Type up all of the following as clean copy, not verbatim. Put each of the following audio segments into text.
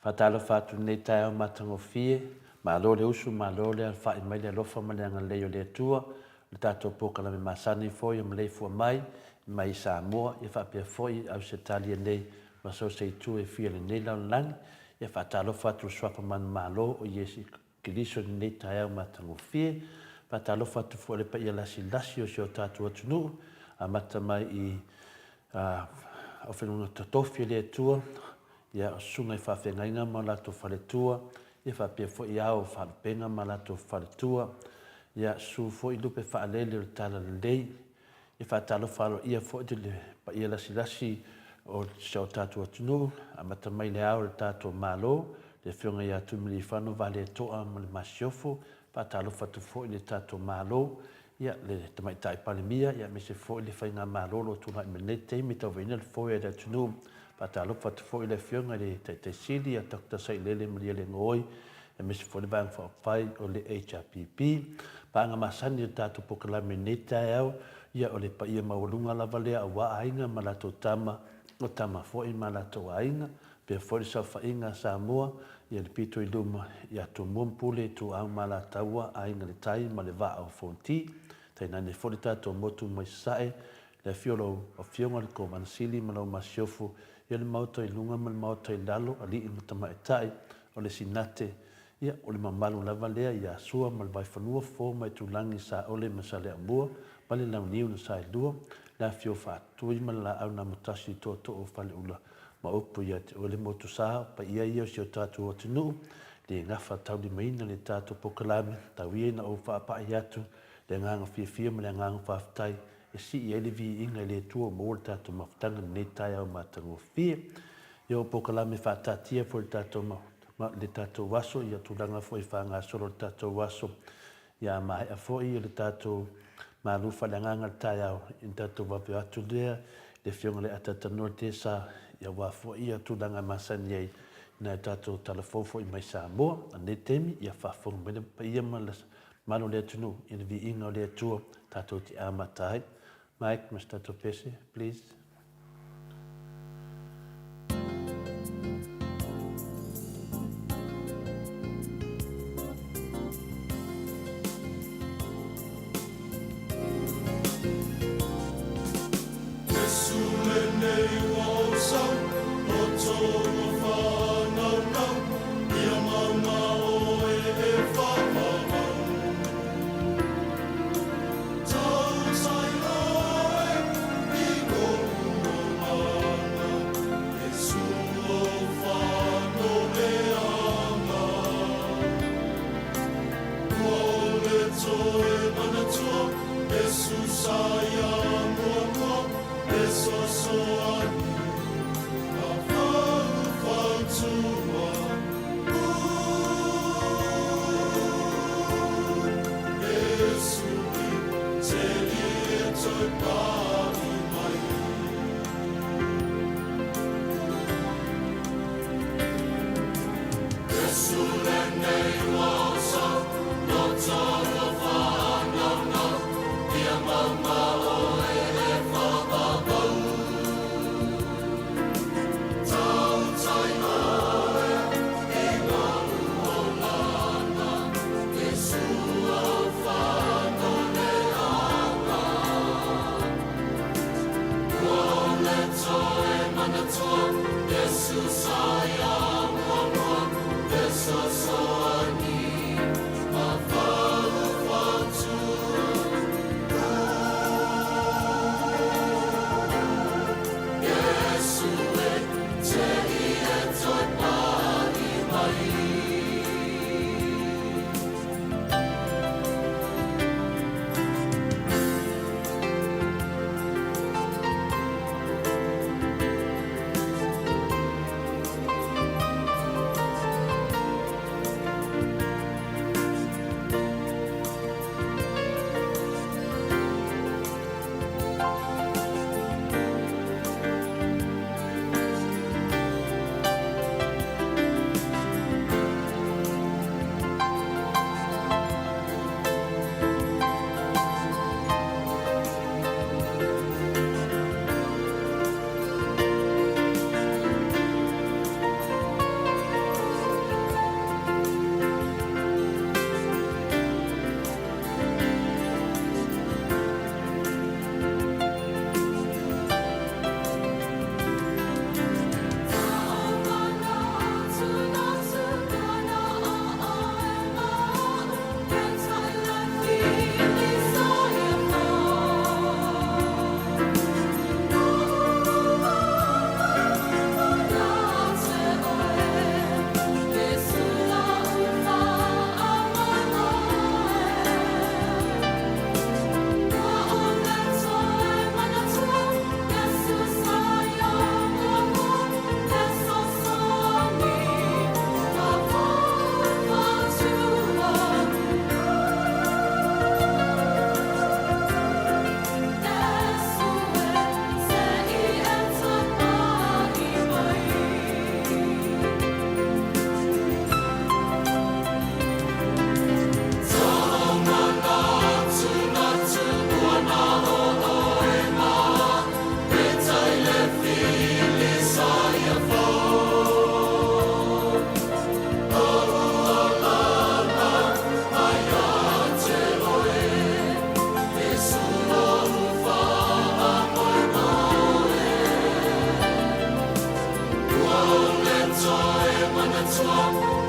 Faatalofa atu lenei taeao matagofie, malo le usu, malo le alafai mai le alofa ma le agalelei o le Atua, le tatou polokalame masani foi o maleifua mai, mai i Samoa, ia faapea foi Ausetalia nei ma so o se itu e fia i lenei lalolagi. Ia faatalofa atu i le Suafa Manumalo o Iesu Keriso i lenei taeao matagofie. Faatalofa atu foi i le paia lasilasi o si o tatou atunuu, amata mai i aufaigaluega totofi a le Atua, ia o susuga i faafeagaiga ma o latou faletua, ia faapea foi ao o faalupega ma latou faletua, ia susu foi lupe faalele o le Talalelei, E faatalofa aloaia foi i le paia lasilasi o si o tatou atunuu, amata mai le Ao o le tatou Malo, le Afioga ia Tuimalealiifano Vaaletoa ma le Masiofo. Faatalofa atu foi i le tatou Malo, ia, le Tamaitai Palemia, ia, aemaise foi le Faigamalo o lo o tulai mai nei taimi e tauvaina le foe a le atunuu. Faatalofa atu foi i le Afioga i le Taitai Sili ia Doctor Sailele Malielegaoi, aemaise foi le Vaega Faaupufai o le HRPP. Paaga masani o le tatou polokalame i lenei taeao, ia o le paia maualuga lava lea aua aiga ma latou tama, o tama foi ma latou aiga, faapea foi le saofaiga a Samoa, ia le pito i luma ia Tumua ma Pule, Ituau ma Alataua, Aiga i le Tai ma le Vaa o Fonoti. Tainane foi le tatou motu mai Sasae, Le afio o lau Afioga i le Kovana Sili ma lau Masiofo, ia le Maota i luga ma le Maota i lalo, alii ma tamaitai, o le Sinate, ia, o le mamalu lava lea ia Sua ma le Vaifanua, Fofo ma Aitulagi, Saole ma Saleaaumua ma le Launiu na Saelua, le afio o Faatui ma le Laau na Amotasi i Tootoo o Faleula ma upu ia te oe le Motusa, o paia ia o si o tatou atunuu, le gafataulimaina le tatou polokalame, tau ia ina ou faapai atu le agaga fiafia ma le agaga faafetai e sii ai le viiga i le Atua ua maua le tatou mafutaga i lenei taeao matagofie. Ia o polokalame faataatia foi le tatou le tatou aso, ia tulaga foi e faagasolo le tatou aso, ia maea foi le tatou malu faaleagaga i le taeao, ia ona tatou vave atu lea i le Afioga i le Atatanoa Tesa, ia aua foi ia tulaga e masani ai i nai o tatou tala fou foi mai Samoa. A o lenei taimi, ia faafofoga mai le paia ma le. Mamalu o le atunuu i le viiga o le Atua tatou te amata ai. Mike ma se tatou pese, please. Iesu lenei ua ou sau, Loto ua faanaunau, Ia mauga oe e faavavau. Tautai oe i lou olaga, Iesu lou faanoleaga. Ua ole toe manatua, Iesu sa ia muamua, E sosoani ka faufautua. Iesu i te i e toe pa'i mai. Iesu lenei ua ou sau, Loto ua faanaunau, Ia mauga oe e faavavau. Tautai oe i lou olaga, Iesu lou faanoleaga. Ua ole toe manatua, Iesu sa ia muamua, E sosoani ma faufautua. Iesu e te i e toe pa'i mai.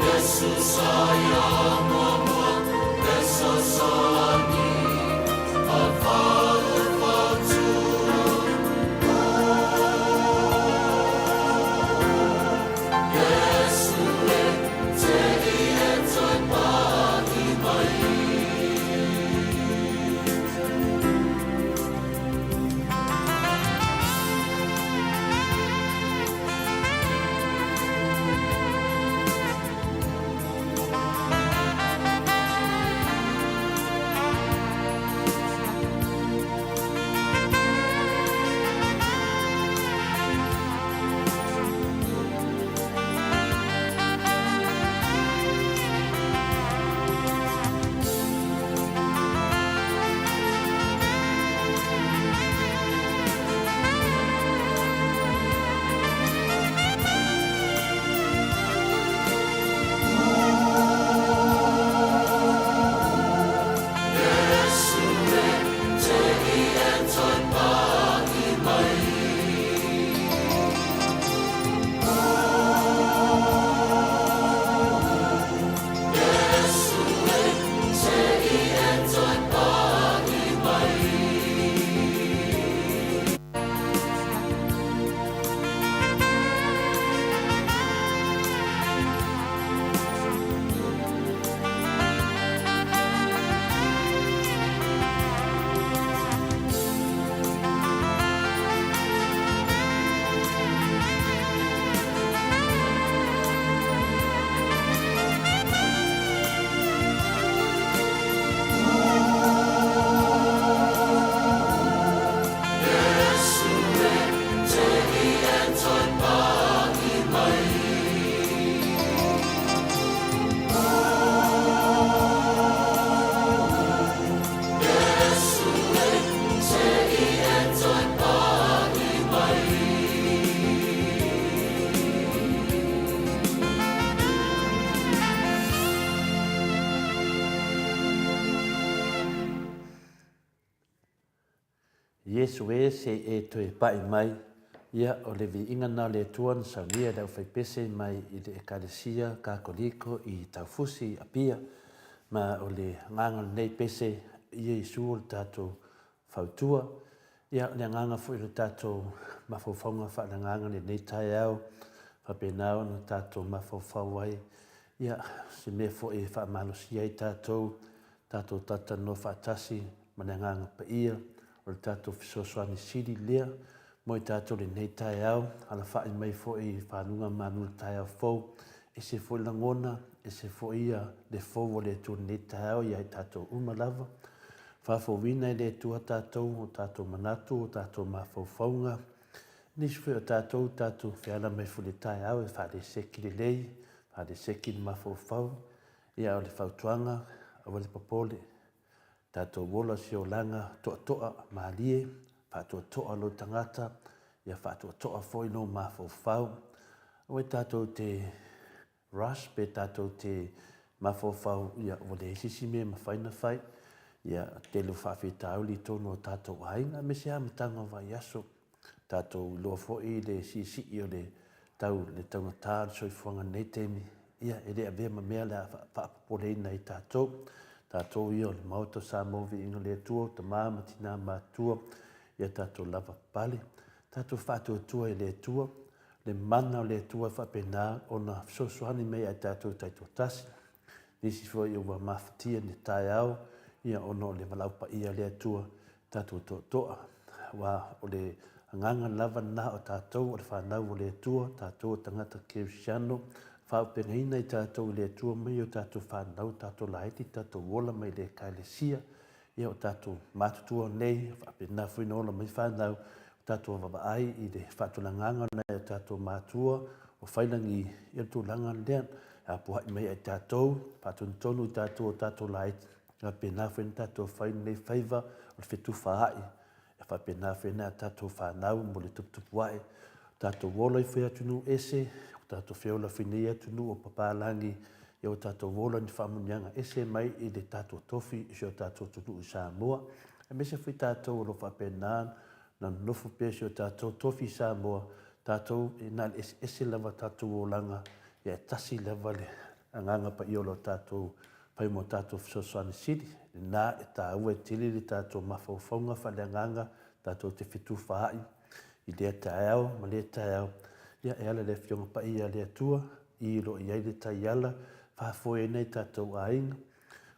Iesu sa ia muamua, E sosoani ma faufautua. Iesu e te i e toe pa'i mai. Iesu e se i e toe pa'i mai, ia, o le viiga lena o le Atua na saunia e le aufaipese mai i le Ekalesia Katoliko i Taufusi i Apia. Ma o le agaga o lenei pese, ia Iesu o le tatou fautua. Ia, o le agaga foi o le tatou mafaufauga faaleagaga i lenei taeao, faapena ona tatou mafaufau ai, ia, se mea foi e faamalosia ai tatou, tatou talatalanoa faatasi ma le Agaga Paia, o le tatou fesoasoani sili lea mo i tatou i lenei taeao, alafai mai foi i faguga malu i le taeao fou, ese foi lagona, ese foi le fou o le Atua i lenei taeao ia i tatou uma lava. Faafouina e le Atua tatou, o tatou manatu, o tatou mafaufauga, nisi foi o tatou, tatou feala mai foi i le taeao e faaleseki lelei, faaleseki le mafaufau, ia o le fautuaga, aua le popole, tatou ola se olaga toatoa malie, faatoatoa lou tagata, ia faatoatoa foi lou mafaufau. Aua tatou te rush pe tatou te mafaufau ia ua leai se isi mea e mafai ona fai. Ia tele o faafitauli i totonu o tatou aiga aemaise lava amataga o vaiaso. Tatou iloa foi le siisii o le tau le taugata o le soifuaga i lenei taimi, ia e le avea ma mea o le a faapopoleina ai tatou. Tatou ia o le Maota o Samoa Viiga i le Atua, o tama ma tina matutua, ia tatou lavapapale, tatou faatuatua i le Atua, le mana o le Atua e faapena ona fesoasoani mai ia i tatou taitoatasi. Nisi foi ua mafatia i le taeao ia ona o le valaau paia a le Atua tatou toatoa, aua o le agaga lava lena o tatou o le fanau o le Atua, tatou o tagata kerisiano, faaaupegaina i tatou i le Atua mai o tatou fanau, tatou laiti, tatou ola mai le Ekalesia, ia o tatou matutua nei, faapena foi ona ola mai fanau, o tatou vaavaai i le faatulagaga o nai o tatou matua o Failagi, ia le tulaga lea, e apoa'i mai ia i tatou, faatonutonu i tatou o tatou laiti, faapena foi ona tatou fai lenei faiva o le fetufaai, e faapena foi nai a tatou fanau mo le tuputupu ae, o tatou ola ifo i atunuu ese, ua tatou feola foi i nei atunuu o papalagi, ia ua tatou ola i ni faamanuiaga ese mai i le tatou tofi i si o tatou atunuu i Samoa. Aemaise foi tatou o lo o faapena ona nonofo pea i si o tatou tofi i Samoa, tatou e na o le eseese lava tatou olaga, ia e tasi lava le Agaga Paia o lo tatou fai mo tatou fesoasoani sili, lena e taua e tele le tatou mafaufauga faaleagaga tatou te fetufaai i lea taeao ma lea taeao, ia e ala i le Afioga Paia a le Atua i o lo o i ai le taiala faafoe ai nai tatou aiga,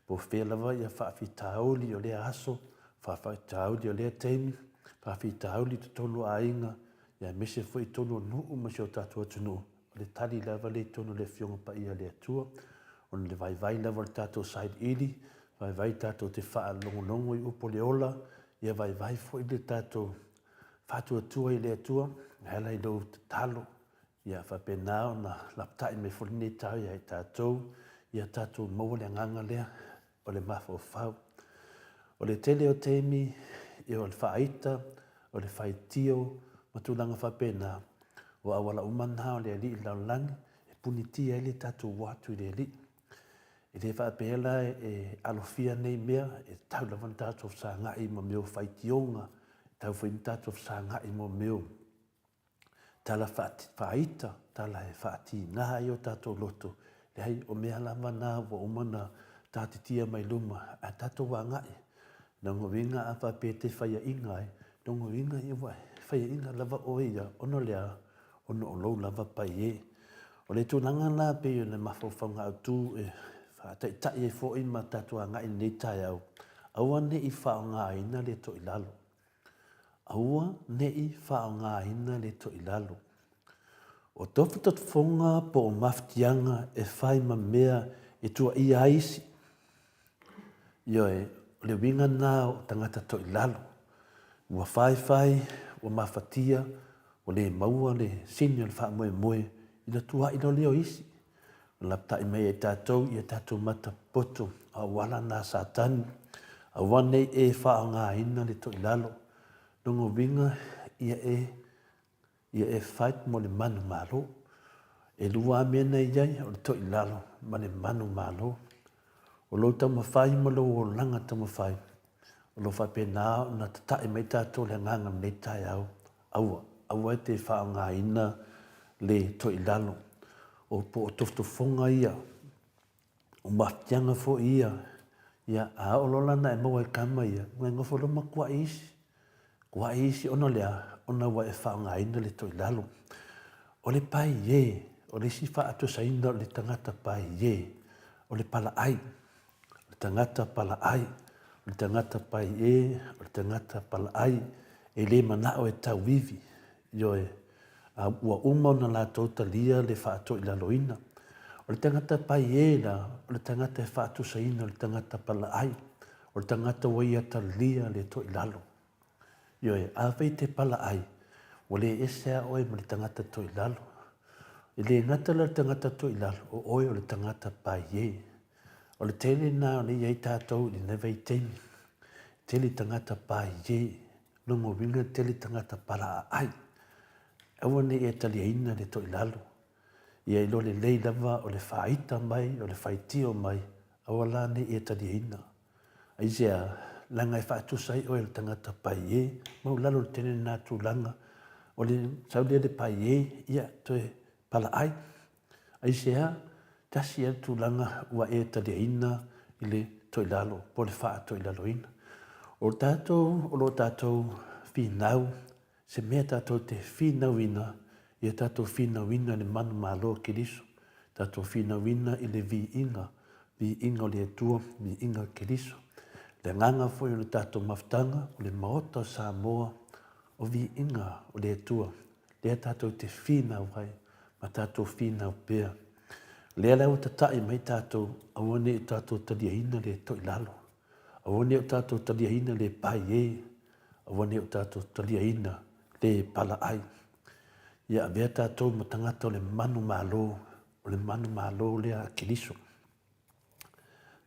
po o fea lava ia faafitauli o lea aso, faafitauli o lea taimi, faafitauli i totonu o aiga, ia aemaise foi i totonu o nuu ma si o tatou atunuu. O le tali lava lea i totonu o le Afioga Paia a le Atua, ona o le vaivai lava o le tatou sailiili, vaivai tatou te faalogologo i upu o le ola, ia vaivai foi le tatou faatuatua i le Atua e ala i lou tatalo, ia faapena ona lapatai mai foi lenei taeao ia i tatou, ia tatou maua le agaga lea o le mafaufau. O le tele o taimi, ia o le faaita, o le faitio ma tulaga faapena, o auala uma na o le Alii i le lalolagi e punitia ai le tatou o atu i le Alii. E le faapea la e alofia nei mea, e tatau lava ona tatou fesagai ma mea o faitioga, e tatau foi ona tatou fesagai ma mea o tala faaita, tala e faatiga ai o tatou loto. Leai, o mea lava na ua uma ona taatitia mai luma, ae tatou agai. Lona uiga a faapea e te faiaina ai, lona uiga ia ua faiaina lava oe ia, ona o le a? Ona o lou lava pai e. O le tulaga la pei o le mafaufauga autu e faataitai ai foi ma tatou agai i lenei taeao, aua ne i faaaogaina le toilalo. Aua ne i faaaogaina le toilalo. O tofotofoga po o mafatiaga e fai ma mea e tuuaia ai isi. Ioe, o le uiga lena o tagata toilalo. Ua faifai, ua mafatia, ua le maua le sini o le faamoemoe ina tuuai loa lea o isi. Lapatai mai ai tatou i a tatou mata poto auala na Satani, aua nei e faaaogaina le toilalo. Lona uiga ia e ia e fight mo le manumalo. E lua lava mea na i ai, o le toilalo ma le manumalo. O lou taumafai ma lou olaga taumafai. O lo o faapena ona tata'i mai tatou i le agaga o lenei taeao, aua, aua e te faaaogaina le toilalo, o po o tofotofoga ia, o mafatiaga foi ia, ia a oo loa la ina e maua i tama ia, ua e nofo loa ma kua'i isi, kua'i isi ona o le a? Ona ua e faaaogaina le toilalo. O le paie, o le isi faatoesaina o le tagata paie, o le palaai. O le tagata palaai, o le tagata paie, o le tagata palaai, e le manao e tauivi, ioe, a ua uma ona latou talia le faatoilaloina. O le tagata paie la, o le tagata e faatusaina o le tagata palaai, o le tagata ua ia talia le toilalo. Ioe, afai e te palaai, ua le ese lava oe ma le tagata toilalo. E le gata la le tagata toilalo, o oe o le tagata paie. O le tele lena o lea e i ai tatou i lenei vaitaimi, tele tagata paie, lona uiga e tele tagata palaaai. Aua ne i e taliaina le toilalo. Ia iloa lelei lava o le faaita mai, o le faitio mai, aua la ne i e taliaina. Aisea? Leaga e faatusa ai oe e le tagata paie, maualalo le tele lena tulaga, o le sau lea le paie, ia toe palaai. Aisea? Tasi lava le tulaga ua e taliaina i le toilalo po o le faatoilaloina. O tatou o lo o tatou finau, se mea tatou te finauina, ia tatou finauina i le manumalo o Keriso, tatou finauina i le viiga, viiga o le Atua, viiga o Keriso. Le agaga foi o le tatou mafutaga, o le Maota o Samoa, o viiga o le Atua, lea tatou te finau ai ma tatou finau pea. O lea la ua tata'i mai tatou, aua ne i o tatou taliaina le toilalo, aua ne i o tatou taliaina le paie, aua ne i o tatou taliaina le palaai. Ia avea tatou ma tagata o le manumalo, o le manumalo lea a Keriso.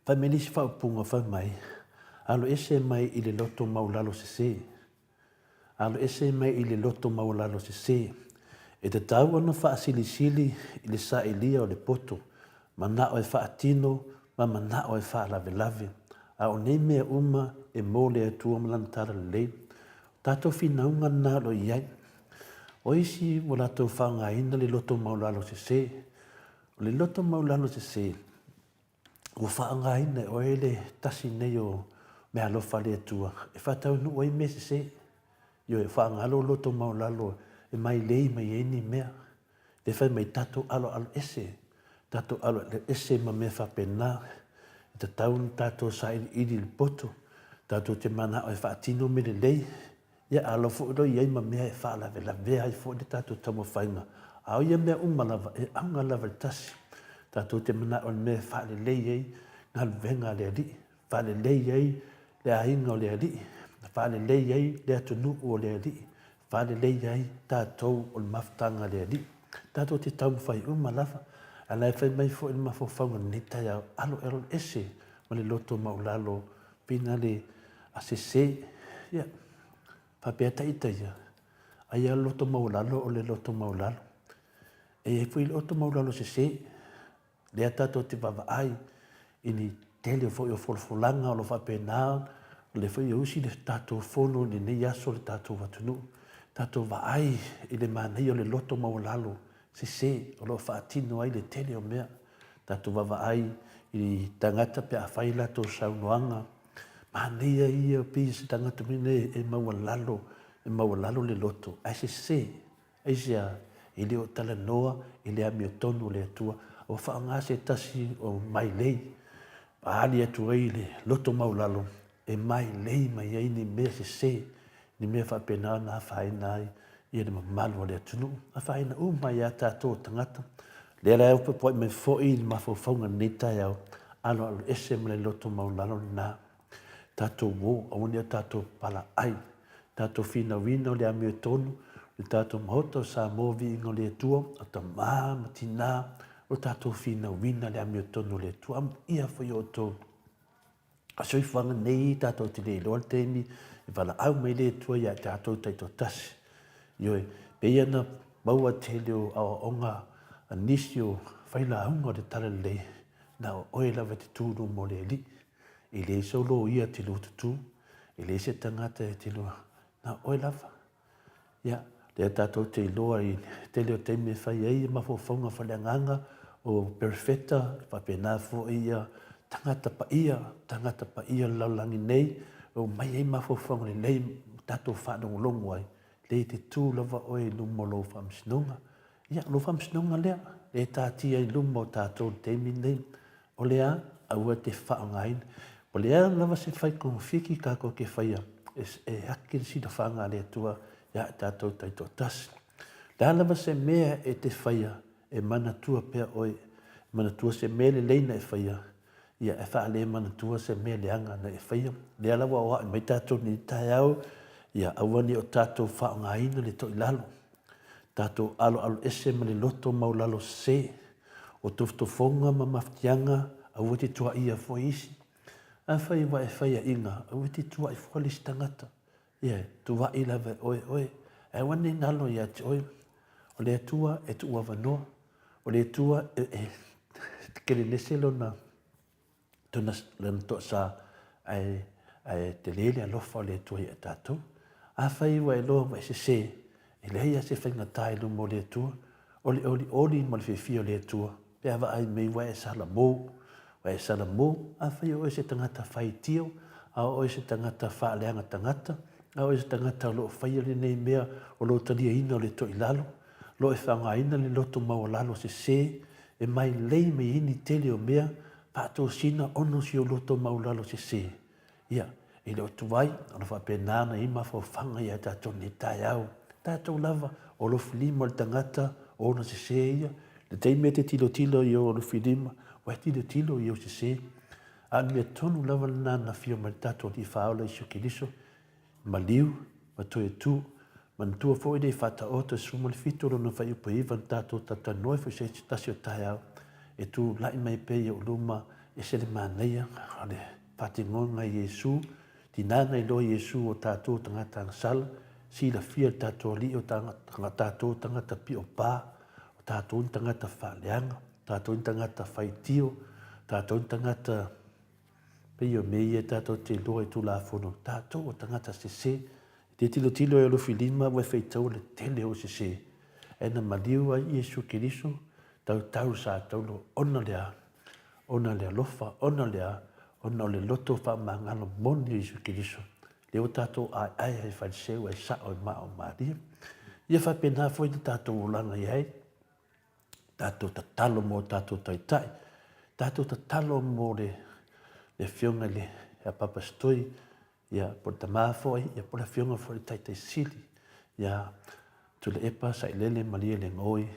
Fai mai le isi faaupuga fai mai, alo ese mai i le loto maualalo sese. Alo ese mai i le loto maualalo sese. E tatau ona faasilisili i le sailia o le poto, manao e faatino ma manao e faalavelave. A o nei mea uma e mo le Atua ma Lana talalelei. O tatou finauga lena o lo o i ai. O isi ua latou faaaogaina le loto maualalo sese. O le loto maualalo sese, ua faaaogaina e oe le tasi nei o meaalofa a le Atua e faataunuu ai mea sese. Ioe, faaaoga lou loto maualalo e mailei mai ai ni mea. Le fai mai tatou aloalo ese, tatou aloalo ese ma mea faapena. E tatau ona tatou sailiili i le poto, tatou te manao e faatino mea lelei, Ia alo foi loa i ai ma mea e faalavelavea ai foi le tatou taumafaiga. A o ia mea uma lava, e auga lava i le tasi. Tatou te manao i le mea e faalelei ai galuega a le Alii, faalelei ai le aiga o le Alii, faalelei ai le atunuu o le Alii, faalelei ai tatou o le mafutaga a le Alii. Tatou te taumafai uma lava, a o la e fai mai foi le mafaufauga i lenei taeao, alo alo ese ma le loto maualalo pina le a sese, ia, faapea ta ita ia, aia le loto maualalo o le loto maualalo. E i ai foi le loto maualalo sese, lea tatou te vaavaai i ni tele foi o folafolaga o lo o faapena, o lea foi e usi le tatou fono i lenei aso le tatou atunuu. Tatou vaai i le manaia o le loto maualalo sese o lo o faatino ai le tele o mea. Tatou vaavaai i tagata pe a fai latou saunoaga, manaia ia pei se tagata foi nei e maualalo, e maualalo le loto, ae sese. Aisea? E le o talanoa i le amiotonu o le Atua. Ua faaaoga se tasi o mailei, ali atu ai le loto maualalo e mailei mai ai ni mea sese, ni mea faapena ona afaina ai ia le mamalu o le atunuu, afaina uma ai lava tatou o tagata. Lea la e puepua'i mai foi le mafaufauga i lenei taeao, aloalo ese ma le loto maualalo lena. Tatou o, aua ne i o tatou palaai, tatou finauina o le amiotonu, le tatou Maota o Samoa, viiga o le Atua, o tama ma tina, o tatou finauina le amiotonu o le Atua. Amuia foi outou. A soifuaga nei tatou te le iloa le taimi e valaau mai le Atua ia tatou taitoatasi. Ioe, pei ona maua tele o aoaoga a nisi o failauga o le Talalelei, na o oe lava e te tu i luma o le Alii. E leai sou loia e te lututu. E leai se tagata e te iloa, na o oe lava. Ia, lea tatou te iloa i le tele o taimi e fai ai mafaufauga faaleagaga o perofeta, e faapena foi ia tagata paia, tagata paia o le lalolagi nei, e omai ai mafaufauga lelei ma tatou faalogologo ai, lea e te tu lava oe i luma o lou faamasinoga. Ia, o lou faamasinoga lea, lea e taatia i luma o tatou i le taimi lenei. O le a? Aua e te faaaogaina. O le a lava se fai togafiti tatou te faia, e ake le silafaga a le Atua ia i tatou taitoatasi. O le a lava se mea e te faia, e manatua pea oe, e manatua se mea lelei na e faia, ia e faalemanatua se mea leaga na e faia. O lea la ua aoai mai tatou i lenei taeao, ia aua ne i o tatou faaaogaina le toilalo, tatou aloaloese ma le loto maualalo sese, o tofotofoga ma mafatiaga, aua te tuaia foi isi. Afai ua e faiaina, aua te tuai fua le isi tagata. Ia, tuai lava e oe oe, ae aua ne i galo ia te oe. O le Atua e tuuavanoa, o le Atua e, e kelenese lona tona lana toasa ae, ae tele le alofa o le Atua ia tatou. Afai ua e loa ua e sese, e leai lava se faigata i luma o le Atua, o le olioli ma le fiafia o le Atua, pe a vaai mai ua e salamo, ua e salamo, afai o oe se tagata faitio, a o oe se tagata faaleaga tagata, a o oe se tagata o lo o faia lenei mea o lo o taliaina o le toilalo, lo o e faaaogaina le loto maualalo sese e mailei mai ai ni tele o mea faatosina ona o si ou loto maualalo sese. Ia, e le o tuai ona faapena ona i ai mafaufauga ia tatou nei taeao. Tatou lava, o alofilima o le tagata o ona sese ia. Le taimi e te tilotilo i ou alofilima, ua e tilotilo i ou sese. A o le mea tonu lava lena na afio mai le tatou Alii Faaola Iesu Keriso, maliu ma toe tu. Manatua foi le Faataoto e 17 lona fuaiupu e 9 na tatou talatalanoa ai foi se tasi o taeao, e tulai mai pea i ou luma, ese le manaia o le faatinoga i Iesu, tina na iloa Iesu o tatou tagata agasala, silafia le tatou Alii o tatou tagata piopa, o tatou ni tagata faaleaga, o tatou ni tagata faitio, o tatou ni tagata Pei o mea ia tatou te iloa i Tulafono, tatou o tagata sese. E te tilotilo e alofilima ua e faitaua le tele o sese. Ae na maliu ai Iesu Keriso, tautau sa taulo ona le a? Ona le alofa, ona le a? Ona o le loto faamagalo moni o Iesu Keriso. Lea ua tatou aeae ai Fariseu ai sao i maa o Maria. Ia faapena foi le tatou olaga i ai. Tatou tatalo mo tatou taitai. Tatou tatalo mo le le afioga i le ia Papa Stoi, ia po le tama foi, ia po le afioga foi i le Taitai Sili, ia Tuilaepa Sailele Malie Legoi,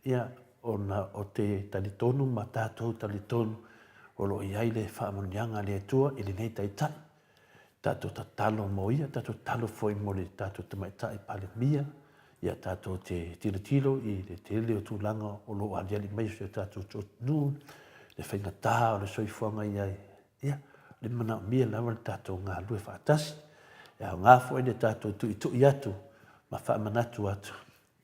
ia ona o te talitonu ma tatou talitonu o lo o i ai le faamanuiaga a le Atua i lenei Taitai. Tatou tatalo mo ia, tatou tatalo foi mo le tatou Tamaitai Palemia, ia tatou te tilotilo i le tele o tulaga o lo o aliali mai i si o tatou atunuu, le faigata o le soifuaga i ai, ia, le manaomia lava le tatou galulue faatasi. E aoga foi le tatou tuitui atu ma faamanatu atu,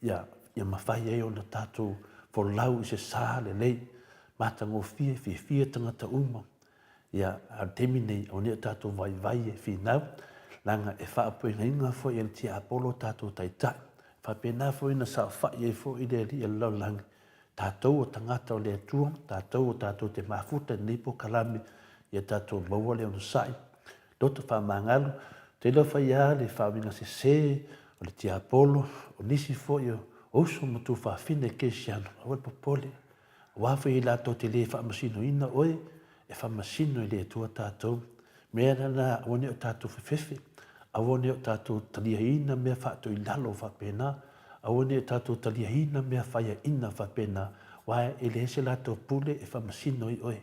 ia, ia mafai ai ona tatou folau i se sa lelei, matagofie, fiafia tagata uma. Ia, a o le taimi lenei, aua ne i o tatou vaivai e finau, leaga e faapuegaina foi e le tiapolo o tatou taitai. E faapena foi ona saofai ai foi le Alii o le lalolagi, tatou o tagata o le Atua, tatou o tatou te mafuta i lenei polokalame, ia tatou maua le onosai, loto faamagalo. Ou te iloa fai lava le faauiga sese o le tiapolo, o nisi foi o uso ma tuafafine kerisiano, aua le popole, Aua foi e latou te le faamasinoina oe, e faamasino e le Atua tatou. Mea lena, aua ne i o tatou fefefe, aua ne i o tatou taliaina mea faatoilalo faapena, aua ne i o tatou taliaina mea faiaina faapena, aua e leai se latou pule e faamasino ai oe.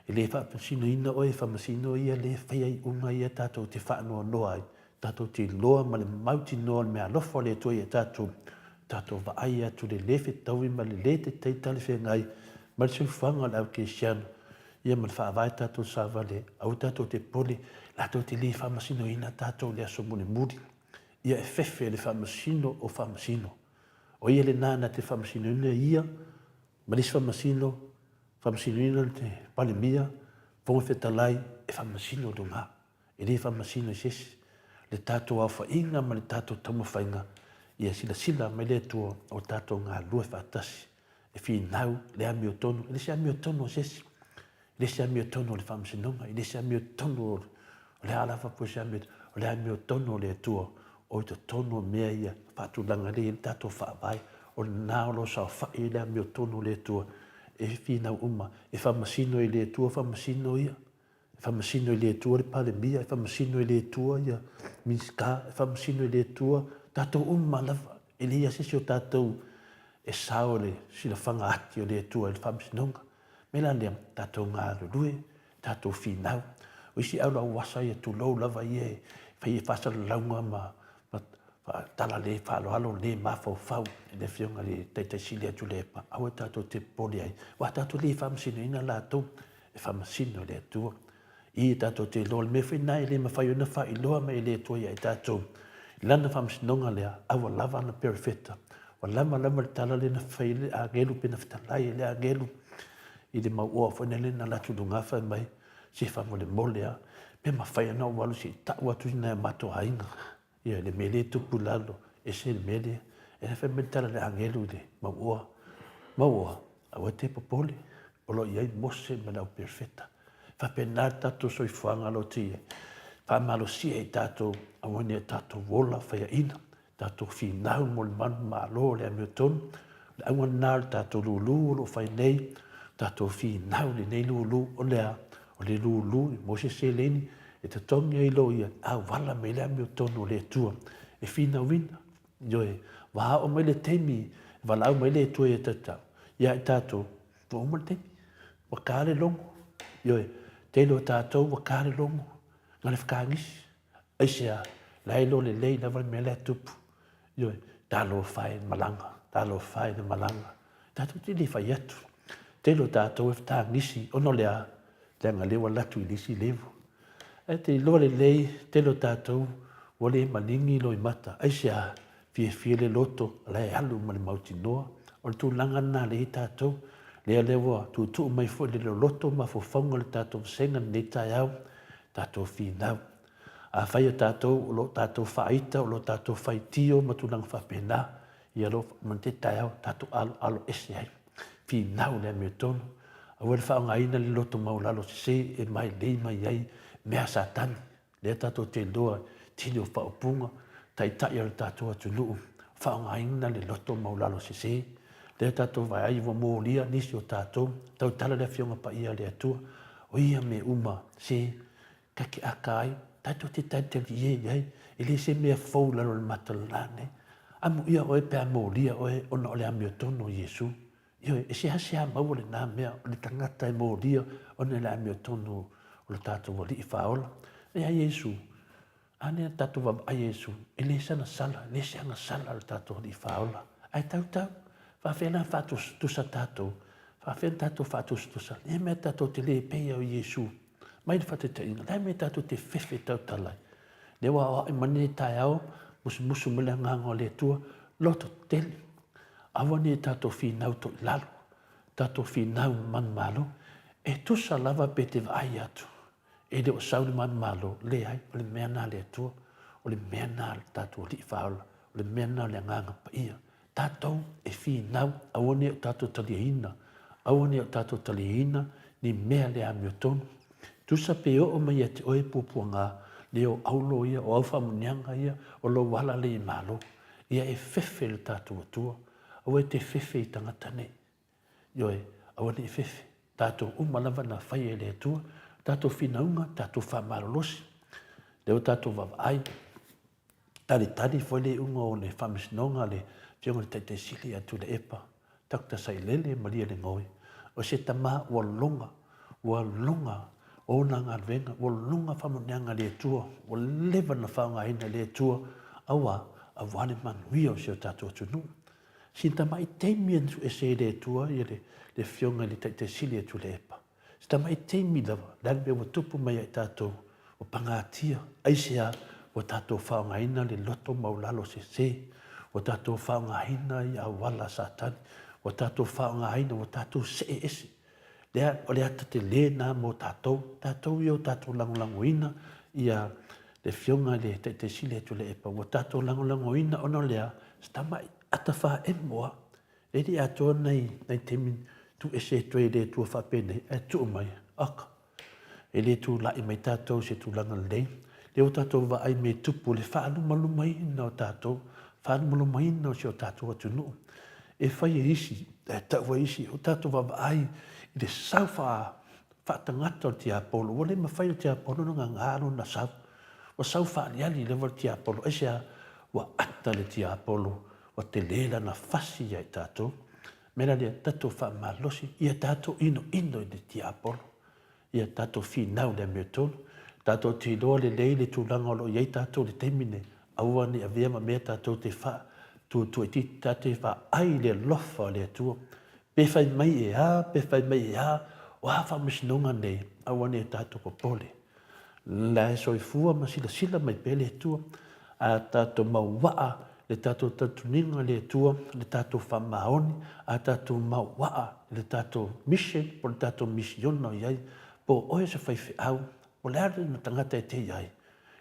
E le faamasinoina oe, e faamasino ia le faia iuga ia tatou te faanoanoa ai, tatou te iloa ma le mautinoa o le meaalofa o le Atua ia tatou, tatou vaai atu le le fetaui ma le le taitai talafeagai ma le soifuaga o le au kerisiano, ia ma le faavae tatou savali, aua tatou te popole, latou te le faamasinoina tatou i le aso mulimuli. Ia e fefe le faamasino o faamasino. O ia lena na te faamasinoina ia ma le isi faamasino, faamasinoina le Palemia, Fofoga Fetalai, e faamasino luga. E le faamasino i se isi. Le tatou aofaiga ma le tatou taumafaiga, ia silasila mai le Atua o tatou galulue faatasi e finau le amiotonu, e le se amiotonu a se isi, e le se amiotonu o le faamasinoga, e le se amiotonu o le a lava po o se amiotonu, o le amiotonu o le Atua o i totonu o mea ia faatulaga lea i le tatou faavae, o lena o lo o saofai le amiotonu o le Atua e finau uma, e faamasino i le Atua faamasino ia, e faamasino i le Atua le Palemia, e faamasino i le Atua ia Minisita, e faamasino i le Atua tatou uma lava, e leai lava se isi o tatou e sao i le silafaga ati o le Atua i le faamasinoga. O le mea la lea, tatou galulue, tatou finau. O isi aulauasa ia, tulou lava ia e fai ai faasalalauga ma tala le faaaloalo, le mafaufau i le Afioga i le Taitai Sili a Tuilaepa, aua tatou te popole ai, aua tatou te le faamasinoina latou, e faamasino e le Atua. I tatou te iloa, o le mea foi lena e le mafai ona faailoa mai e le Atua ia i tatou i lana faamasinoga lea, a ua lava ana perofeta, ua lava lava le tala lea na fai e le agelu pe na fetalai e le agelu i le mauoa foi lea na alu atu i luga fai mai, se faamolemole lava, pe mafai ona ou alu se i tau atu i nai o matou aiga. Ia, le mea lea e tupu i lalo, ese le mea lea. E fai mai le tala a le agelu i le mauoa, Mauoa, aua e te popole, o lo o i ai Mose ma le au perofeta. E faapena le tatou soifuaga o lo o te i ai. Faamalosia i tatou, aua ne i o tatou ola faiaina, tatou finau mo le manumalo o le amiotonu. O le auga lena o le tatou lulu o lo o fai nei, tatou finau i lenei lulu, o le a? O le lulu i maua se seleni e totogi ai loia e auala mai le amiotonu o le Atua e finauina. Ioe, ua oo mai le taimi e valaau mai le Atua ia tatou, ia i tatou, ua uma le taimi, ua ta le logo. Ioe, tele o tatou ua ta le logo, na o le fetagisi. Aisea? La e iloa lelei lava le mea lea e tupu. Ioe, talofa e malaga, talofa e le malaga. Tatou te le fai atu. Tele o tatou e fetagisi ona o le a? Leaga lea ua alu atu i le isi level. Ae te iloa lelei, tele o tatou ua le maligi loimata. Aisea? Fiafia le loto, la e alu ma le mautinoa. O le tulaga lena lea i tatou. Lea lea ua tuutuu mai foi le loloto ma mafaufauga o le tatou vasega i lenei taeao, tatou finau. Afai o tatou o lo o tatou faaita, o lo o tatou faitio ma tulaga faapena, ia lo ma te taeao tatou aloalo ese ai. Finau le amiotonu, aua le faaaogaina le loto maualalo sese e mailei mai ai mea a Satani. Lea tatou te iloa tele o faaupuga, taitai o le tatou atunuu, faaaogaina le loto maualalo sese. Lea tatou vaai ua molia nisi o tatou, tautala le Afioga Paia a le Atua, o ia mea uma se ta te aka ai, tatou te talitalie i ai, e le se mea fou i lalo o le matalala nei. Amuia oe pe a molia oe ona o le amiotonu o Iesu. Ioe, e seasea maua lena mea o le tagata e molia ona e le amiotonu o lo tatou Alii Faaola. Ia Iesu, a lea tatou vaavaai Iesu, e le sana sala, e le se agasala lo tatou Alii Faaola. Ae tautau, faafefea la faatusatusa tatou, faafefea ona tatou faatusatusa, lea mea tatou te le pei o Iesu. Mai le faataitaiga, le a le mea tatou te fefe tautala ai? Lea ua aoai mai lenei taeao, musumusu mai le Agaga o le Atua, loto tele. Aua ne i tatou finau toilalo, tatou finau manumalo, e tusa lava pe te vaai atu, e le o sau le manumalo, leai, o le mea lena a le Atua, o le mea lena a le tatou Alii Faaola, o le mea lena o le Agaga Paia. Tatou e finau, aua ne i o tatou taliaina, aua ne i o tatou taliaina ni mea le amiotonu. Tusa pe oo mai ia te oe puapuaga, le o aulo ia, o au faamanuiaga ia, o lou ala lea i Malo. Ia e fefe i lo tatou Atua. Aua e te fefe i tagata nei. Ioe, aua ne i fefe. Tatou uma lava na faia e le Atua, tatou finauga, tatou faamalolosi. Lea ua tatou vaavaai, talitali foi le iuga o le Faamasinoga a le Afioga i le Taitai Sili ia Tuilaepa, Doctor Sailele Malielegaoi, o se tama ua loga, ua loga ona galuega, ua loga faamanuiaga a le Atua, ua leva ona faaaogaina e le Atua, aua, aua le manuia o si o tatou atunuu. Sina tamai taimi e ese e le Atua ia le Afioga i le Taitai Sili ia Tuilaepa. Si tamai taimi lava, le a le mea ua tupu mai ia i tatou, ua pagatia, aisea ua tatou faaaogaina le loto maualalo sese, ua tatou faaaogaina i auala a Satani, ua tatou faaaogaina, ua tatou see ese. Lea, o le ata tele lena mo tatou, tatou ia ua tatou lagolagoina Ia, le Afioga i le Taitai Sili a Tuilaepa, ua tatou lagolagoina ona o le a? Se tamai ata faaemo lava. E le i atoa nai, nai taimi tuu ese atu ai e le Atua faapenei, ae tuu mai, aka, e le tulai mai tatou i se tulaga lelei. Lea ua tatou vaai i mea e tupu i le faalumalumaina o tatou, faalumalumaina o si o tatou atunuu. E fai e isi, ae tau e isi, ua tatou vaavaai i le sau faa, faatagata o le tiapolo, ua le mafai e le tiapolo ona gaga lona sau. Ua sau faaliali lava le tiapolo. Aisea? Ua ata le tiapolo, ua tele lana fasi ia i tatou. O le mea la lea, tatou faamalosi, ia tatou inoino i le tiapolo. Ia tatou finau i le amiotonu. Tatou te iloa lelei le tulaga o lo o i ai tatou i le taimi lenei, aua ne i avea ma mea tatou te faatuatuaitiiti, tatou te vaai i le alofa o le Atua. Pe fai mai e a, pe fai mai e a, o a faamasinoga nei, aua ne i o tatou popole. La e soifua ma silasila mai pea le Atua, a tatou mauaa le tatou talitonuiga i le Atua, le tatou faamaoni, a tatou mauaa le tatou mission po o le tatou misiona o i ai, po o oe o se faifeau, po o le a le tagata e te i ai,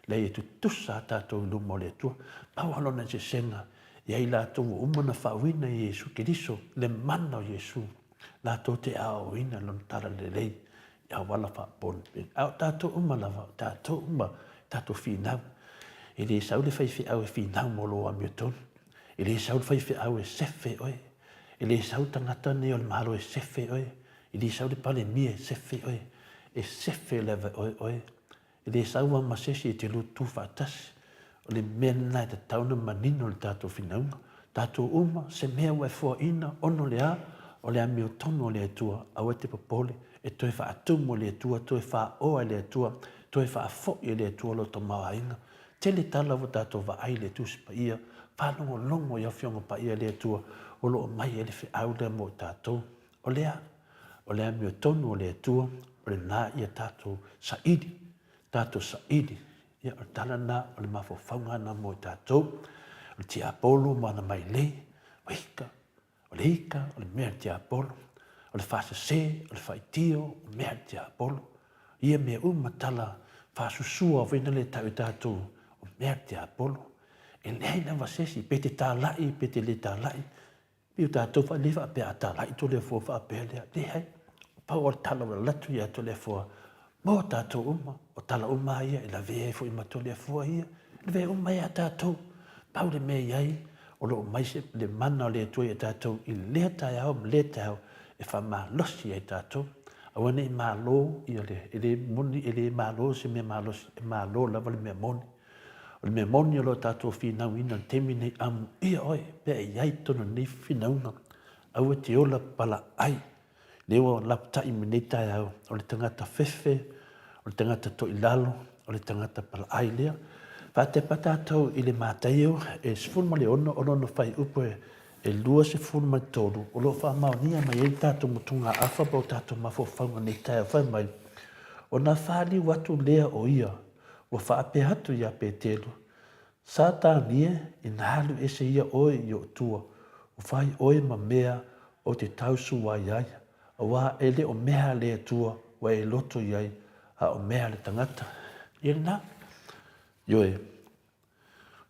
leai e tutusa a tatou i luma o le Atua. Pau lava lona eseesega ia i latou ua uma ona faauuina i Iesu Keriso, le mana o Iesu, latou te aoaoina Lona talalelei i auala faaponipeni. A o tatou uma lava, o tatou uma, tatou finau. E le sau le faifeau e finau mo lou amiotonu. E le sau le faifeau e sefe oe. E le sau le tagata nei o le Malo e sefe oe. E le sau le Palemia e sefe oe. E sefe lava e oe oe. E le sau lava ma se isi e te lotu faatasi. O le mea lena e tatau ona manino i le tatou finauga. Tatou uma, se mea ua e foaina, ono le a? O le amiotonu a le Atua, aua e te popole, e toe faatumu e le Atua, toe faaoa e le Atua, toe faafoi e le Atua lou tamaoaiga. Tele tala ua tatou vaai i le Tusi Paia, faalogologo i Afioga Paia a le Atua o lo o mai ai le feau lea mo i tatou. O le a? O le amiotonu o le Atua, o lena ia tatou saili, tatou saili. Ia, o le tala lena, o le mafaufauga lena mo i tatou. O le tiapolo ma ana mailei, o ika, o le ika, o le mea a le tiapolo, o le faasese, o le faitio, o mea a le tiapolo. Ia mea uma tala faasusua foi na le tau i tatou, o mea a le tiapolo. E leai lava se isi, pe te talai, pe te le talai, Pei o tatou fa le faapea a talai Toleafoa faapea lea. Leai. Pau o le tala ua latu ia Toleafoa mo tatou uma. O tala uma lava ia e lavea ai foi ma Toleafoa ia. E lavea uma ai lava tatou. Pau le mea i ai, o lo o mai se, le mana o le Atua ia tatou i lea taeao ma lea taeao e faamalosi ai tatou. Aua ne i malo ia le, e le moni, e le malo se mea malosi, e malo lava le mea moni. O le mea moni o lo o tatou finauina i le taimi lenei, amuia oe pe a i ai totonu o lenei finauga, aua e te ola palaai. Lea ua lapatai mai nei taeao, o le tagata fefe, o le tagata toilalo, o le tagata palaai lea. Faatepa tatou i le Mataio e 16 o lona fuaiupu e 23, o lo o faamaonia mai ai le tatou motugaafa po o tatou mafaufauga i lenei taeao, fai mai, Ona faliu atu lea o ia Ua faapea atu iā Petelu, Satani e, ina alu ese ia oe i oʻu tua, ua fai oe ma mea ou te tausua ai ai, auā e le o mea a le Atua ua e loto i ai, a o mea a le tagata. Ia lena. Ioe.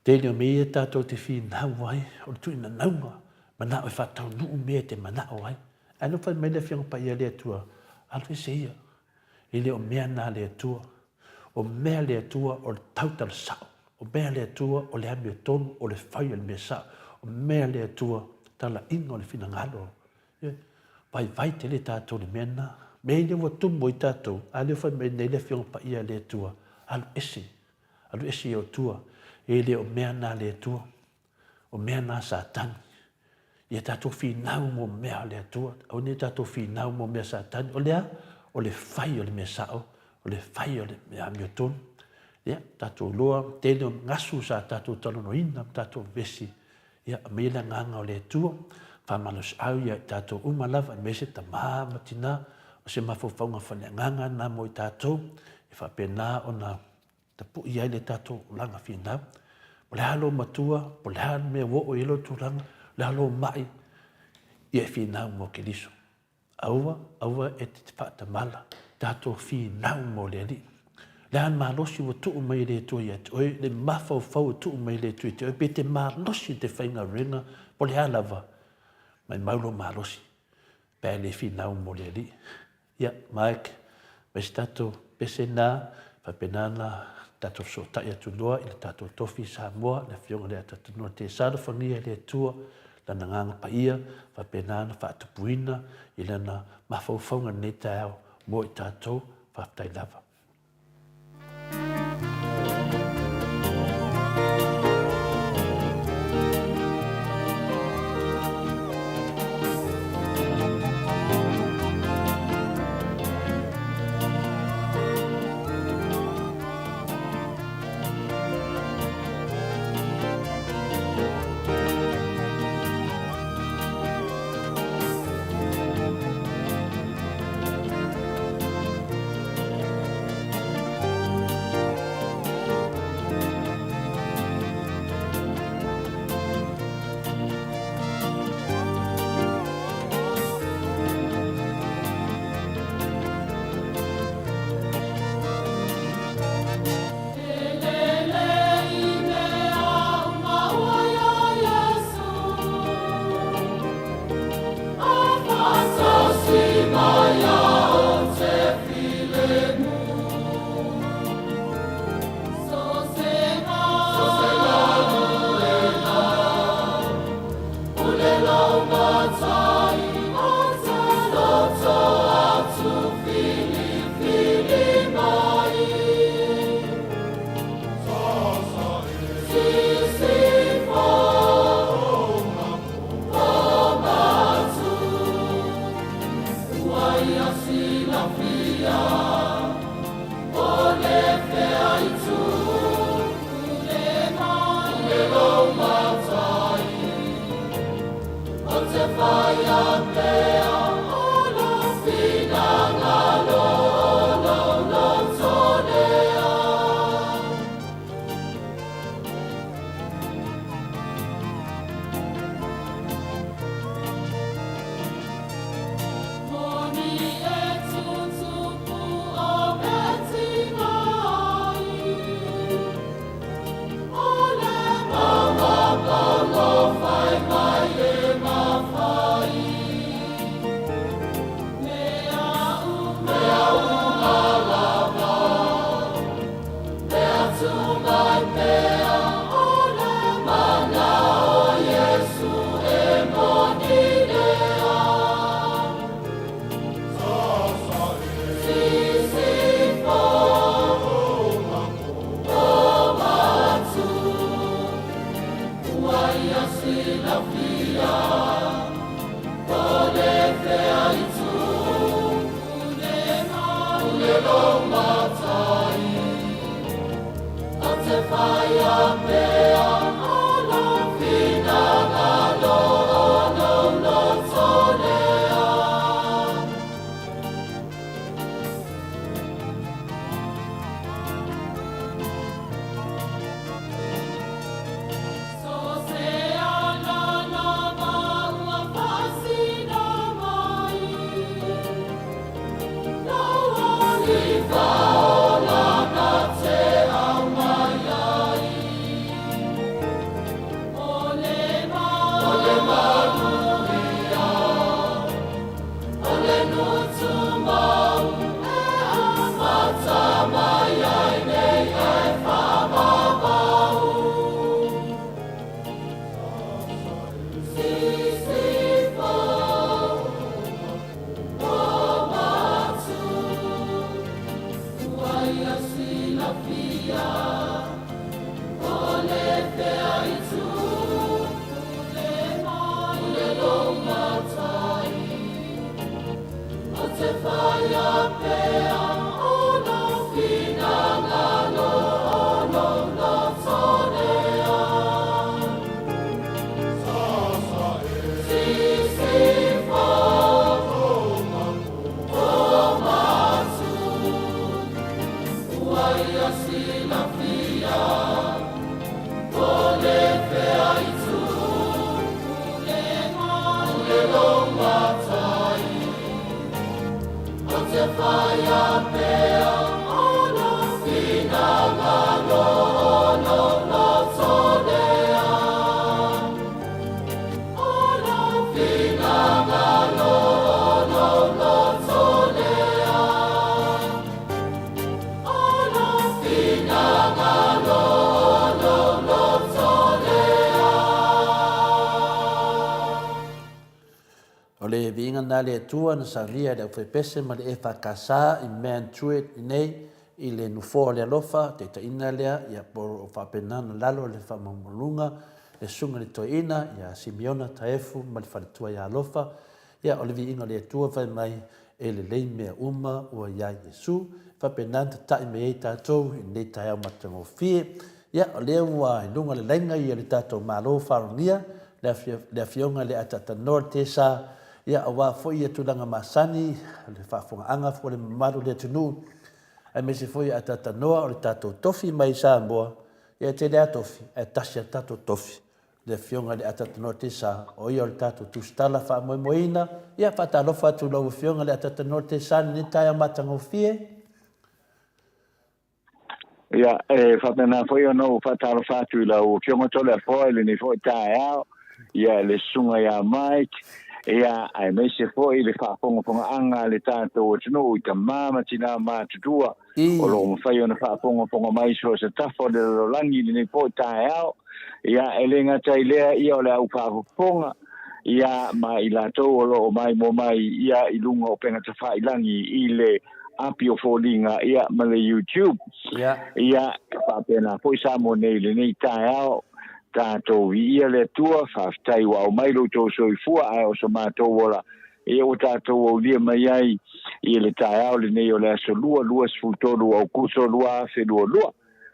Tele o mea ia tatou te finau ai, o le tuuinanauga, manao e faataunuu mea e te manao ai. Ae lea ua fai mai le Afioga Paia a le Atua, alu ese ia, E le o mea na a le Atua. O mea a le Atua o le tautala sao. O mea a le Atua o le amiotonu, o le fai o le mea sao. O mea a le Atua, talaiga o le finagalo. Ioe. Vaivai tele tatou i le mea lena. Mea ia ua tumu ai tatou, a lea ua fai mai nei le Afioga Paia a le Atua, alu ese, alu ese i ou tua. E le o mea na a le Atua. O mea na a Satani. Ia tatou finau mo mea a le Atua, aua ne i tatou finau mo mea a Satani. O le a? O le fai o le mea sao, o le fai o le mea amiotonu. Ia, tatou iloa, tele o gasu sa tatou talanoaina ma tatou vevesi, ia, aumai le agaga o le Atua, faamalosiau ia i tatou uma lava, aemaise tama ma tina, o se mafaufauga faaleagaga lena mo i tatou, e faapena ona Tapui ai le tatou olaga finau. O le a lou matua, o le a le mea ua oo i ai lou tulaga, o le a lou mai, ia e finau mo Keriso. Aua, aua e te faatamala, tatou finau mo le Alii. Le a le malosi ua tuu mai e le Atua ia te oe, le mafaufau ua tuu mai e le Atua ia te oe, pe te malosi i te faigaluega, po o le a lava, maimau lou malosi, pe a e le finau mo le Alii. Ia, Mike, ma isi tatou pese na, faapena ona tatou fesootai atu loa i le tatou tofi i Samoa, le Afioga i le Atatanua Tesa alofagia e le Atua, Lana Agaga Paia, faapena ona faatupuina i Lana mafaufauga i lenei taeao mo i tatou. Faafetai lava. le viiga lena a le Atua na saunia e le aufaipese ma le EFKS i Mantuet i nei i le Nofoa o le Alofa, taitaiina lea, ia, po o faapena ona lalo le faamaumauga le Susuga i le Toeaina ia Simiona Taefu ma le faletua ia Alofa. Ia, o le viiga o le Atua fai mai e lelei mea uma ua iā Iesu. E faapena ona tata'i mai ai tatou i lenei taeao matagofie. Ia, o lea ua i luga o le laina ia le tatou Malo faalogia, le Afioga i le Ataatanoa le Tesa, ia, aua foi ia tulaga masani, le faafofogaaga foi a le mamalu o le atunuu, aemaise foi Ataatanoa o le tatou tofi mai Samoa. Ia, e tele lava tofi, ae tasi lava le tatou tofi. Le Afioga i le Atatanoa Tesa, o ia o le tatou tusitala faamoemoeina. Ia, faatalofa atu i lau Afioga i le Atatanoa Tesa i lenei taeao matagofie. Ia, e faapena foi ona ou faatalofa atu i lau Afioga Toleafoa i lenei foi taeao, ia, le susuga ia Mike, ia, aemaise foi le faafogafogaaga a le tatou atunuu i tama ma tinā matutua o lo o mafai ona faafogafoga mai i so o se tafa o le lalolagi i lenei foi taeao. Ia, e le gata i lea, ia, o le au faafofoga, ia, ma i latou o lo o maimoa mai, ia, i luga o upega tafailagi i le api o foliga, ia, ma le YouTube. Ia, e faapena foi Samoa nei i lenei taeao, tatou viia le Atua, faafetai ua aumai lo outou soifua, ae o so matou ola, ia ua tatou aulia mai ai i le taeao lenei o le aso Lua, 23 o Aokuso 2022.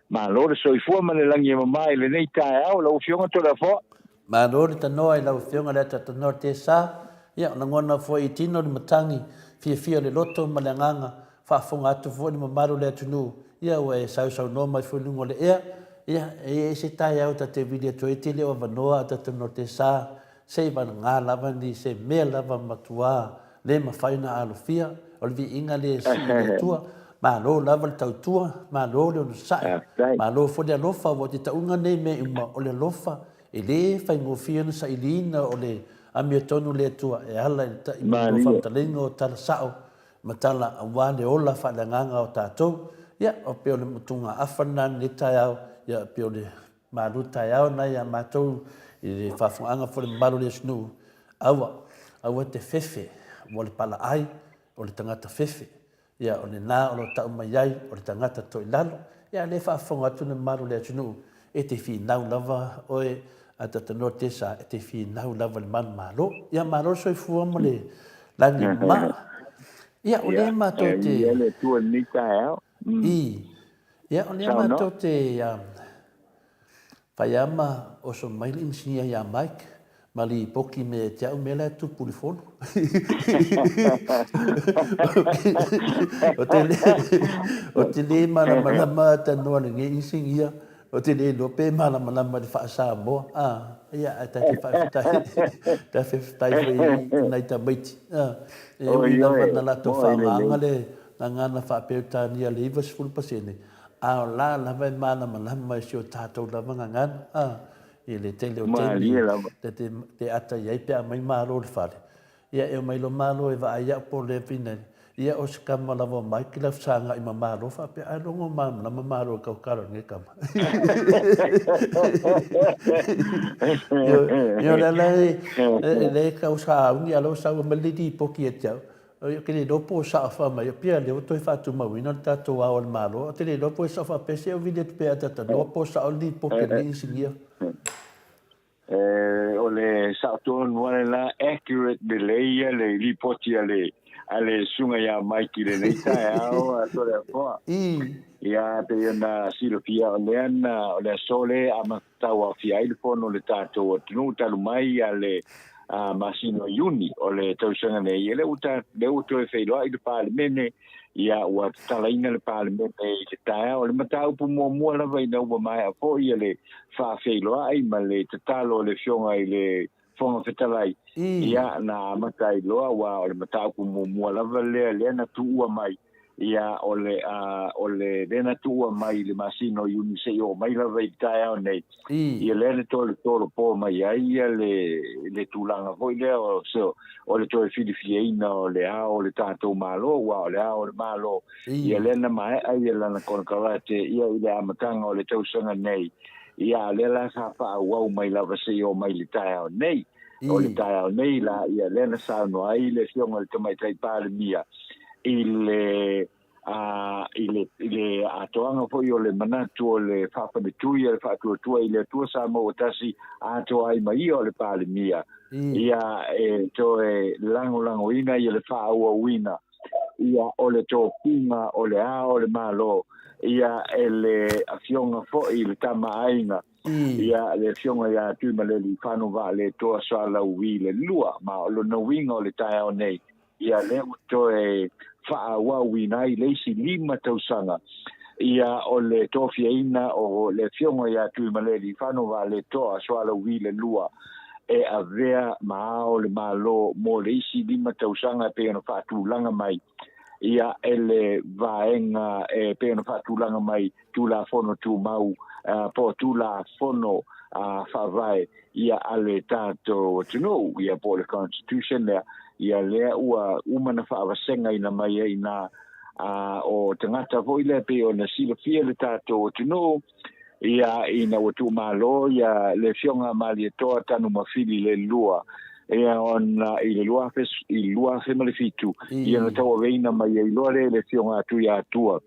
Malo le soifua ma le lagi e mama i lenei taeao, lau Afioga Toleafoa. Malo le tanoa i lau Afioga le Atatanoa Tesa. Ia, o lagona foi i tino le matagi, fiafia le loto ma le agaga, faafofoga atu foi le mamalu o le atunuu, ia ua e sausaunoa mai foi i luga o le ea. Ia, e i ai se taeao ta te vili atu ai, tele o avanoa Atatanoa Tesa, Se i valaga lava ni se mea lava matua le mafai ona alofia, o le viiga lea e sii i le Atua. Malo lava le tautua, malo le onosai, malo foi le alofa, ua te tauga nei mea uma, o le alofa e le faigofie ona sailiina o le amiotonu le Atua e ala i le ta'i mai faamatalaina o tala sa'o ma tala aua le ola faaleagaga o tatou. Ia, o pei o le motugaafa lena i lenei taeao, ia pei o le Malu taeao na ia matou i le faafogaaga foi le mamalu o le atunuu, aua, aua te fefe, ua le palaai, o le tagata fefe. Ia, o lena o lo o tau mai ai, o le tagata toilalo. Ia, a lea e faafofoga atu le mamalu o le atunuu, e te finau lava oe a Tatanoa Tesa, e te finau lava i le manumalo. Ia, malo le soifua ma le lagi mama. Ia, o lea matou te... Ia, le Atua i lenei taeao. I, Ia, o lea matou te fai lava ma oso mai le inisinia ia Mike ma lipoti me ia te au mea la e tupu i le fono. Ou te le malamalama tanoa lenei inisinia, ou te le iloa pe malamalama i le faa-Samoa. Ia, ae ta te faafetai, ta faafetai foi i nai tamaiti. E ui lava na latou faaaogaina le gagana faa-Peretania i le 90%, a o la lava e malamalama i si o tatou lava gagana, a, i le tele o taimi te ata i ai pe a aumai malo i le fale, ia e omai loa malo e vaai au po o le fina, ia o se kama lava o Mike la fesagai ma malo faapea, ai logo malamalama malo i kaukalo i lenei kama. Ia o le ala e le kau sauni a lo sau mai le lipoti ia te au. Ou te le iloa po o sao fai mai, pia lea ua toe faatumauina le tatou Ao o le Malo, ou te le iloa po o sao faapea se vili atu pea talanoa po o sao le lipoti a lenei inisinia. O le sao tonu lava le la, accurate lelei ia le lipoti a le a le susuga ia Mike i lenei taeao a Toleafoa. Ia, pei ona silafia o lea na o le aso lea e amata tauaofia ai le fono o le tatou atunuu talu mai ia le masina o Iuni o le tausaga nei, ia lea ua ta, lea ua toe feiloai le Palemene, ia ua tatalaina le Palemene i le taeao. O le mataupu muamua lava ina ua maea foi ia le faafeiloai ma le tatalo a le Afioga i le Fofoga Fetalai, ia na amata ai loa, aua o le mataupu muamua lava lea, lea na tuua mai, ia o le o le lea na tuua mai i le masina o Iuni seia oo mai lava i le taeao nei, ia lea na toe tolopo mai ai ia le le tulaga foi lea o se o le toe filifiliaina o le Ao o le tatou Malo, aua o le Ao o le Malo, ia lea na maea ia lana konekarate ia i le amataga o le tausaga nei, ia a o lea la sa faaauau mai lava seia oo mai i le taeao nei. O le taeao nei la, ia lea na saunoa ai le Afioga i le Tamaitai Palemia i le a i le i le atoaga foi o le manatu o le faafaletui a le Faatuatua i le Atua Samoa ua Tasi atoa ai ma ia o le Palemia, ia e toe lagolagoina ia le faaauauina ia o le tofiga o le Ao o le Malo ia e le Afioga foi i le Tama a Aiga ia le Afioga ia Tuimalealiifano Vaaletoa Sualauvi le Lua. Ma o lona uiga o le taeao nei, ia lea ua toe faaauauina ai le isi 5 tausaga ia o le tofiaina o le Afioga ia Tuimalealiifano Vaaletoa Sualauvi le Lua e avea ma Ao o le Malo mo le isi 5 tausaga e pei ona faatulaga mai ia e le vaega e pei ona faatulaga mai Tulafono Tumau po o Tulafono Faavae ia a le tatou atunuu, ia po o le Constitution lea, ia lea ua uma na faavasegaina mai ai inā. A o tagata foi lea pei ona silafia le tatou atunuu, ia ina ua tuumalo ia le Afioga a Malietoa Tanumafili le Lua, ia ona i le 2007, ia na tauaveina mai ai loa lea e le Afioga a Tuiatua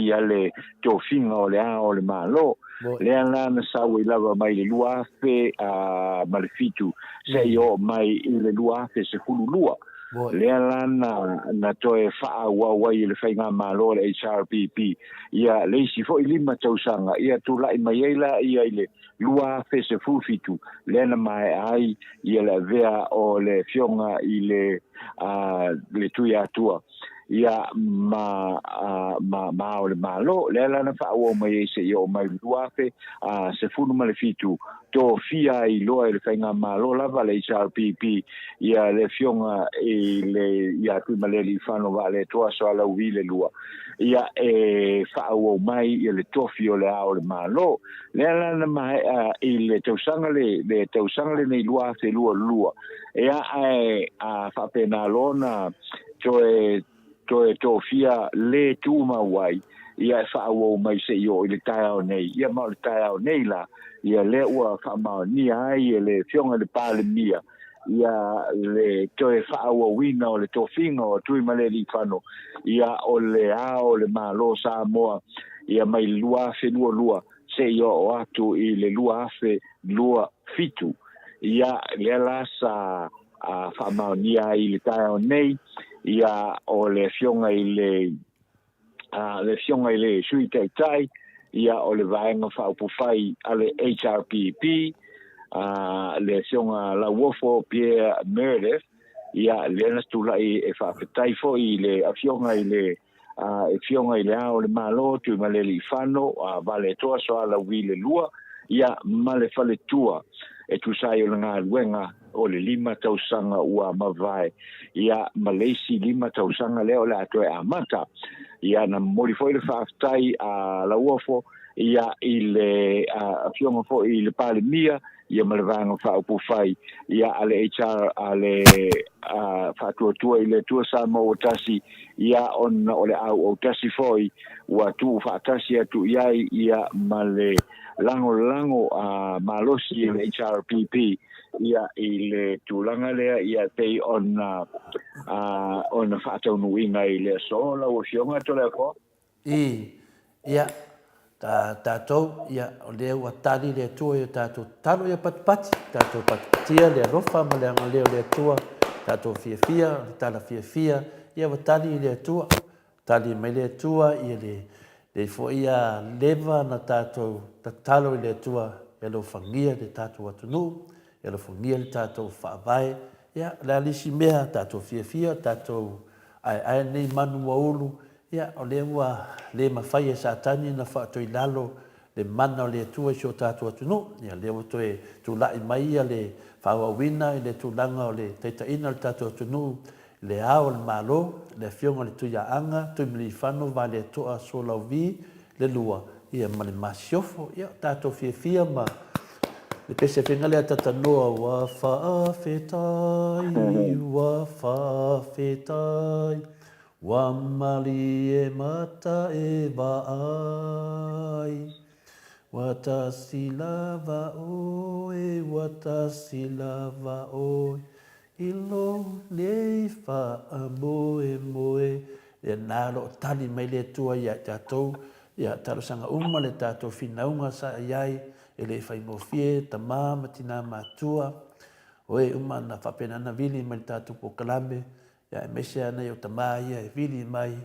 ia le tofiga o le Ao o le Malo. Lea la na sau ai lava mai le 2007 seia oo mai i le 2012. Lea la na toe faaauau ai e le Faigamalo a le HRPP ia le isi foi 5 tausaga, ia tulai mai ai la ia i le 2017, lea na maea ai ia le avea o le Afioga i le le Tuiatua ia ma ma ma Ao o le Malo. Lea la na faaauau mai ai seia oo mai i le 2017, tofia ai loa e le Faigamalo lava le HRPP ia le Afioga i le ia Tuimalealiifano Vaaletoa Sualauvi le Lua ia e faaauau mai ia le tofi o le Ao o le Malo. Lea la na maea i le tausaga le le tausaga lenei 2022, ea ae a faapena loa na toe toe tofia le tumau ai ia e faaauau mai seia oo i le taeao nei. Ia ma o le taeao nei la, ia lea ua faamaonia ai e le Afioga i le Palemia ia le toe faaauauina o le tofiga o Tuimalealiifano ia o le Ao o le Malo o Samoa ia mai le 2022 seia oo atu i le 2027. Ia lea la sa faamaonia ai i le taeao nei ia o le Afioga i le le Afioga i le Sui Taitai ia o le Vaega Faaupufai a le HRPP, le Afioga Lauofo Pierre Meredith, ia lea na tulai e faafetai foi i le Afioga i le Afioga i le Ao o le Malo Tuimalealiifano Vaaletoa Sualauvi le Lua, ia ma le faletua e tusa ai o le galuega o le 5 tausaga ua mavae, ia ma le isi 5 tausaga lea o le a toe amata. Ia na momoli foi le faafetai a Lauofo ia i le Afioga foi i le Palemia ia ma le Vaega Faaupufai ia a le HR a le Faatuatua i le Atua Samoa ua Tasi ia ona o le auautasi foi ua tuufaatasi atu i ai ia ma le lagolago a malosi e le HRPP ia i le tulaga lea ia pei ona ona faataunuuina i le aso lau Afioga Toleafoa. I, ia, ta, tatou, ia, o lea ua tali le Atua i o tatou tatalo, ia patipati, tatou patipatia le alofa ma le agalelei o le Atua, tatou fiafia, o le tala fiafia, ia ua tali i le Atua. Tali mai le Atua ia le le foi ia leva na tatou tatalo i le Atua e alofagia le tatou atunuu, e alofagia le tatou faavae. Ia, o le a le isi mea tatou fiafia, tatou aeae lenei manu ua ulu, ia, o lea ua le mafai e Satani ona faatoilalo le mana o le Atua i si o tatou atunuu. Ia, lea ua toe tulai mai ia le faaauauina i le tulaga o le taitaiina o le tatou atunuu Le Ao o le Malo, le Afioga i le Tuiaaga, Tuimalealiifano Vaaletoa Sualauvi le Lua, ia ma le Masiofo. Ia, o tatou fiafia ma le pesefega lea tatanoa, ua faafetai, ua faafetai, ua malie mata e vaai. Ua tasi lava oe, ua tasi lava oe, I lou nei faamoemoe. Lena o lo o tali mai le Atua ia i tatou, ia talosaga uma le tatou finauga sa i ai, e le faigofie, tama ma tina matua, o e uma na faapena ona vili mai le tatou polokalame, ia aemaise lava nai o tama ia e vili mai,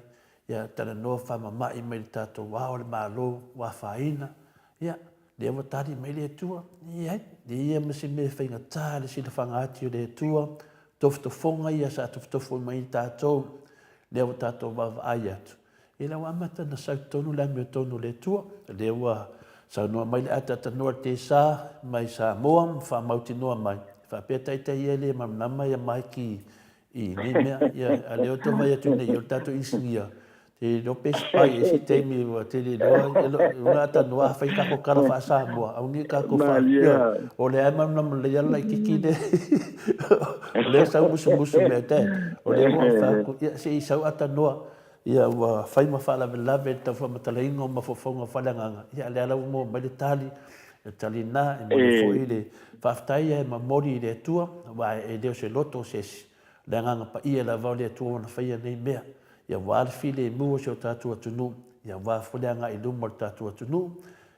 ia talanoa faamama'i mai le tatou Ao o le Malo ua afaina, ia, lea ua tali mai le Atua, leai, leai ia ma se mea e faigata le silafaga ati o le Atua, tofotofoga ia sa tofotofo mai ai tatou, lea ua tatou vaavaai atu, ia lea ua amata ona sau tonu le amiotonu o le Atua, lea ua saunoa mai le ataatanoa le tesa mai Samoa ma faamautinoa mai, faapea taitai ia e le malamalama ia Maiki i nei mea. Ia, a lea ou te vaai atu nei, o le tatou inisinia, te iloa pe spy i isi taimi ua tele iloa, ua atanoa a fai kako tala faa-Samoa, aua ne i tatou faa... Malie. O lea e malamalama lelei lava le laitiiti lea. O lea e sau musumusu mea te, o lea ua ou fai atu, ia se i sau atanoa, ia ua fai ma faalavelave i le tau faamatalaina o mafaufauga faaleagaga, ia lea la ua maua mai le tali, le tali lena, e momoli foi le faafetai e momoli i le Atua, aua e le o se loto o se isi, o le Agaga Paia lava o le Atua ua na faia nei mea, ia aua le filemu o si o tatou atunuu, ia aua foi le agai i luma o le tatou atunuu.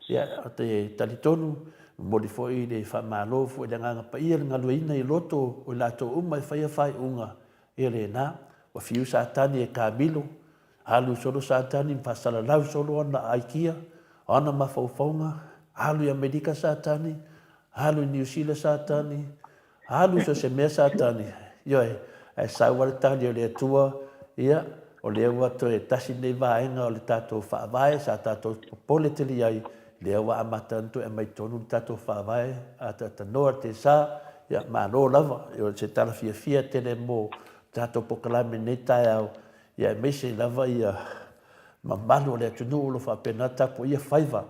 Ia, ou te talitonu, momoli foi le faamalo foi i le Agaga Paia i le galueina i loto o i latou uma e faia faaiuga, ia lena, ua fiu Satani e kamilo, Alu solo Satani ma faasalalau solo ana aikia, o ana mafaufauga, alu i Amerika Satani, alu i Niu Sila Satani, alu so se mea Satani, ioe, ae sau lava le tali o le Atua, ia, o lea ua toe tasi lenei vaega o le tatou Faavae sa tatou popole tele i ai, lea ua amata ona toe aumai tonu le tatou Faavae, a taatanoa le tesa, ia, malo lava, o se tala fiafia tele mo tatou polokalame i lenei taeao, Ia aemaise lava ia mamalu o le atunuu o lo o faapena tapuaia faiva.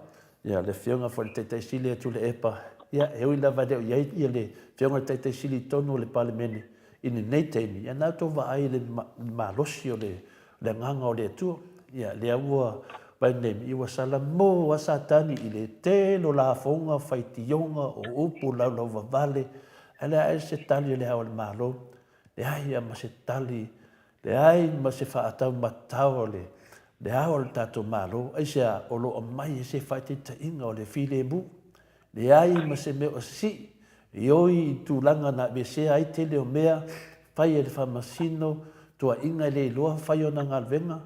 Ia le Afioga foi i le Taitai Sili ia Tuilaepa, ia e ui lava e le o i ai ia le Afioga i le Taitai Sili i totonu o le Palemene i lenei taimi, ia na outou vaai i le malosi o le agaga o le Atua. Ia lea ua vaai nei, ia ua salamo lava Satani i le tele o lafoga, faitioga, o upu laulauvavale, ae leai se tali a le Ao o le Malo, leai lava ma se tali Leai ma se faataumatao a le ao o le tatou Malo, aisea o lo o aumai ai se faaitaitaiga o le filemu. Leai ma se mea o sii, e oi i tulaga na aveesea ai tele o mea fai e le Faamasino, tuuaiga e le iloa fai ona galuega.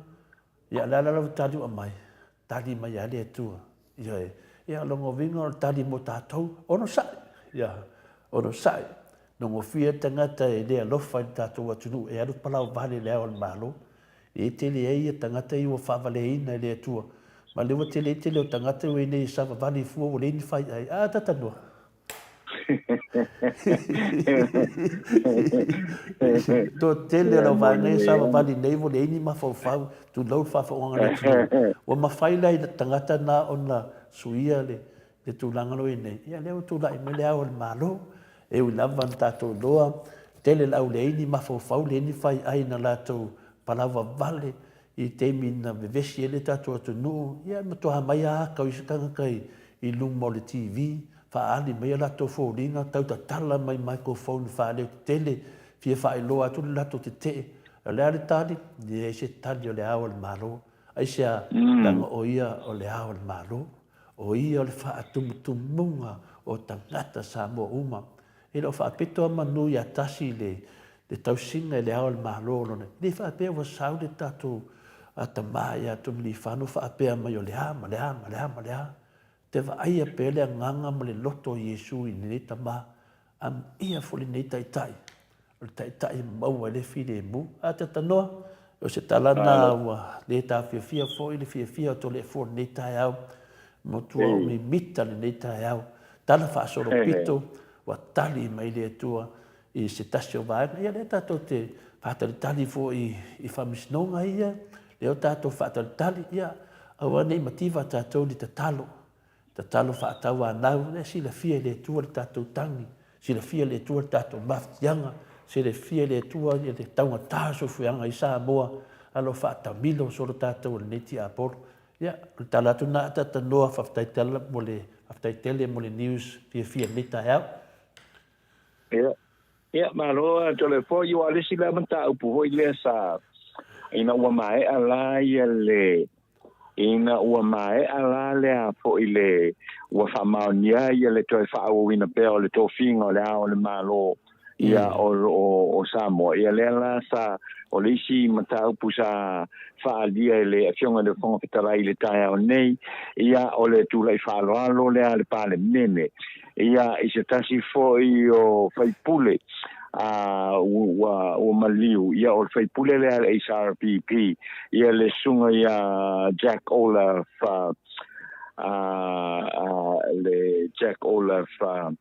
Ia o le a la lau tali ua aumai? Tali mai lava le Atua. Ioe. Ia, o lona uiga o le tali mo tatou, onosai. Ia, onosai. Nogofie le tagata e le alofa i le tatou atunuu e alu palau vale i le ao o le Malo. E tele ai ia tagata ia ua faavaleina e le Atua. Ma lea ua tele ai tele o tagata ua i nei e savavali fua ua leai ni faiai. A tatanoa. Toatele o lau vaega ia savavali nei ua leai ni mafaufau, tulou le faafoogaga a le atunuu. Ua mafai la i le tagata na ona suia le tulaga lea ua i ai nei. Ia lea ua tulai mai le Ao o le Malo, e ui lava ina tatou iloa, tele le au leai ni mafaufau, leai ni faiai na latou palavavale I taimi na vevesi ai le tatou atunuu, ia e matua mai lava ata o isi tagata i luma o le TV, faaali mai a latou foliga, tau tatala mai microphone faaleotetele, fia faailoa atu le latou tetee. O le a le tali? Leai se tali o le Ao o le Malo. Aisea? Leaga o ia o le Ao o le Malo. O ia o le faatumutumuga o tagata Samoa uma. E le o faapito lava manu ia tasi i le tausiga i le Ao o le Malo o lona. E le faapea ua sau le tatou tama ia Tumiliifano faapea mai o le a ma le a ma le a ma le a. Te vaaia pea le agaga ma le loto o Iesu i lenei tama, amuia foi lenei taitai, o le taitai e maua ai le filemu. A tatanoa, o se tala na ua le taofiofia foi le fiafia o Toleafoa i lenei taeao, matua o mimita lenei taeao. Tala faasolopito ua tali mai le Atua i se tasi o vaega. Ia lea tatou te faatalitali foi i faamasinoga ia, lea o tatou faatalitali, ia aua ne i mativa tatou i le tatalo. Tatalo faatauanau, lea silafia e le Atua le tatou tagi, silafia e le Atua le tatou mafatiaga, silafia e le Atua le taugata o soifuaga i Samoa, a o lo o faatamilo solo tatou e lenei tiapolo. Ia, o le tala atu lena Atatanoa, faafetai tala mo le, faafetai tele mo le news fiafia i lenei taeao. Ia, ia malo a Toleafoa, ia aua o le isi lea mataupu foi lea sa, ina ua maea la ia le, ina ua maea la lea foi le, ua faamaonia ia le toe faaauauina pea o le tofiga o le Ao o le Malo ia o, o, o Samoa. Ia lea la sa, o le isi mataupu sa faaalia e le Afioga i le Fofoga Fetalai i le taeao nei, ia o le tulai faaaloalo lea a le Palemene, ia i se tasi foi o faipule a ua, ua maliu, ia o le faipule lea a le HRPP, ia le susuga ia Jack Olaf, uh, uh, le Jack Olaf uh,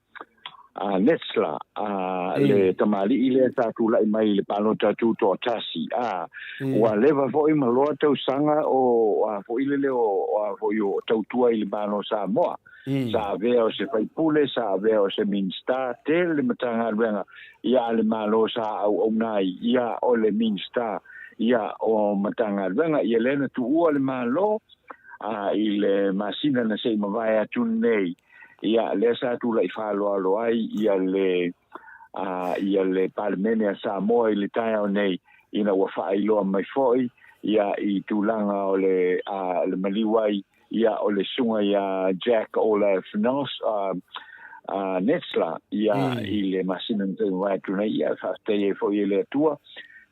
a Netzler, a le tamalii lea sa tulai mai i le palota tutoatasi, a ua leva foi ma loa tausaga o a foi lele o a foi o tautua i le Malo o Samoa. Sa avea o se faipule, sa avea o se Minista, tele le Matagaluega ia a le Malo sa auauna ai, ia o le Minista ia o Matagaluega. Ia lea na tuua le Malo a i le masina na se i mavae atu nei. Ia, lea sa tulai faaaloalo ai ia le, a, ia le Palemene a Samoa i le taeao nei, ina ua faailoa mai foi, ia, i tulaga o le, a, le maliu ai, ia, o le susuga ia Jack Olaf Nos, a, a, Netzler, ia, i le masina na taimi mai atu nei, ia, faafetai ai foi e le Atua,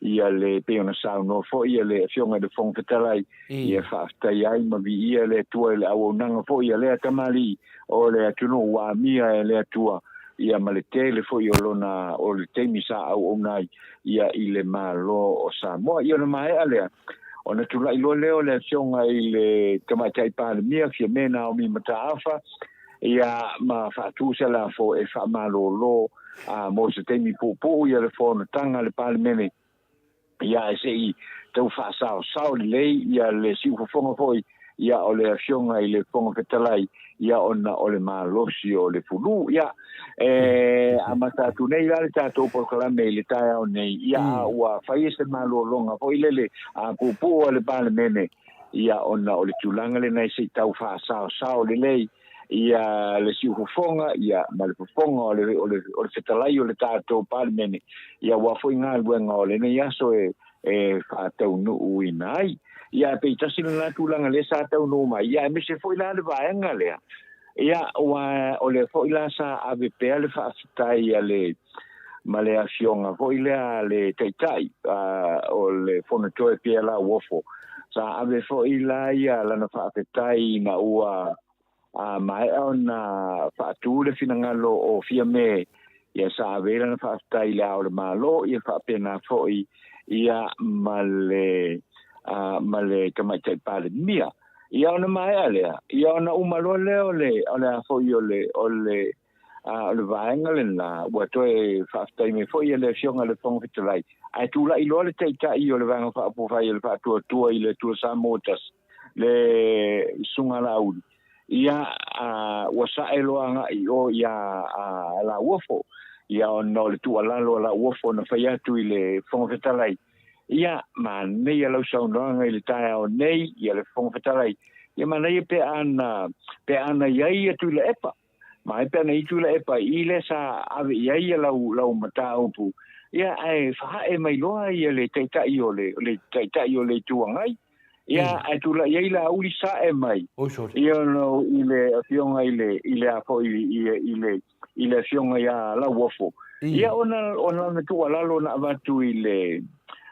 ia le, pei ona saunoa foi ia le Afioga i le Fofoga Fetalai, Ia faafetai ai ma viia le Atua i le auaunaga foi a lea tamalii o le atunuu ua amia e le Atua, ia ma le tele foi o lona o le taimi sa auauna ai ia i le Malo o Samoa. Ia ona maea lea, ona tulai loa lea o le Afioga i le Tamaitai Palemia Fiame Naomi Mataafa, ia ma faatu se lafo e faamalolo a mo se taimi puupuu ia le fonotaga a le Palemene. Ia, e se i tau faasaosao lelei ia le siufofoga foi ia o le Afioga i le Fofoga Fetalai, ia ona o le malosi o le fulu. Ia, e amata atu nei la le tatou polokalame i le taeao nei, ia a ua fai se malologa foi lele a puupuu a le Palemene, ia ona o le tulaga lena e se i tau faasaosao lelei ia le siufofoga ia ma le fofoga o le, o le, o le fetalai o le tatou Palemene, ia aua foi galuega o lenei aso e, e faataunuuina ai. Ia, pei tasi lena tulaga lea sa taunuu mai, ia aemaise foi la le vaega lea, ia, ua, o lea foi la sa ave pea le faafetai a le, ma le afioga foi lea a le Taitai o le Fono Toe Pierre Lauofo, sa ave foi la ia lana faafetai ina ua maea ona faatu le finagalo o Fiame, ia sa ave ai lana faafetai i Le Ao o le Malo, ia faapena foi ia ma le ma le Tamaitai Palemia. Ia ona maea lea, ia ona uma loa lea o le o le a foi o le o le A o le vaega lena, ua toe faafetai mai foi le Afioga i le Fofoga Fetalai, ae tulai loa le Taitai o le Vaega Faaupufai o le Faatuatua i le Atua Samoa Tasi, le Susuga Laauli, ia, a, ua sae loa agai i o ia Lauofo, ia ona o le tuualalo a Lauofo na fai atu i le Fofoga Fetalai, Ia, manaia lau saunoaga i le taeao nei, ia le Fofoga Fetalai, ia manaia pe ana, pe ana i ai ia Tuilaepa. Mai pe ana i Tuilaepa i lea sa ave i ai ia lau, lau mataupu, ia ae fahae mai loa ia le Taitai o le, le Taitai o le Itu Agai. Ia, ae tulai ai Laauli sae mai, ia no, i le afioga i le, i le a foi, i, i le, i le afioga ia Lauofo. Ia ona, ona lana tuualalo na avatu i le,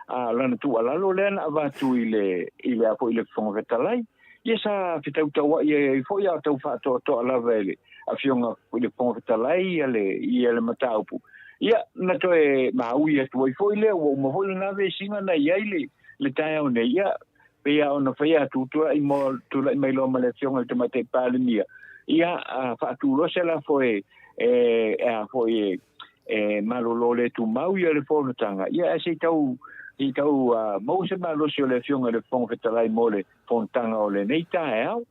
a, lana tuualalo lea na avatu i le, i le a foi i le Fofoga Fetalai. Ia sa fetautauai ai foi a o tau faatoatoa lava e le Afioga i le Fofoga Fetalai ia le, ia le mataupu. Ia, na toe maui atu ai foi lea, ua uma foi lena vesiga na i ai le, le taeao nei. Ia, pei lava ona fai atu, tulai, mo, tulai mai loa ma le Afioga i le Tamaitai Palemia, ia, faatu loa se lafo e, e, e a foi e, e malolo le tumau ia le fonotaga, ia ae se i tau, se i tau uh, maua se malosi o le Afioga i le Fofoga Fetalai mo le fonotaga o lenei taeao.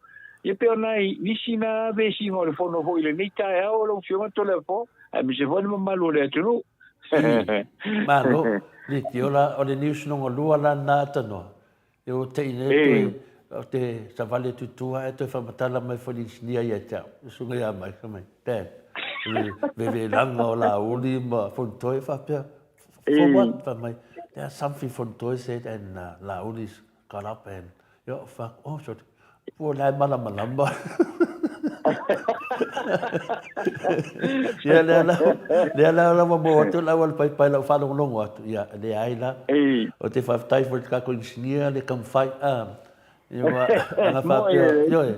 Ia pei ona i nisi na vesiga o le fono foi i lenei taeao lau Afioga Toleafoa, aemaise foi le mamalu o le atunuu. Malo, Litiola, o le news lona lua la lena Tanoa, e o tei nei toe Ou te savali atu i tua ae toe faamatala mai foi le inisinia ia te au, le susuga ia Mike, fai mai, Dad, o le vevelaga o Laauli ma Fonotoe faapea, for what? Fai mai, there are something Fonotoe said and Laauli got up and, yo, fuck, oh, so, ua la e malamalama. Ia, lea la, lea la la ua maua atu le auala paipai lau faalogologo atu, ia, leai la. Ou te faafetai foi i le tatou inisinia le taumafai, a, ia, ua, ana faapea, ioe,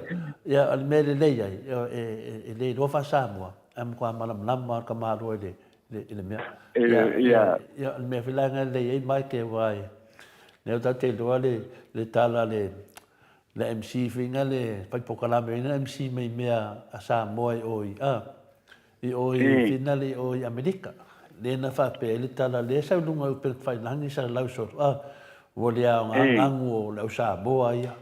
ia, o le mea e lelei ai, e, e le iloa faa-Samoa, ae matua malamalama lava le tamaloa i le, i le mea. Ia, ia, ia, o le mea foi la lena e lelei ai Mike, aua e, lea ua tatou te iloa le, le tala a le, le MC foi na le fai polokalame foi na MC mai mea a Samoa i o i a i o i fina le i o i Amerika le na faapea ai le tala lea sau luga o upega tafailagi sa lau solo a ua le aoga gagu o le au Samoa ia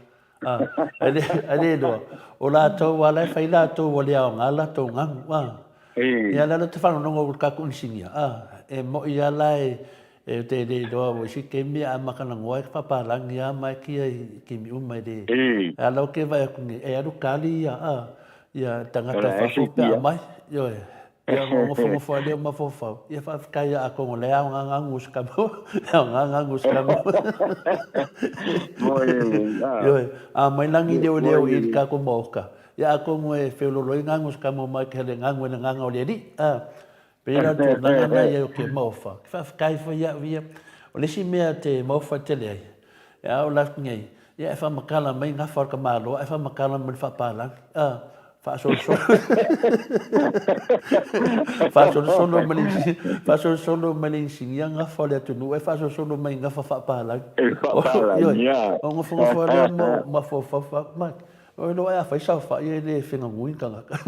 a ai le ai le iloa o latou a la e fai latou ua le aoga latou gagu a ia la te faalogologo i le tatou inisinia a e moi a la e E te le iloa ua isi kemi a makana ngoa e papalagi a mai kia i kemi uma e le e ala o ke vai aku nei e alu kali ia a ia tangata fafo pe a mai ioe ia ngofo ngofo a leo mafofau ia faafetai ia akongo le ao nganga ngus kamo ao nganga ngus kamo ioe a mai langi leo leo i ka ko moka ia akongo e feololo i ngangus kamo mai ke hele ngangu e nganga o le li a Pēlā le tulaga lena i ai o ke maofa. Ke faafetai foi ia au ia. O le isi mea te maofa tele ai, e a o la atu nei, ia e faamatala mai gafa o le tamaloa ae faamatala mai le faapalagi, a, faasolosolo faasolosolo mai le faasolosolo mai le inisinia gafa o le atunuu ae faasolosolo mai gafa faapalagi. E faapalagi, ia. O nofonofo lea ma mafaufau mai. Oi loa e a fai saofai e le fegagui tagata.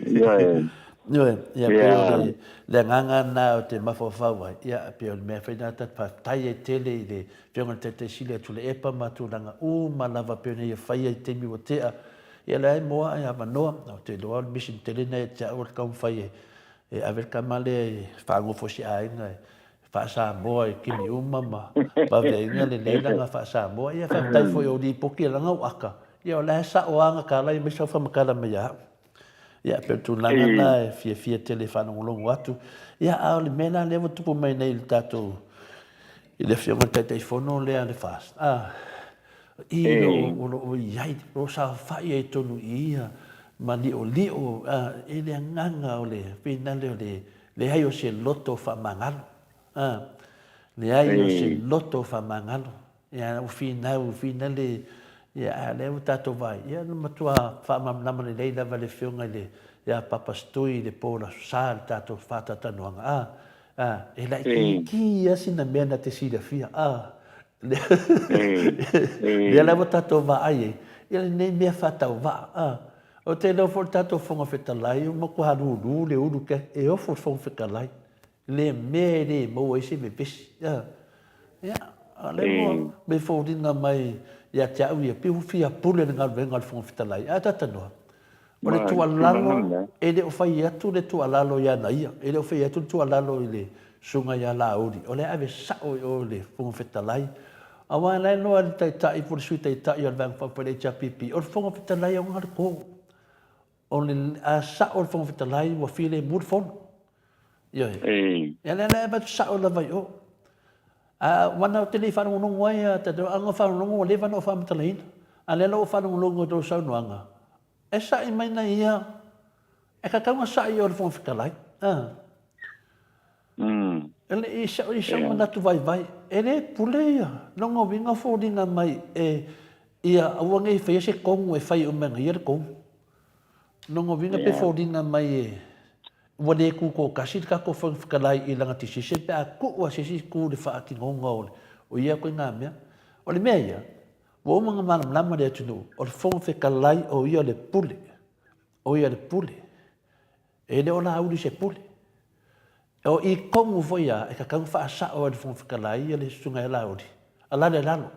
Ioe. Ioe, ia pei o le, le agaga lena o te mafaufau ai, ia pei o le mea foi lena ta te faafetai ai tele i le Afioga i le Taitai Sili a Tuilaepa ma tulaga uma lava pei ona ia faia i taimi ua tea. Ia lea e moa ai avanoa, ou te iloa o le mission tele lena ia te au o le taumafai e, e ave le tama lea e faanofo i se aiga e, faa-Samoa i kini uma ma vaveaiga lelei lana faa-Samoa. Ia faafetai foi o lipoti e lana aka. Ia o la e sao lava na tala ia mai sau faamatala mai ia au. Ia pei o le tulaga na e fiafia tele e faalogologo atu. Ia a o le mea la lea ua tupu mai nei i le tatou i le afioga i le Taitaifono lea a le FAST, a i lo o lo o i ai, o lo o saofai ai totonu i ia ma liolio i le agaga o le finale o le Leai o se loto faamagalo. A, leai o se loto faamagalo. Ia, ua finau, ua finau le, ia, a lea ua tatou vaai, ia, na matua faamalamalama lelei lava le Afioga i le, ia Papa Stui i le po o le Aso Sa i le tatou faatautanoaga. A, a, e laitiiti lava sina mea na te silafia. A, lea, lea la ua tatou vaai ai, ia lenei mea faatauvaa. A, Ou te iloa foi le tatou Fofoga Fetalai ua matua lulu le ulu ke e ofo le Fofoga Fetalai le mea e le maua ai se vevesi. Ia, a o lea ua me foliga mai ia te au ia, pei ua fia pule le galuega a le Fofoga Fetalai. Ae talanoa, o le tuualalo, e le o fai atu le tuualalo ia na ia, e le o fai atu le tuualalo i le Susuga ia Laauli, o lea e ave sao i o i le Fofoga Fetalai. Aua o la e iloa e le Taitai po o le Sui Taitai o le Vaega Faaupufai le HRPP, o le Fofoga Fetalai e ona le to. O le, a sao le Fofoga Fetalai ua filemu le Fono. Ioe. Ia lea la e avatu sao lava i o. A ua ou te le i faalogologo ai a tatou, a na faalogologo ua leva ona ou faamatalaina. A lea la ua ou faalogologo i tou saunoaga, e sa'i mai na ia, e tatau ona sa'i i o le Fofoga Fetalai. A. I sau manatu vaivai, e le pule ia, lona uiga foliga mai e ia aua nei faia se tonu e fai uma e na ia le tonu. Lona uiga pe foliga mai e ua le tutoatasi le tatou Fofoga Fetalai i lana decision pe a tuu lava se isi itu i le faatinoga o ia ituaiga mea. O le mea ia, ua uma ona malamalama le atunuu, o le Fofoga Fetalai o ia le pule, o ia le pule. E le o Laauli se pule. O i tonu foi a e tatau ona faasao e le Fofoga Fetalai ia le Susuga ia Laauli, alala i lalo,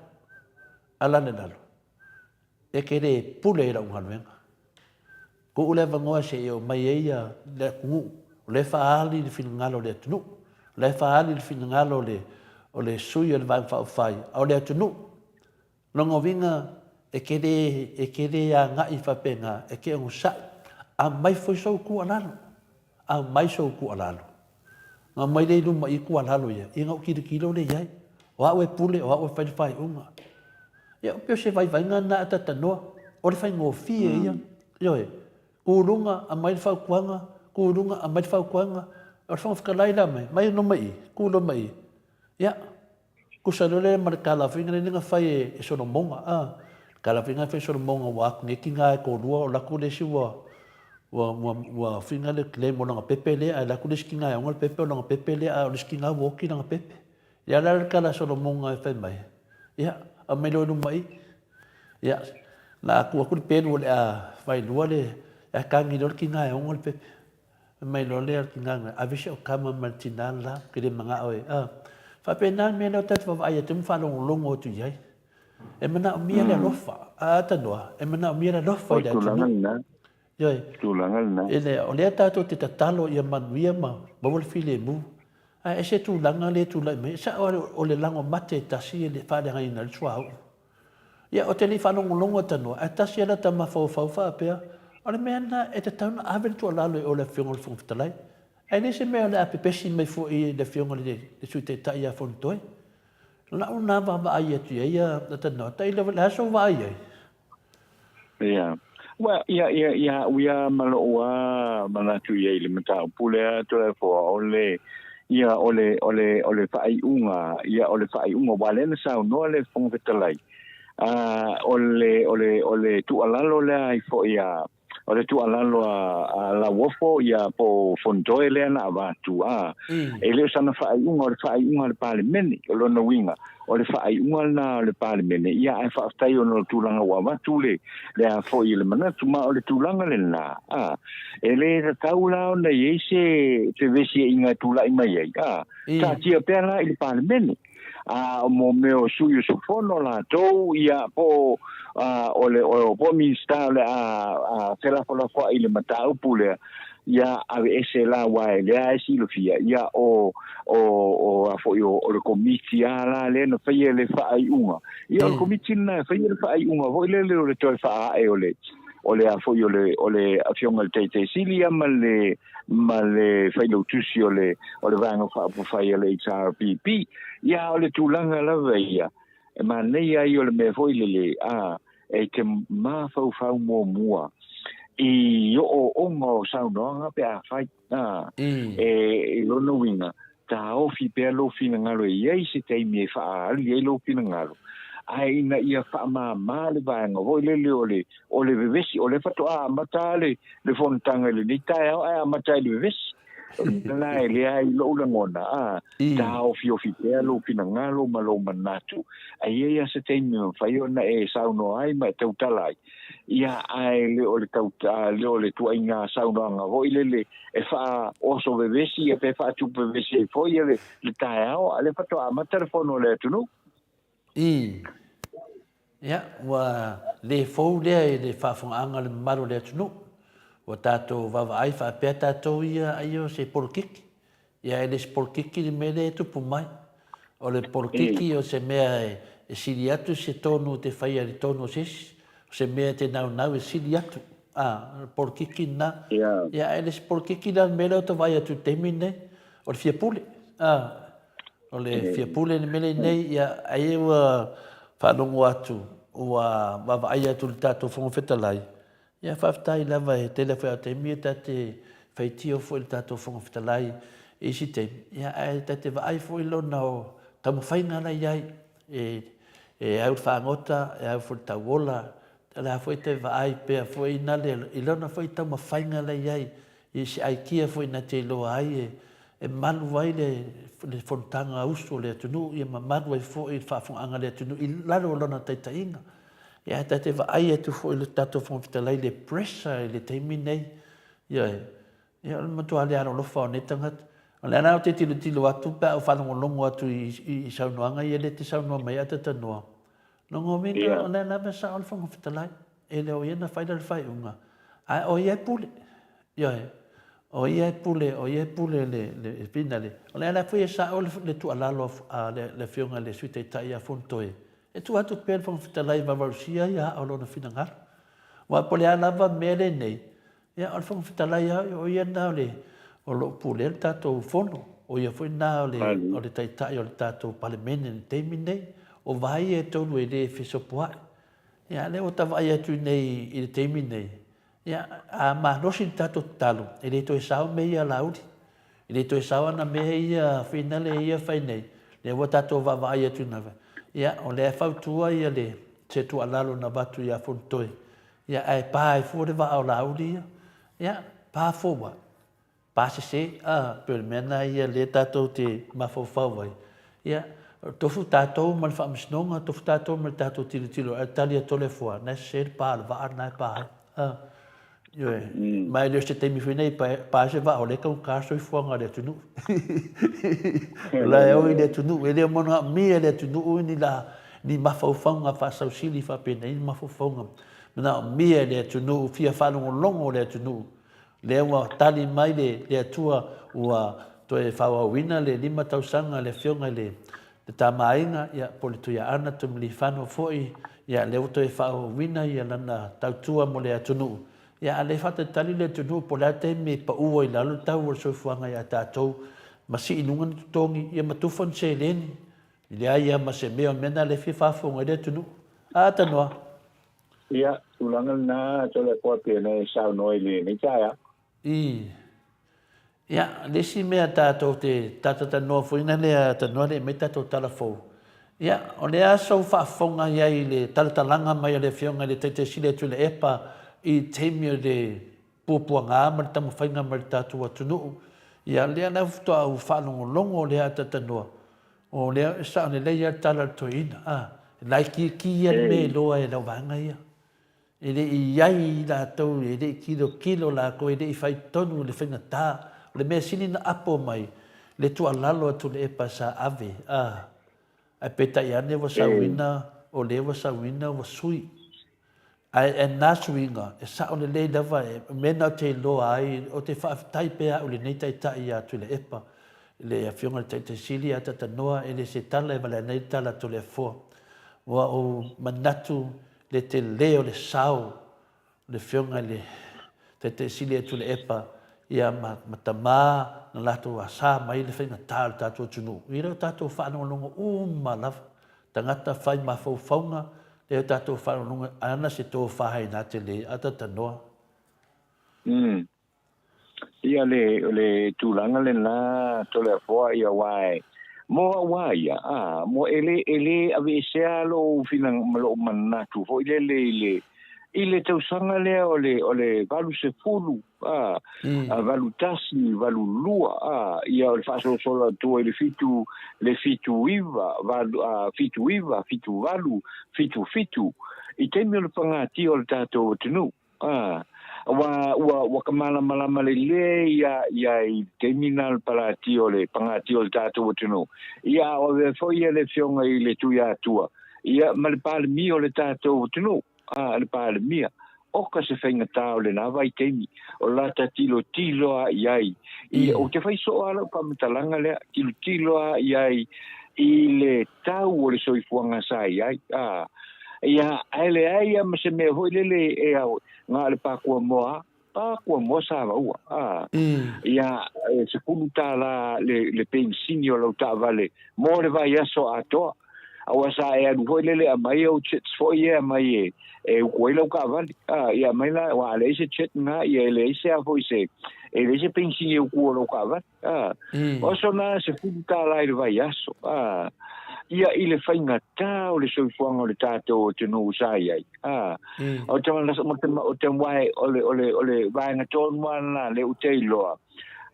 alala i lalo. E te le pule i lau galuega. Tuu le avanoa se i oo mai ai ia le atunuu, o lea e faaali le finagalo o le atunuu, o lea e faaali le finagalo o le sui o le Vaega Faaupufai, a o le atunuu. Lona uiga, e te lē, e te lē agai faapena, e te onosai, aumai foi sou tuualalo, aumai sou tuualalo. Na aumai lea i luma i i tuualalo ia, ia ona ou tilotilo lea i ai. O au e pule, o au e fai le faaiuga. Ia, pei o se vaivaiga lena a Tatanoa, o le faigofie ia. Ioe, tu i luga, aumai le fautuaga, tu i luga, aumai le fautuaga. O le Fofoga Fetalai la mai, mai loa mai i, tu loa mai i. Ia, tusa loa lea ma le tala foi lea na fai e Solomona, a, le tala foi na fai e Solomona ua atu nei tina e toalua o alu atu le isi ua ua ua ua fina le claim o lana pepe lea ae alu atu le isi tina e ona le pepe o lana pepe lea a o le isi tina ua oti lana pepe. Ia o le a le tala a Solomona e fai mai? Ia, aumai loa i luma i i. Ia, na a tuu atu le pelu o le a vaelua le, ae tagi loa le tina e ona le pepe. Fai mai loa lea o le tina lena, ave si au tama ma le tina le la, ou te le manao e, a. Faapena le mea lea o tatou vaavaai atu ai ma faalogologo atu i ai. E manaomia le alofa, a tanoa, e manaomia le alofa i le atunuu. Ioe. Tulaga lena. E le, o lea tatou te tatalo ia manuia ma maua le filemu, ae ese tulaga lea e tulai mai, e sao lava o le lago mate e tasi e le faaleagaina ai le suauu. Ia, ou te le i faalogologo atu tanoa, ae tasi lava lata mafaufau faapea, o le mea lena e tatau ona ave le tuualalo i o le Afioga i le Fofoga Fetalai. Ae le se mea o le a pepesi mai foi i le Afioga i le Sui Taitai ia Fonotoe. O lau lena vaavaai atu i ai ia tanoa, tailo, o le a sou vaai i ai? Ia. Well, ia, ia, ia au ia ma lou lava manatu i ai i le mataupu lea, Toleafoa, o le, ia, o le, o le, o le faaiuga, ia, o le faaiuga, aua o lea na saunoa le Fofoga Fetalai, uh, o le, o le, o le tuualalo lea ai foi a, o le tuualalo a, a Lauofo, ia, po o Fonotoe lea na avatu, a, e le o sana faaiuga, o le faaiuga a le Palemene, o lona uiga, O le faaiuga lena o le Palemene, ia ae faafetai ona o le tulaga ua avatu le, le a foi le manatu, ma o le tulaga lena, a, e le tatau la ona i ai se fevesiaiga e tulai mai ai, a, taatia pea la i le Palemene. A, mo mea o sui usufono latou, ia, po o, a, o le, o, po o Minisita o le a, a felafolafoai i le mataupu lea, ia aveese la aua e lea e silafia ia o o o a foi o, o le komiti a la lea na faia le faaiuga ia o le komiti lena e faia le faaiuga foi lele o le toe faaae o le o le a foi o le o le afioga i le Taitaisili ia ma le ma le failautusi o le o le vaega faaupufai a le HRPP ia o le tulaga lava ia e manaia ai o le mea foi lele a e te mafaufau muamua i ooooga o saunoaga pe a fai, ā, e, i lona uiga, taofi pea lou finagalo e i ai se taimi e faaali ai lou finagalo, ae ina ia faamāmā le vaega foi lele o le, o le vevesi, o lea faatoa amata le, le fonotaga i lenei taeao ae amata ai le vevesi. Lena e leai i lou lagona, a, taofiofi pea lou finagalo ma lou manatu, a i ai lava se taimi e mafai ona e saunoa ai ma e tautala ai, ia, ae le o le tau, le o le tuaiga saunoaga foi lele e faaoso vevesi ia pe faatupu vevesi ai foi le, le taeao, a o lea faatoa amata le fono a le atunuu. I. Ia, ua le fou lea i le faafogaaga a le mamalu o le atunuu. Ua tatou vaavaai faapea tatou ia ai o se polokiki. Ia, e le se polokiki le mea lea e tupu mai. O le polokiki o se mea e sili atu se tonu te faia i le tonu o se isi. O se mea e te naunau e sili atu. A, o le polokiki lena. Ia, ae le se polokiki la le mea lea ou te vaai atu i le taimi lenei. O le fia pule. A. O le fia pule le mele nei, ia, ai ua faalogo atu, ua vaavaai atu i le tatou Fofoga Fetalai, ia faafetai lava e tele foi a taimi e ta te faitio foi i le tatou Fofoga Fetalai i isi taimi, ia ae ta te vaai foi lona o taumafaiga la i ai, e, e au i le fagota, e au foi i le tauola, o le a foi te vaai pea foi na le, i lona foi taumafaiga la i ai, i se aikia foi na te iloa ai e, e malu ai le, le fonotaga usu o le atunuu, ia ma malu ai foi le faafogaaga a le atunuu i lalo o lona taitaiga. Ia ae ta te vaai atu foi i le tatou Fofoga Fetalai i le pressure i le taimi nei. Ioe. Ia o le matua le alolofa o nei tagata. O lea la ou te tilotilo atu pe a ou faalogologo atu i, i, i saunoaga ia lea e te saunoa mai ai Atatanoa. Lona uiga o lea lava e sao le Fofoga Fetalai. E le o ia na fai la le faaiuga, ae o ia e pule. Ioe, o ia e pule, o ia e pule le, le finale. O le ala foi e sao le, le tuualalo a le, le Afioga i le Sui Taitai ia Fonotoe. E tuu atu pea le Fofoga Fetalai e valuvalusia ia o lona finagalo. Aua po o le a lava mea lenei, ia o le Fofoga Fetalai lava o ia lena o le o lo o pulea le tatou Fono, o ia foi lena o le o le Taitai o le tatou Palemene i le taimi lenei. O va ia e tolu e le fesopoai. Ia a o lea ua ta vaai atu i i le taimi lenei, ia a malosi le tatou tatalo, e le toe sao mea ia a Laauli. E le toe sao ana mea ia finale ia fai nei, lea ua tatou vaavaai atu ina, ia, o lea e fautua ia le, se tuualalo na avatu ia Fonotoe, ia, ae pa ai fua le vaa o Laauli ia, ia, pa forward, pa sese, a, pei o le mea lena ia lea tatou te mafaufau ai, ia, tofu tatou ma le Faamasinoga, tofu tatou ma le tatou tilotilo, ae tali a Toleafoa, na e sese le pa o le vaa lena e pa ai, a. Ioe. Ma e le o se taimi foi nei e pa ai se vaa o lea e taugata le soifuaga o le atunuu. O la e oi le atunuu, e le o manaomia e le atunuu ni la, ni mafaufauga faasausili faapenei ni mafaufauga manaomia e le atunuu, fia faalogologo le atunuu. Lea ua tali mai le, le Atua ua toe faaauauina le 5 tausaga le Afioga i le le Tama a Aiga, ia, po o le Tuiaana Tuimalealiifano foi, ia, lea ua toe faaauauina ia lana tautua mo le atunuu, ia, a o lea e faatalitali le atunuu po o le a le taimi e pau ai i lalo le tau o le soifuaga ia tatou, ma sii i luga ni totogi, ia ma tufa ni seleni. E leai lava ma se mea, o le mea lena lea e fia faafofoga ai le atunuu. A Tanoa? Ia, tulaga lena, Toleafoa, pei ona e saunoa i lenei taeao. I. Ia, le isi mea tatou te talatalanoa foi na lea tanoa le aumai tatou tala fou. Ia, o le a sou faafofoga i ai i le talatalaga mai a le Afioga i le Taitai Sili a Tuilaepa i taimi o le puapuaga ma le taumafaiga mai le tatou atunuu. Ia, lea la faatoa ou faalogologo lea a talatalanoa, o lea e sao lelei lava le tala a le toeaina, a, e laitiiti ia le mea e iloa e lau vaega ia. E le i i ai i latou, e le i tilotilo latou, e le i fai tonu le faigata. O le mea sili na apo mai, le tuualalo a Tuilaepa sa ave, a, ae peitai ane ua sauina, o lea ua sauina ua sui. Ae, ae na suiga, e sao lelei lava, e, o mea na ou te iloa ai, ou te faafetai pea au i lenei taitai ia Tuilaepa, le Afioga i le Taitai Sili ia Tatanoa, e le se tala e valea nei le tala a Toleafoa. Ua ou manatu le tele o le sao o le Afioga i le Taitai Sili ia Tuilaepa ia ma, ma tamā na latou asa mai le faigata o le tatou atunuu. E le o tatou faalogologo uma lava, tagata fai mafaufauga, le o tatou faalogologo ana se tofa hai nā tele a tatanoa. Ia le, o le tulaga lena Toleafoa ia aua e, mo au a ia, a, mo e le, e le aveesea lou fina, lou manatu foi lele i le, i le tausaga lea o le, o le 80, a, 81, 82, a, ia o le faasolosolo atu ai le fitu, le 79, valu, a, 79, 78, 77, i taimi o le pagatia o le tatou atunuu. A, ua, ua, ua ka malamalama lelei ia, ia i taimi na le palati o le pagati o le tatou atunuu. Ia, a o avea foi ia le afioga i le Tuiatua, ia, ma le Palemia o le tatou atunuu, a, le Palemia. Oka se faigata o lena vaitaimi, o lata tilotilo a i ai. I, ou te fai soo lava lau faamatalaga lea, tilotilo a i ai i le tau o le soifuaga sa i ai. A, Ia, ae leai a ma se mea foi lele e ao, na o le pakuamoa, pakuamoa sa maua. A, ia, e $10 le, le penisini o lau taavale mo le vaiaso atoa. Aua sa e alu foi lele aumai au chits foi ia aumai e, e uku ai lau taavale. A, ia aumai la, aua a leai se chit na, ia e leai se a foi se, e leai se penisini e uku o lau taavale. A, o aso na $10 i le vaiaso. A, ia i le faigata o le soifuaga o le tatou atunuu sa i ai. A, o te o te wae o le, o le, o le vaega tonu lava lena lea ou te iloa,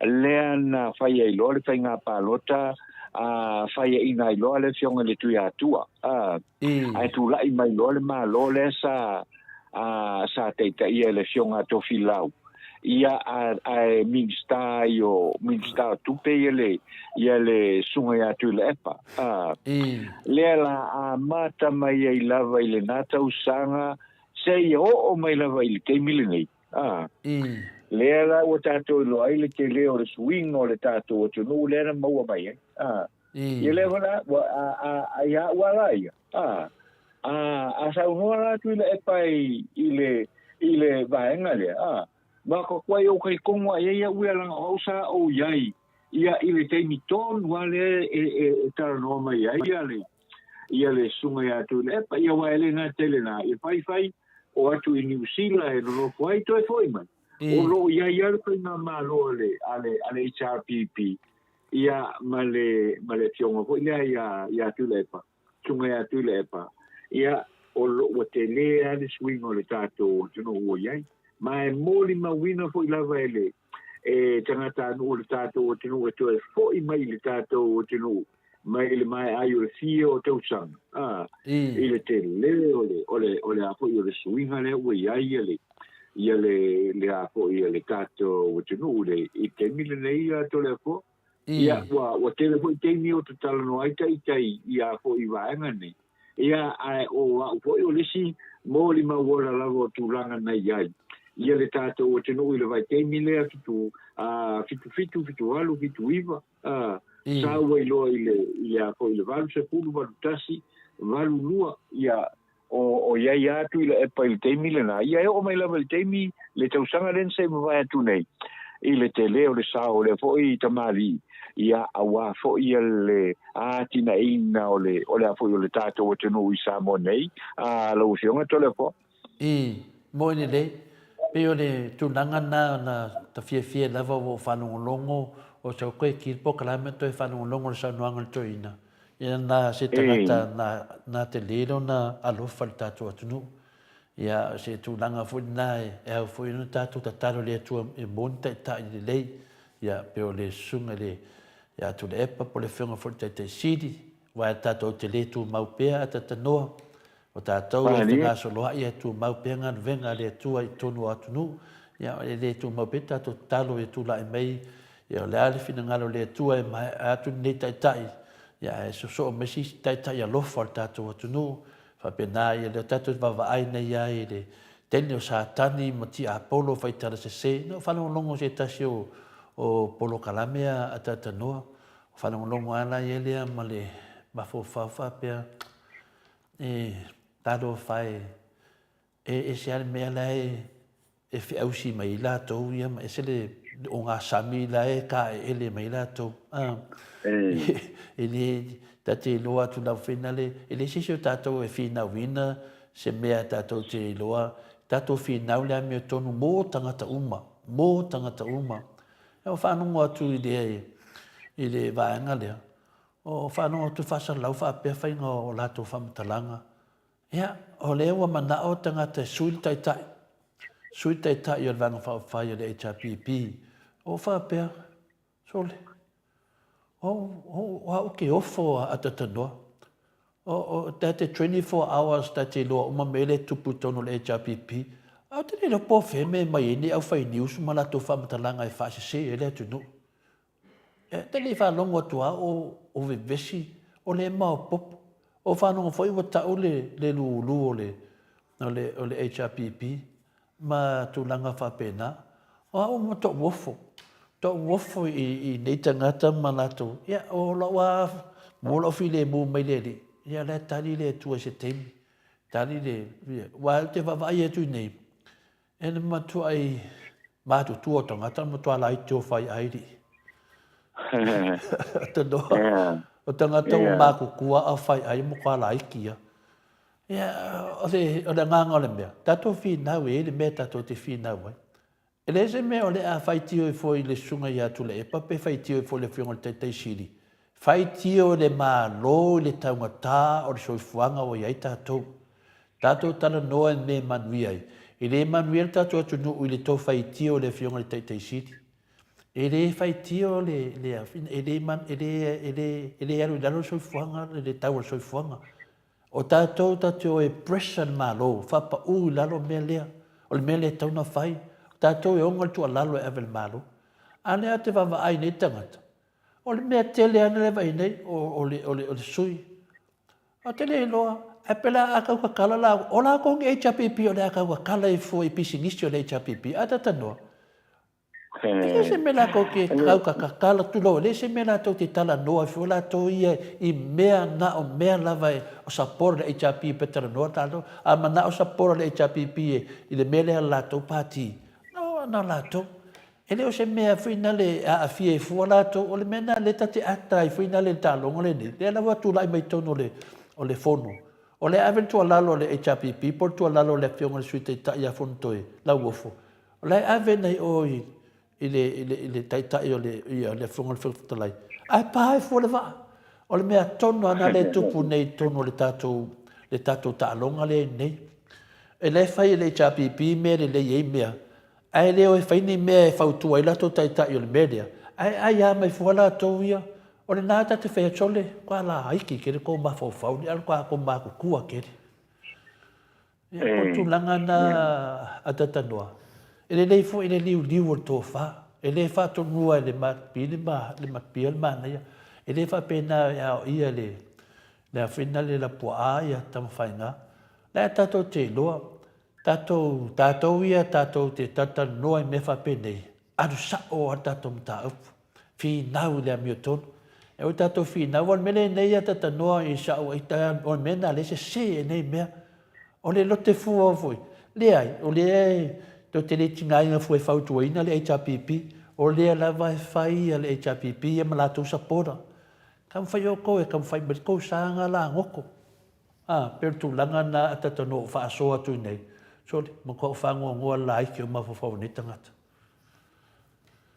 lea na fai ai loa le faiga palota, a, faiaina ai loa le Afioga i le Tuiatua. A, ae tulai mai loa le Malo lea sa, a, sa taitaia e le Afioga a Tofilau. Ia a ae Minista ai o Minista o Tupe ia le ia le Susuga ia Tuilaepa a lea la amata mai ai lava i lena tausaga seia oo mai lava i le taimi lenei a lea la ua tatou iloa ai le tele o le suiga o le tatou atunuu lea na maua mai ai a ia lea foi la ua a a ia au lava ia a. A, a saunoa la Tuilaepa i, i le, i le vaega lea, a, ma ko koe o kai kongo ai ia ua langa o sa o iai, ia i le taimi tonu a lea e, e, e talanoa mai ai ia le, ia le susuga ia Tuilaepa, ia aua e le gata i lena, ia faifai o atu i Niu Sila e nonofo ai toe foi mai. O lo o i ai lava le faigamalo a le, a le, a le HRPP, ia ma le, ma le afioga foi lea ia, ia Tuilaepa, susuga ia Tuilaepa, ia, o lo ua tele lava le suiga o le tatou atunuu ua i ai. Ma e molimauina foi lava e le, e tagatanuu o le tatou atunuu e toe foi mai i le tatou atunuu mai le maea ai o le fia o tausaga, a, i le tele o le, o le, o le a foi o le suiga lea ua i ai ia le, ia le, le a foi ia le tatou atunuu le, i taimi lenei a Toleafoa. Ia, ua, ua tele foi taimi o talanoa ai taitai i a foi vaega nei. Ia, ae o au foi o le isi molimau ola lava o tulaga na i ai ia le tatou atunuu i le vaitaimi lea 77, 78, 79, a, sa ua iloa i le, i le a foi, i le 80, 81, 82, ia, o, o i ai lava Tuilaepa i le taimi lena, ia e oo mai lava i le taimi, le tausaga lea na se i mavae atu nei, i le tele o le sao o lea foi tamalii, ia, aua foi le atinaeina o le, o le a foi o le tatou atunuu i Samoa nei, a lau Afioga Toleafoa. I moe lelei, pei o le tulaga lena na ta fiafia lava ua ou faalogologo o sau koe kili polokalame toe faalogologo i le saunoaga a le toeaina. Ia na se tagata na, na tele lona alofa i le tatou atunuu. Ia o se tulaga foi lena e ao foi ona tatou tatalo i le Atua e maua ni taitai lelei. Ia pei o le susuga i le ia Tuilaepa po o le afioga foi i le Taitai Sili, aua tatou te le tumau pea a tatanoa. O tatou e fegasoloai e tumau pea galuega a le Atua i totonu o atunuu, ia e le tumau pea tatou tatalo ia tulai mai, ia o le a le finagalo o le Atua e maea atu lenei taitai, ia ae sosoo mai se isi taitai alofa o le tatou atunuu, faapena ia lea tatou te vaavaai nei ai i le teine o Satani ma tiapolo faitala sese. Na ou faalogologo i se tasi o o polokalame a Talanoa, faalogologo lava la ia lea ma le mafaufau faapea, E talofa e, e ese lava le mea la e e feausi mai ai latou ia ma ese le ogasami la e kaeele mai ai latou. A, e le, ta te iloa atu lau fena le, e leai se isi o tatou e finauina se mea tatou te iloa, tatou finau le amiotonu mo tagata uma, mo tagata uma. Ua faalogo atu i le, i le vaega lea, O faalogo atu faasalalau faapea faiga o latou faamatalaga. Ia, o lea ua manao tagata e sui le taitai, sui le taitai o le Vaega Faaupufai o le HRPP. O faapea, sole, o, o, o au ke ofo a Atatanoa. O, o, ta te 24 hours ta te iloa uma mea le tupu i totonu o le HRPP. Ae ou te le iloa po o fea mea e mai ai nei aufai news ma latou faamatalaga e faasese ai le atunuu. E te le i faalogo atu lava o vevesi, o le maopoopo. O faalogo foi ua tau le, le lulu o le, o le, o le HRPP ma tulaga faapena. O au ma toʻu ofo, toʻu ofo i, i nei tagata ma latou, ia, o lau lava, maua lau filemu mai le Alii, ia o la e tali le Atua i se taimi. Tali le, ia, aua ou te vaavaai atu i nei, E le matuai matutua o tagata na matua laiti o fai ai li. Tanoa. O tagata ua matutua a fai ai mo ka laiti ia. Ia, o le, o le agaga o le mea, tatou finau e i ai le mea tatou te finau ai. E leai se mea o le a faitio ifo i le susuga ia Tuilaepa pe faitio ifo i le afioga i le Taitai Sili. Faitio i le Malo i le taugata o le soifuaga ua i ai tatou. Tatou talanoa i mea e manuia ai. E le manuia le tatou atunuu i le tou faitio i le Afioga i le Taitai Sili. E le faitio le, le, e le, e le, e le, e le alu i lalo le soifuaga, le tau o le soifuaga. O tatou tatou te o e pressure le Malo, faapau i lalo mea lea. O le mea lea e tatau ona fai. O tatou e oga le tuualalo e ave i le Malo. A lea ou te vaavaai i nei tagata, o le mea tele lava lea e vaai nei, o le, o le, o le sui. Ou te le iloa, ae pe la a tau tatala la, o latou ni HRPP o le a tau tatala ifo i pisinisi o le HRPP, a tatanoa. E le o se mea latou te kau ka tatala, tulou, e le o se mea latou te talanoa ai fua latou ia i mea na o mea lava e o support le HRPP e talanoa tatou. A manao support le HRPP i le mea lea a le latou pati, no, na latou. E le o se mea foi nale e aafia ai fua latou, o le mea lena lea ta te ata ai foi nale i le taaloga lenei, lea lava ua tulai mai totonu o le, o le fono. O lea ave le tuualalo a le HRPP po o le tuualalo a le Afioga i le Sui Taitai ia Fonotoe Lauofo, o la e ave nei o i, i le, i le, i le Taitai o le, ia, le Afioga i le Fofoga Fetalai, ae pa ai fua le vaa. O le mea tonu lava lena lea e tupu nei i totonu o le tatou, le tatou taaloga lea e nei. E la e fai e le HRPP mea lelei ai mea, Ae le o e fai ni mea e fautua ai latou taitai o le mea lea, ae ai a mai fua latou ia, o lena ta te fai atu, sole, kua laiti tele kou mafaufau ni alu kua kou matutua tele. Ia, o le tulaga na a Tatanoa, e lelei foi le liuliu o le tofa, e le faatonua e le matupia le matupia le manaia, e le faapena e aoaia le le afina le lapuaa ia Tamafaiga. La e tatou te iloa, Tatou, tatou ia tatou te talatalanoa i mea faapenei, alu sao lava le tatou mataupu, finau i le amiotonu. E aua tatou finau, aua o le mea lenei a talatalanoa i sa'u ita, o le mea lena o lea e sese ai nei mea. O le lote fua foi, leai, o lea tou te le tigaina fua e fautuaina le HRPP, o lea lava e fai le HRPP ia ma latou supporter. Taumafai outou e taumafai mai le tou sa lagoto. A, pei o le tulaga lena a Tatanoa ua faasoa atu i nei, sole, matua ou faanoanoa laiti o mafaufau o nei tagata.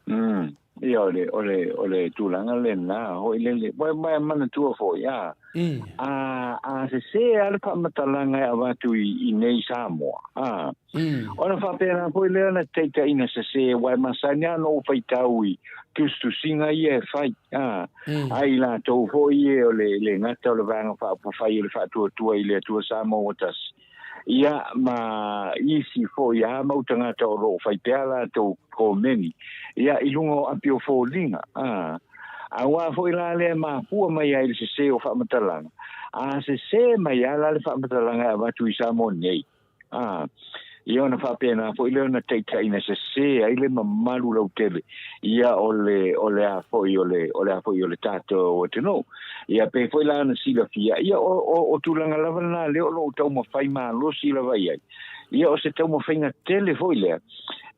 Mm, ia o le, o le, o le tulaga lena, hoi lele, wai mai manatua foi, a, I. a, a sesē lava le faamatalaga e avatu i, i nei Samoa, a, I. ona faapena foi lea na taitaiina sesē, wai masani lava ona ou faitau i tusitusiga ia e fai, a, A i latou foi e o le le gata o le Vaega Faaupufai o le Faatuatua i le Atua Samoa ua tasi, ia, ma isi foi a mau tagata o lo o fai pea latou komeni, ia, i luga o api o foliga, a. Auā foi la lea e mafua mai ai le sesē o faamatalaga, a sesē mai a la le faamatalaga e avatu i Samoa nei, Ā, ia ona faapena foi lea ona taitaiina sesē ai le mamalu lautele, ia o le, o le a foi o le, o le a foi o le tatou atunuu. Ia pei foi la ona silafia, ia o, o, o tulaga lava lena lea o lo o taumafai malosi lava i ai. Ia o se taumafaiga tele foi lea,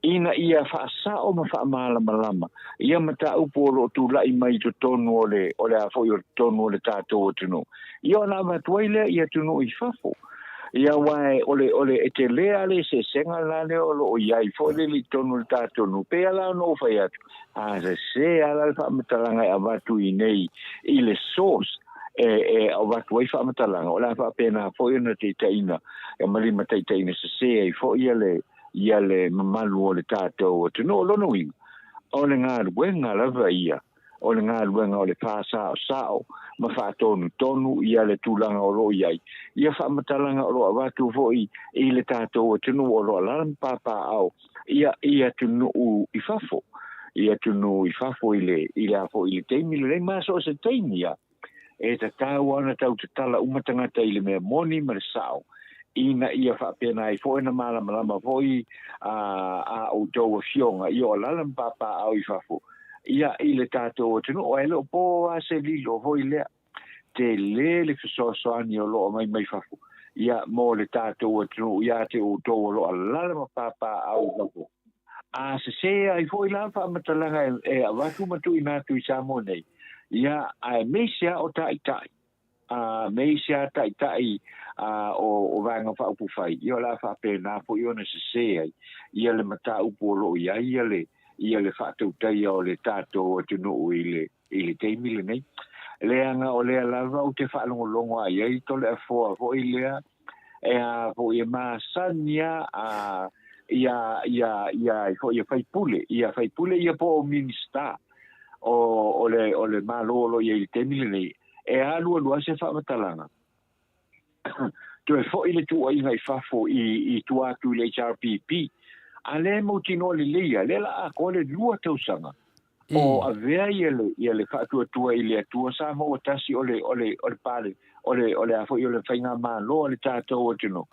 ina ia faasao ma faamalamalama ia mataupu o lo o tulai mai i totonu o le, o le a foi o totonu o le tatou atunuu. Ia ona avatu ai lea i atunuu i fafo. Ia aua o le, o le, e tele lava le eseesega la lea o lo o i ai foi lele i totonu o le tatou nuu. Pei lava la ona ou fai atu, a sese lava la le faamatalaga e avatu i inei i le source e, e avatu ai faamatalaga, o le a faapena foi ona taitaiina ma limataitaiina sese ai foi ia le, ia le mamalu o le tatou atunuu. O lona uiga, o le galuega lava ia o le galuega o le faasaosao ma faatonutonu ia le tulaga o lo o i ai, ia faamatalaga o lo o avatu foi i le tatou atunuu o lo o alaala ma papaaao ia i atunuu i fafo, i atunuu i fafo i le, i le a foi i le taimi lenei ma so o se taimi lava. E tatau lava ona tau tatala uma tagata i le mea moni ma le sao, ina ia faapena ai foi ona malamalama foi a, a outou afioga i o alaala ma papaaao i fafo, ia, i le tatou atunuu, ae le o po lava se lilo foi lea. Tele le fesoasoani o lo o aumai mai fafo, ia, mo le tatou atunuu ia te outou o lo o alaala ma papaaao i fafo. A sesē ai foi la faamatalaga e avatu ma tuuina atu i Samoa nei, ia, aemaise lava o taitai, aemaise lava taitai o Vaega Faaupufai, ia o le a faapena foi ona sesē ai ia le mataupu o lo o i ai ia le, ia le faatautaia o le tatou atunuu i le, i le taimi lenei. Leaga o lea lava ou te faalogologo lava i ai Toleafoa foi lea, e a foi e masani a a ia ia ia foi ia faipule, ia faipule ia po o Minista o o le o le Malo o lo o i ai i le taimi lenei, e alualu lava se faamatalaga. Toe foi le tuuaiga i fafo i i tua atu i le HRPP, a lea e mautinoa lelei lava, lea la atoa le 2 tausaga o avea ia le ia le faatuatua i le Atua Samoa ua tasi o le o le o le pale o le o le a foi o le faigamalo a le tatou atunuu.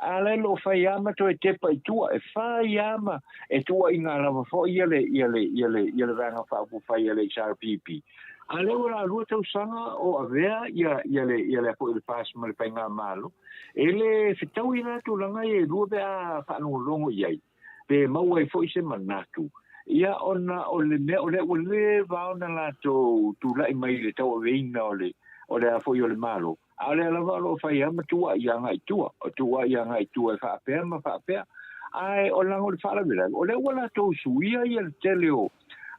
A la e lo o fai lava ma toe tepa i tua, e fai lava ma e tuuaiga lava foi ia le, ia le, ia le, ia le Vaega Faaupufai a le HRPP. A lea ua lalua tausaga o avea ia, ia le, ia le foi le FAST ma le Faigamalo, e le fetaui la tulaga ia e lua pe a faalogologo i ai, pe maua ai foi se manatu, ia ona o le mea o lea ua leva ona latou tulai mai i le tauaveina o le, o le a foi o le Malo, A o lea lava o lo o fai lava ma tuuai agai i tua, o tuuai agai i tua e faapea ma faapea. Ae o leaga o le faalavelave, o lea ua latou suia ia le tele o,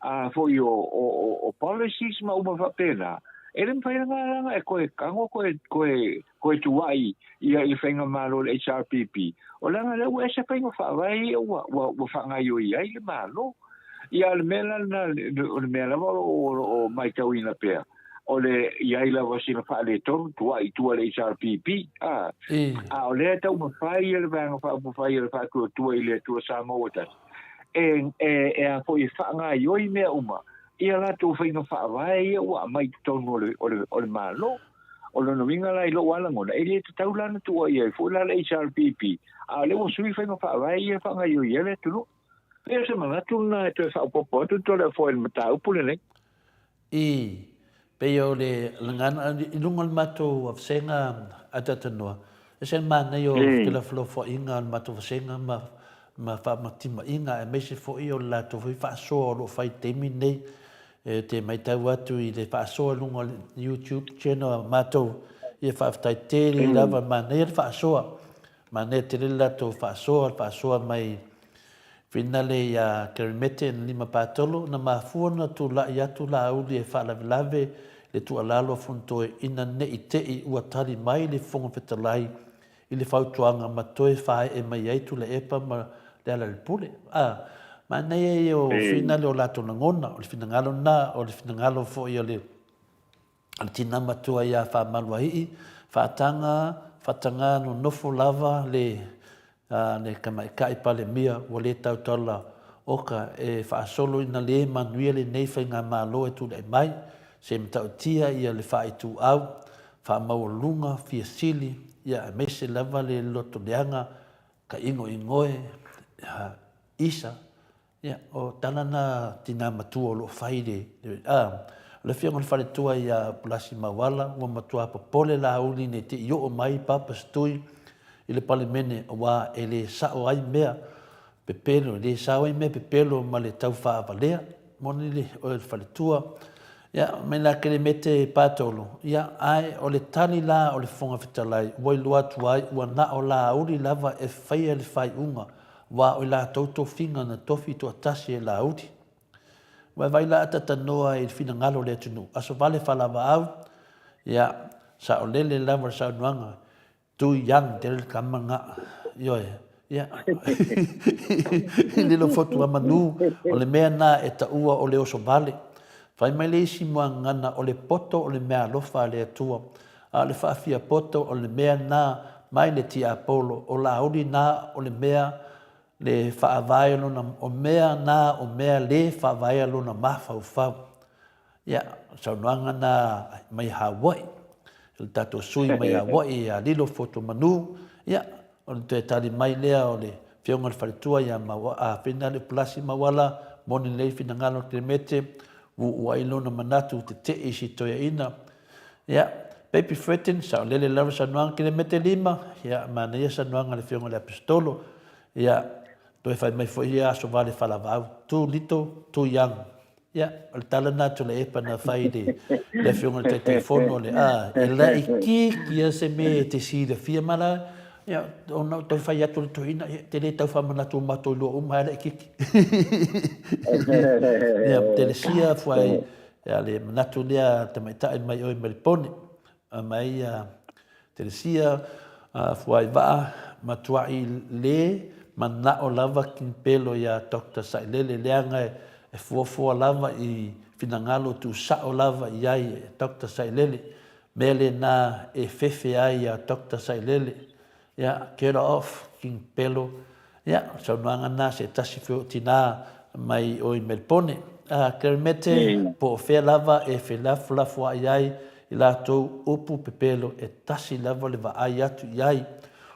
a foi o, o, o, o policies ma uma faapena, e le mafai lava leaga e toe tago toe, toe, toe tuuai ia i le faigamalo o le HRPP, o leaga lea ua ese faiga faavae ia ua, ua, ua faagaoioi ai le Malo. Ia, o le mea la lena, o le mea lava o lo o, o lo o matauina pea, o le i ai lava sina faaletonu tuai i tua le HRPP, a, a o lea e taumafai ia le Vaega Faaupufai a le Faatuatua i le Atua Samoa ua Tasi, e, e, e a foi e faagaoioi mea uma ia latou faiga faavae ia ua aumai i totonu o le, o le, o le Malo. O lona uiga la i lou lava lagona, e le tatau la ona tuuaia ai foi la le HRPP, a o lea ua sui faiga faavae ia e faagaoioi ai le atunuu. Pei o se manatu lena e toe faaopoopo atu Toleafoa i le mataupu lenei. I pei o le lagana i luga o le matou vasega a Tatanoa, e ese le manaia o felafolafoaiga o le matou vasega ma ma faamatimaiga aemaise foi o le latou foi faasoa o lo o fai i le taimi lenei. E te matau atu i le faasoa i luga o le YouTube channel a matou, ia faafetai tele lava, manaia le faasoa. Manaia tele le latou faasoa, le faasoa mai Finale iā Kerimete na 53, na mafua ona tulai atu Laauli e faalavelave le tuualalo a Fonotoe ina ne i te i ua tali mai le Fofoga Fetalai i le fautuaga ma toe faaee mai ai Tuilaepa ma Lealailepule. A, manaia ia o Finale o latou lagona, o le finagalo lena, o le finagalo foi o le A le tina matua ia Faamaluaii, faataga, faataga nonofo lava le le tamaitai Palemia ua le tautala oka e faasolo ina le manuia lenei faigamalo e tulai mai, se matautia ia le faaituau, faamaualuga, fia sili, ia aemaise lava le loto leaga, tainoinoe, isa, Ia, o tala na tina matua o lo o fai le, a, o le afioga i le faletua ia Pulasi Mauala, ua matua popole Laauli nei te i oo mai Papa Setui i le Palemene aua e le sao ai mea pepelo, e le sao ai mea pepelo ma le tau faavalea. Moni le, o le faletua. Ia, mai la Kelemete Patolo, ia, ae o le tali la o le Fofoga Fetalai, ua iloa atu ai ua na o Laauli lava e faia le faaiuga Aua o i latou tofiga na tofi toatasi e Laauli. Vaivai la atatanoa i le finagalo o le atunuu. Aso vale falavaau, ia, saolele lava le saunoaga, too young tele le tama nga, ioe, ia, i lilo fotu a manu, o le mea na e taua o le oso vale. Fai mai le isi muagana o le poto o le meaalofa a le Atua, A o le faafia poto o le mea na mai le tiapolo, o Laauli na o le mea le faavae lona, o mea na o mea le faavaea lona mafaufau. Ia, o saunoaga na mai Hawaii, le tatou sui mai Hawaii ia Lilo Fotomanu, ia, o le toe tali mai lea o le Afioga i le Faletua ia Maua, a Fina le Upulasi Mauala, moni lelei finagalo o Kelemete, ua uua ai lona manatu tetee i si toeaina, Ia, Baby Fretting, saolele lava saunoaga kilemete lima, ia, manaia saunoaga a le Afioga i le Aposetolo, ia, toe fai mai foi ia aso vale falavau, too little, too young. Ia, o le tala lena a Tuilaepa na fai i le, le Afioga i le Taitaifono le, a, e laitiiti ia se mea e te silafia ma la, ia, ona ou toe fai atu i le toeaina, ia, te le tau faamanatu o matou lua uma ae laitiiti. Ia, Telesia, fuai, Ia le manatu lea tamaitai mai oe mai le pone, mai ia Telesia, Fuaivaa, matuai le manao lava kinipelo ia Doctor Sailele leaga e fuafua lava i finagalo tuusao lava i ai e Doctor Sailele, mea lena e fefe ai ia Doctor Sailele. Ia, get off, King Pelo. Ia, o le saunoaga lena se tasi foi o tinā mai o i Melpone. A, Kerimete, po o fea lava e felafolafoai ai i latou upu pepelo e tasi lava le vaai atu i ai.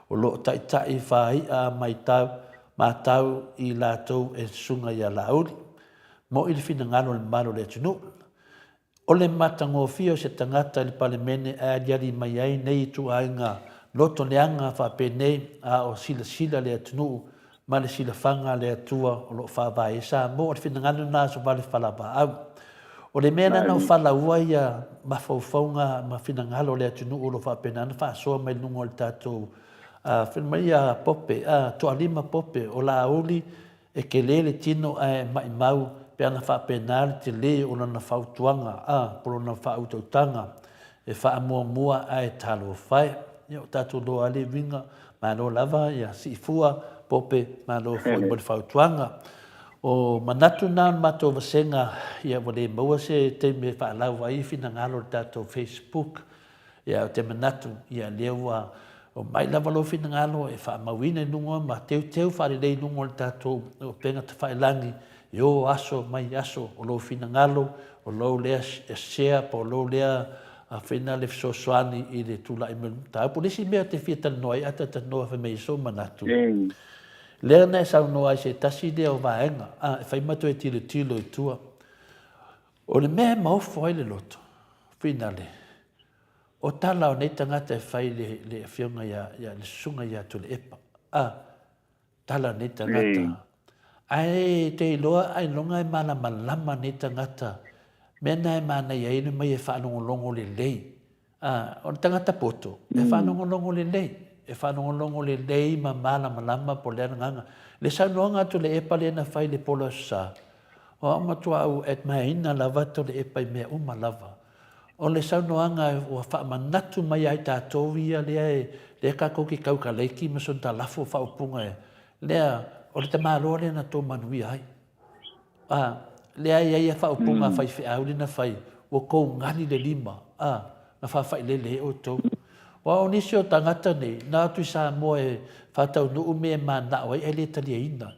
O lo o taitai faai'a maitau matau i latou e susuga ia Laauli. Mo'i le finagalo o le mamalu o le atunuu. O le matagofie o se tagata i le Palemene ae aliali mai ai nei ituaiga loto leaga faapenei a o silasila le atunuu ma le silafaga a le Atua o lo o faavae ai Samoa. O le finagalo lena a Sovale Falavaau. O le mea lena na ou falaua ia mafaufauga ma finagalo o le atunuu o lo o faapena ona faasoa mai luga o le tatou fai mai ia Pope, Toalima Pope, o Laauli E tele le tino ae maimau pe ana faapena le tele o lana fautuaga, a, po o lona faautautaga e faamuamua ae talofa e. Ia o tatou loa lava le uiga, malo lava ia Siifua, Pope, malo foi mo le fautuaga. O manatu na o le matou vasega, ia ua le maua se taimi e faalau ai finagalo o le tatou Facebook. Ia, ou te manatu, ia, lea ua omai lava lou finagalo e faamauina i luga ma teuteu faalelei i luga o le tatou upega tafailagi i o aso mai aso o lou finagalo, o lou lea share po o lou lea fina le fesoasoani i le tulai mai o le mataupu. O le isi mea ou te fia talanoa ai a talatalanoa fai mai ai sou manatu, lea na e saunoa ai i se tasi lea o vaega, a, e fai ma toe tilotilo i tua. O le mea e maofo ai le loto, finale, o tala o nei tagata e fai le, le afioga ia, ia le susuga ia Tuilaepa. A, tala o nei tagata. Ae te iloa ailoga e malamalama nei tagata, mea na e manaia ai le mai e faalogologo lelei. A, o le tagata poto, e faalogologo lelei, e faalogologo lelei ma malamalama po o le a le agaga. Le saunoaga a Tuilaepa lea na fai i le Polo Aso Sa, o au matua ou admire-ina lava Tuilaepa i mea uma lava. O le saunoaga ua faamanatu mai ia i tatou ia lea e, lea tatou te tau kaleiki ma sontalafo faaupuga lea, o le tamaloa lea na tou manuia ai. A, lea e i ai a faaupuga a faifeau lea na fai, ua tou gali le lima, a, na faafailele ai outou. Aua o nisi o tagata nei, na o atu i Samoa e faataunuu mea e mananao ai ae le taliaina.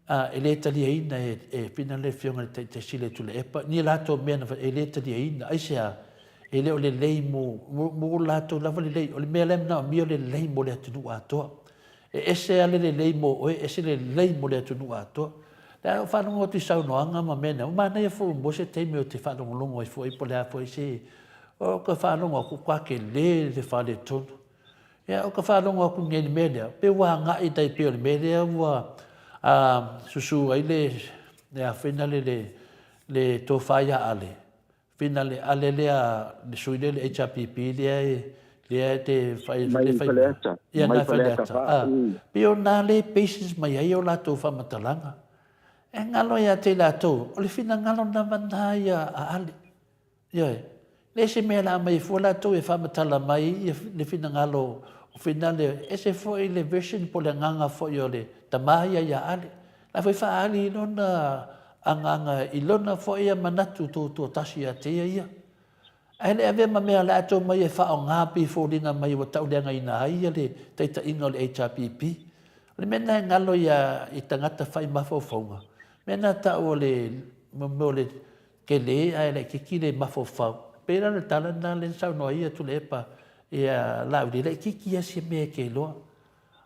A, e le taliaina e, e pina le Afioga i le Taitai Sili o Tuilaepa, ni a latou mea na fai, e le taliaina. Aisea? E le o lelei mo, mo, mo latou lava lelei. O le mea la e manaomia o le lelei mo le atunuu atoa. E ese lava le lelei mo oe, ese le lelei mo le atunuu atoa. Lea ou faalogo atu i saunoaga ma mea nei, ua manaia foi ua maua se taimi ou te faalogologo ai foi po o le a foi se... Ou te faalogo atu ua tele le faaletonu. Ia, ou te faalogo atu nei i le mea lea, pei ua agai tai pei o le mea lea ua susu ai le, le a foi lea le, le tofa ia Ale, Finale ale lea le sui lea le HRPP lea e lea e te fai Mai fai Faleata. Ia Mai na Faleata Faleata. Ah, pei o na le basis mai ai o latou faamatalaga. E ngalo ia te latou, o le finagalo lava na ia a Ale. Ioe. Le se mea la mai fua latou e faamatala mai ia le finagalo o finale ese foi le version po le agaga foi o le tama ia ia Ale. La foi faaali i lona agaga i lona foi manatu tutoatasi ia te ia ia. Ae le avea ma mea o le a tou mai e faaaoga pei e foliga mai ua tauleagaina ai ia le taitaiga o le HRPP. O le mea lena e galo ia i tagata fai mafaufauga, mea lena tau o le mea o le tele ae laitiiti le mafaufau. Pei la o le tala lena lea na saunoa ai Tuilaepa ia Laauli, e laitiiti lava se mea e te iloa.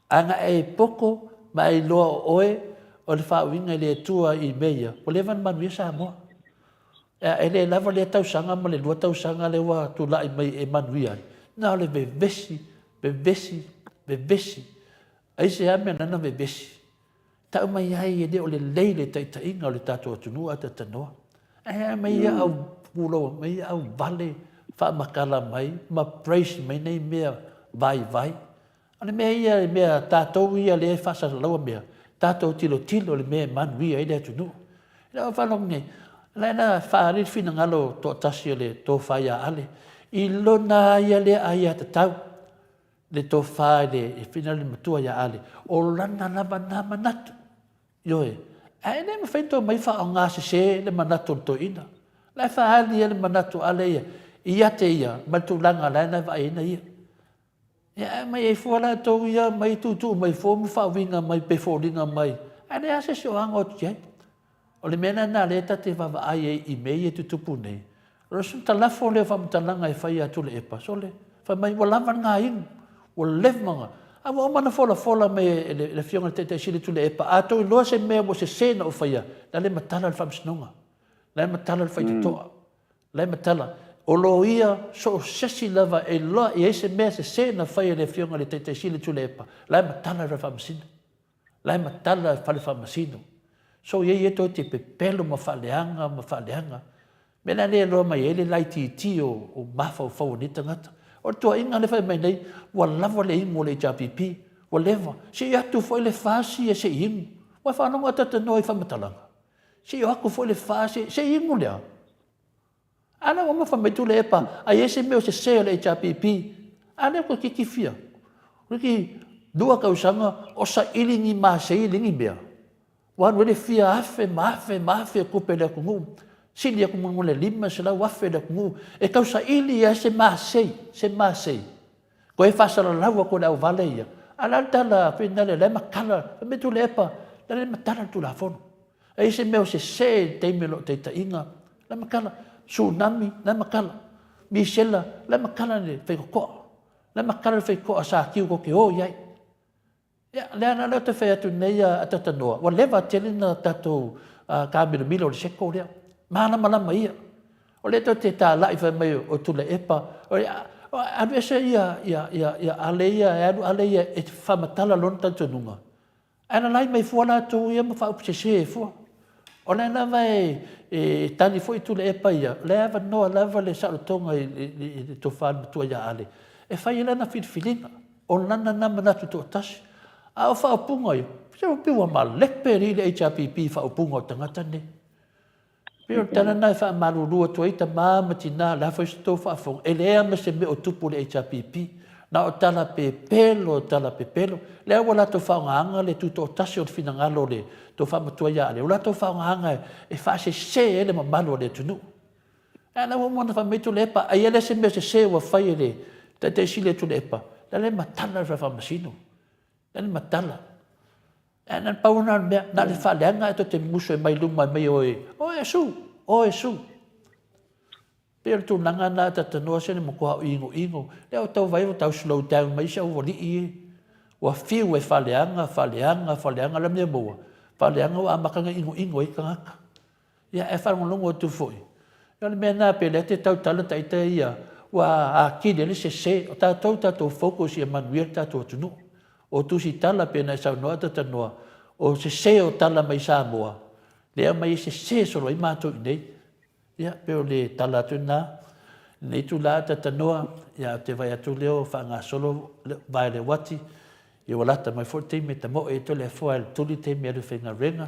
A na e poto ma e iloa o oe o le faauiga i le Atua i mea ia, ua leva ona manuia Samoa. E le lava lea tausaga ma le 2 tausaga lea ua tulai mai e manuia ai. Na o le vevesi, vevesi, vevesi. Aisea mea na vevesi? Tau mai ai e le o lelei le taitaiga o le tatou atunuu a tatanoa. Ae aumai ia au pulou mai ia au vale faamatala mai ma praise mai nei mea vaivai. O le mea ia, le mea tatou ia lea e faasalalaua mea, tatou tilotilo i le mea e manuia ai le atunuu. I lau faalogo nei, la na faaali le finagalo toatasi o le tofa ia Ale i lona ia lea aiatatau, le tofa i le finagalo le matua ia Ale, o lana lava na manatu. Ioe, ae le mafai ona toe omai faaaoga sese le manatu o le toeaina. La e faaali ia le manatu o Ale ia, ia te ia ma le tulaga la e vaai ai ia. Ia ae aumai ai fua latou ia mai tuutuu mai fua ma faauiga mai pe foliga mai, ae leai lava se isi o ago atu i ai. O le mea lena lea ta te vaavaai ai i mea ia e tutupu nei, o le talafo lea o faamatalaga e fai ia Tuilaepa, sole, fai mai ua lava lena inu, ua leva ona. A ua uma ona folafola mai e le Afioga i le Taitai Sili Tuilaepa, a tou iloa se mea ua sese na ou faia, la le matala le Faamasinoga, la e matala le faitotoa, la e matala. O loia so o se isi lava e iloa i ai se mea sese na faia e le Afioga i le Taitai Sili Tuilaepa, la e matala le Faamasino. La e matala le fale faamasino. So i ai ia toe te pepelo ma faaleaga ma faaleaga. Mea la lea e iloa mai ai le laitiiti o mafaufau o nei tagata. O le tuuaiga lea e fai mai nei, ua lava le inu o le HRPP, ua leva. Se i atu foi le FAST ia se i inu. Ua e faalogo a talanoa i faamatalaga. Se i o atu foi le FAST se i inu lea. A lea ua uma fai mai Tuilaepa, a i ai se mea o sese o le HRPP, a lea ua toeitiiti fia, toeitiiti 2 tausaga o saili ni masei le ni mea. Ua alu ai le fia afe ma afe ma afe o tupe a le atunuu, sili atu ma le 500,000 le atunuu e tau saili ai se masei, se masei. Toe faasalalau atu e le auvale ia, a o le a le tala finale, o la e matala, fai mai Tuilaepa, o la e matala le Tulafono. E i ai se mea o sese i le taimi o lou taitaiga, la e matala. Tsunami, la e matala. Misela, la e matala le faitotoa. La e matala le faitotoa sa tiu tou te o i ai. Ia, lea la ou te fai atu nei a Tatanoa, ua leva tele na tatou taamilomilo i le circle lea. Malamalama ia. O lea tou te talai fai mai o Tuilaepa, alu ese ia Ale ia, e alu Ale ia e faamatala lona talitonuga. Ae lalai mai fua latou ia ma faaupusese ai fua. O lea lava e tali foi Tuilaepa ia, o lea e avanoa lava le saolotoga i le tofa matua ia Ale e fai ai lana filifiliga, o lana na manatu toatasi. A o faaupuga ia, se ua pei ua malepe alii le HRPP i faaupuga o tagata nei. Pei o le tala lena e faamalulu atu ai tama ma tina, o le a foi se tou faafofoga, e leai lava ma se mea o tupu i le HRPP, na o tala pepelo, tala pepelo. Lea ua latou faaaogaina le tutoatasi o le finagalo o le tofa matua ia Ale, ua latou faaaogaina e faasese ai le mamalu o le atunuu. A o la ua uma ona fai mai Tuilaepa, ai lea se mea sese ua fai e le Taitai Sili o Tuilaepa, la le matala le Faamasino. Le matala. Ae na o le pau lena o le mea, na o le faaleaga ae tou te musu e mai luma mai oe, oe Su, oe Su. Pei o le tulaga lena a talanoa se le matua inoino, lea ua tau vaai ua tau slow down mai si aualii e. Ua fiu e faaleaga, faaleaga, faaleaga, la mea maua, faaleaga ua amata ona inoino ai tagata. Ia ae faalogologo atu foi, o le mea lena pei o lea e te tautala ita ia, ua atili ai le sese. O tatou, tatou focus ia manuia le tatou atunuu. O Tusitala pei ona e saunoa Tatanoa, o sese o tala mai Samoa, lea e aumai e sese solo ai matou i inei. Ia, pei o le tala atu lena. I lenei itula Tatanoa, ia ou te vaai atu lea o faagasolo vae o le uati, ia ua lata mai foi le taimi e tamoe ai Toleafoa e alu tuli le taimi e alu e faigaluega.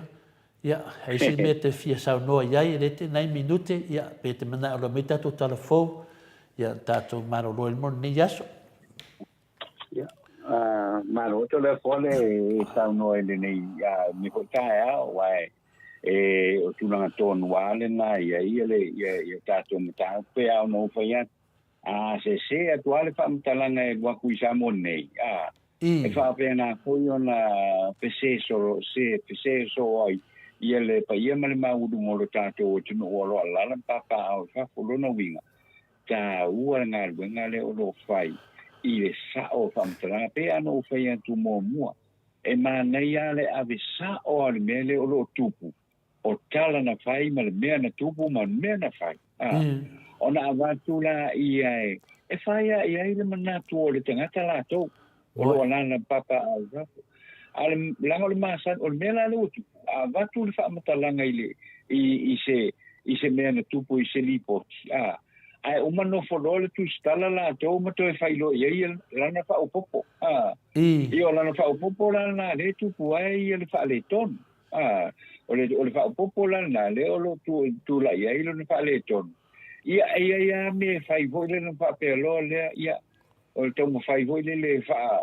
Ia, e i ai se mea e te fia saunoa i ai, e le te nai minute, ia, pe te manao loa mai tatou tala fou, ia, tatou malolo ai mo lenei aso. Ia, malo Toleafoa le saunoa i lenei, lenei foi taeao, aua e, o tulaga tonu lava lena i ai ia, le, ia, ia tatou mataupu pe a ona ou fai atu. A sese atu lava le faamatalaga e alu atu i Samoa nei, a, e faapena foi ona pese solo, se, pese soo ai ia le paia ma le maualuga o lo tatou atunuu o lo o alaala ma papaaao i fafo. O lona uiga, taua le galuega lea o lo o fai i le sao o faamatalaga. Pei lava ona ou fai atu muamua, e manaia lava le ave sao lava o le mea lea o lo o tupu, o tala na fai ma le mea na tupu ma le mea na fai. A, ona avatu la ia e, e fai a i ai le manatu o le tagata latou, o lo o alaala ma papaaao i fafo. A o le, leaga o le masani, o le mea la lea ua tupu, a avatu le faamatalaga i le, i, i se, i se mea na tupu i se lipoti, a, ae uma nofo loa le tusitala latou ma toe fai loa i ai lana faaopoopo, a. Ia o lana faaopoopo la lena lea e tupu ai ia le faaletonu. A, o le, o le faaopoopo la lena, lea o lo o tulai ai lona faaletonu. Ia, e i ai lava mea e fai foi lele ona faapea loa lea, ia, o le taumafai foi lele e faa,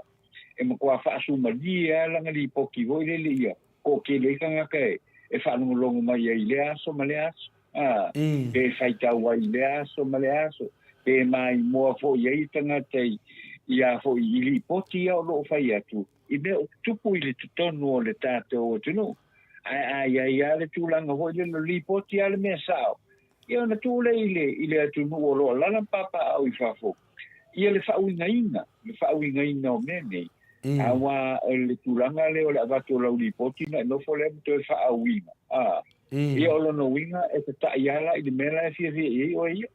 e matua faasumalie lava lana lipoti foi lele ia toatele ai tagata e, e faalogologo mai ai i lea aso ma lea aso. A, pe faitau ai i lea aso ma lea aso, pe maimoa foi ai tagata i, i a foi i lipoti ia o lo o fai atu, i mea o tutupu i le totonu o le tatou atunuu. Ae a i ai lava le tulaga foi lele o lipoti lava le mea sao, ia ona tuu lea i le, i le atunuu o lo o alaala ma papaaao i fafo, ia le faauigaina, le faauigaina o mea nei. Aua o le tulaga lea o le avatu o lau lipoti ona e nofo lea ma toe faauiga. Ia o lona uiga e tata'i lava la i le mea la e fiafia i ai oe ia.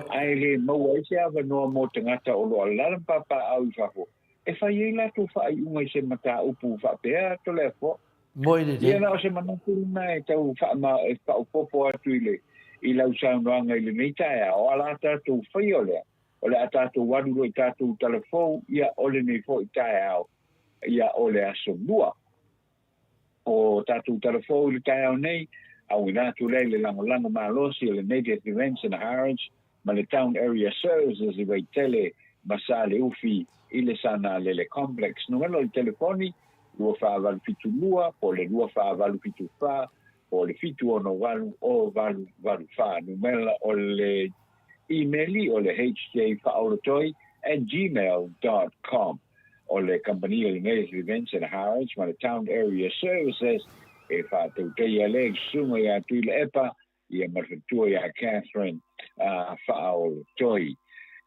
Ae le maua ai se avanoa mo tagata o lo o alaala ma papaaao i fafo e fai ai latou faaiuga i se mataupu faapea Toleafoa. Ia na o se manatu lena e tau faaopoopo atu i le i lau saunoaga i lenei taeao, a la tatou faia o lea, o le a tatou alu loa i tatou tala fou, ia o lenei foi taeao, ia o le aso Lua. O tatou tala fou i le taeao nei, auina atu lea i le lagolago malosi o le Native Events and Harwich ma le Town Area Services i Vaitele ma Saleufi i le Sanalele Complex. Numera o le telefoni, 2472 po o le 2474 po o le 768 o 884. Numera o le imeli o le hjfaaolotoi@gmail.com. O le kamupani o le Native Events and Harwich ma le Town Area Services e faatautaia lea i susuga ia Tuilaepa ia ma le faletua ia Catherine Faaolotoi.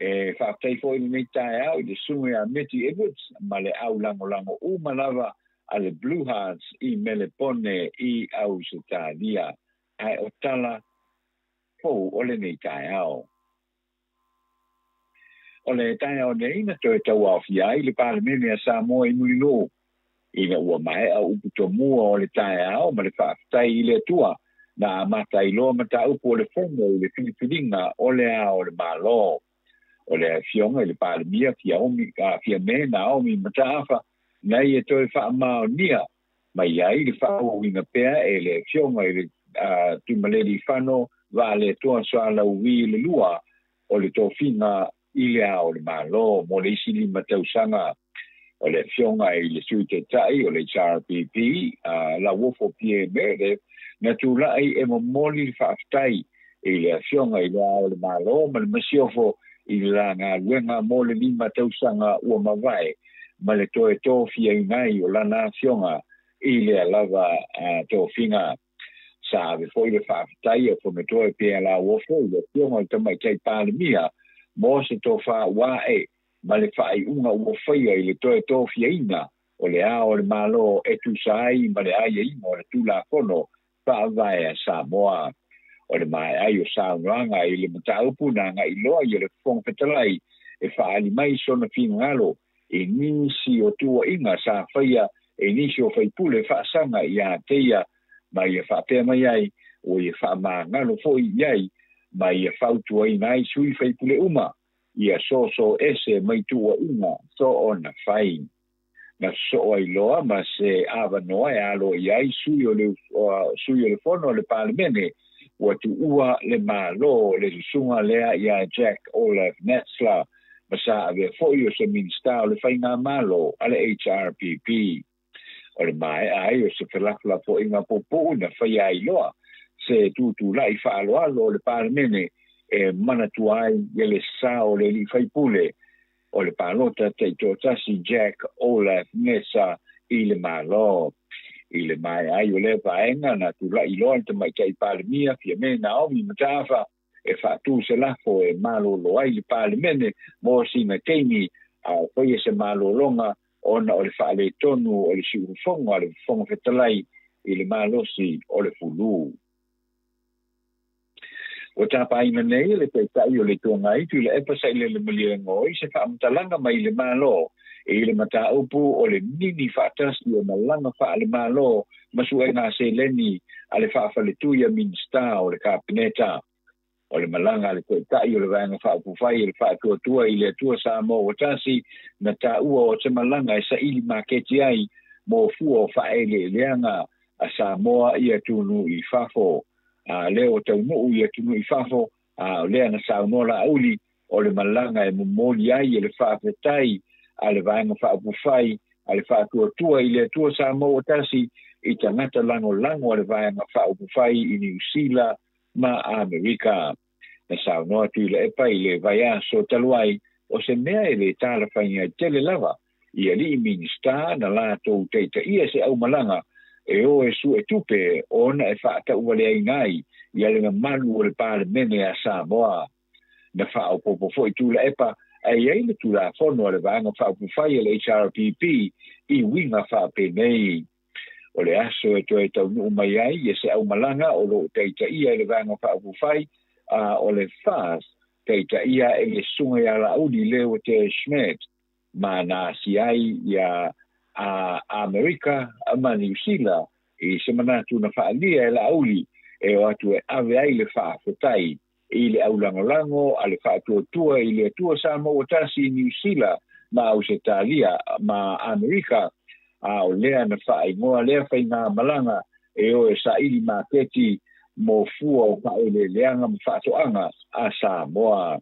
E faafetai foi i lenei taeao i le susuga ia Meti Edwards ma le au lagolago uma lava a le Blue Hearts i Melepone i Ausetalia. Ae o tala fou o lenei taeao. O le taeao nei na toe tauaofia ai le Palemene a Samoa i Mulinuu ina ua maea upu tomua o le taeao ma le faafetai i le Atua na amata ai loa mataupu o le Fono i le filifiliga o le Ao o le Malo. O le Afioga i le Palemia Fiame Naomi Mataafa na ia toe faamaonia mai ai le faaauauina pea e le Afioga i le Tuimalealiifano Vaaletoa Sualauvi le lua o le tofiga i le Ao o le Malo mo le isi 5 tausaga. O le Afioga i le Sui Taitai o le HRPP, Lauofo Pierre Meredith, na tulai e momoli le faafetai i le Afioga i le Ao o le Malo ma le Masiofo i le la galuega mo le 5 tausaga ua mavae ma le toe tofiaina ai o lana afioga i lea lava tofiga. Sa ave foi le faafetai a Fonotoe Pierre Lauofo i le Afioga i le Tamaitai Palemia mo se tofa ua ae ma le faaiuga ua faia i le toe tofiaina o le Ao o le Malo e tusa ai ma le aiaiga o le Tulafono Faavae a Samoa. O le maea ai o saunoaga i le mataupu na agai loa i le Fofoga Fetalai e faaali mai sona finagalo i nisi o tuuaiga sa faia e nisi o faipule faasaga ia te ia ma ia faapea mai ai ua ia faamagalo foi i ai ma ia fautuaina ai sui faipule uma ia soso ese mai tuuaiga soona fai. Na sosoo ai loa ma se avanoa e alo i ai sui o le Fono o le Palemene ua tuua le Malo le susuga lea ia Jack Olaf Netzler ma sa avea foi o se Minista o le Faigamalo a le HRPP. O le maea ai o se felafolafoaiga puupuu na faia ai loa se tutulai faaaloalo o le Palemene e manatua ai ia le sa o le alii faipule o le palota taitoatasi Jack Olaf Nessa i le Malo. I le maea ai o lea vaega na tulai loa le Tamaitai Palemia Fiame Naomi Mataafa e faatu se lafo e malolo ai le Palemene mo sina taimi a o faia se malologa ona o le faaletonu o le siufofoga o le Fofoga Fetalai i le malosi o le fulu. Ua tapaina nei e le Taitai o le Itu Agai Tuilaepa Sailele Malielegaoi se faamatalaga mai le Malo i le mataupu o le nini faatasi o malaga faale-Malo ma suega seleni a le faafaletui a Minisita o le Kapeneta. O le malaga a le Taitai o le Vaega Faaupufai e le Faatuatua i le Atua Samoa ua tasi na taua o se malaga e saili maketi ai mo fua o faaeleeleaga a Samoa i atunuu i fafo. A lea ua taunuu i atunuu i fafo, a o lea na saunoa Laauli o le malaga e momoli ai e le faafetai a le Vaega Faaupufai a le Faatuatua i le Atua Samoa ua tasi i tagata lagolago a le Vaega Faaupufai i Niu Sila ma Amerika. Na saunoa Tuilaepa i le vaiaso talu ai o se mea e le talafaiga ai tele lava i alii Minista na latou taitaia se aumalaga e o e sue tupe ona e faataualeaina ai ia le mamalu o le Palemene a Samoa. Na faaopoopo foi Tuilaepa Ae i ai le Tulafono a le Vaega Faaupufai a le HRPP i uiga faapenei. O le aso e toe taunuu mai ai ia se aumalaga o lo o taitaia e le Vaega Faaupufai a o le FAS taitaia e le Susuga ia Laauli Leuatea Schmidt ma na asia ai ia a Amerika ma Niu Sila i se manatu na faaalia e Laauli e o atu e ave ai le faafetai i le aulagolago a le Faatuatua i le Atua Samoa Ua Tasi i Niu Sila ma Ausetalia ma Amerika, a o lea na faaigoa lea faigamalaga e o e saili maketi mo fua o faaeleeleaga ma faatoaga a Samoa.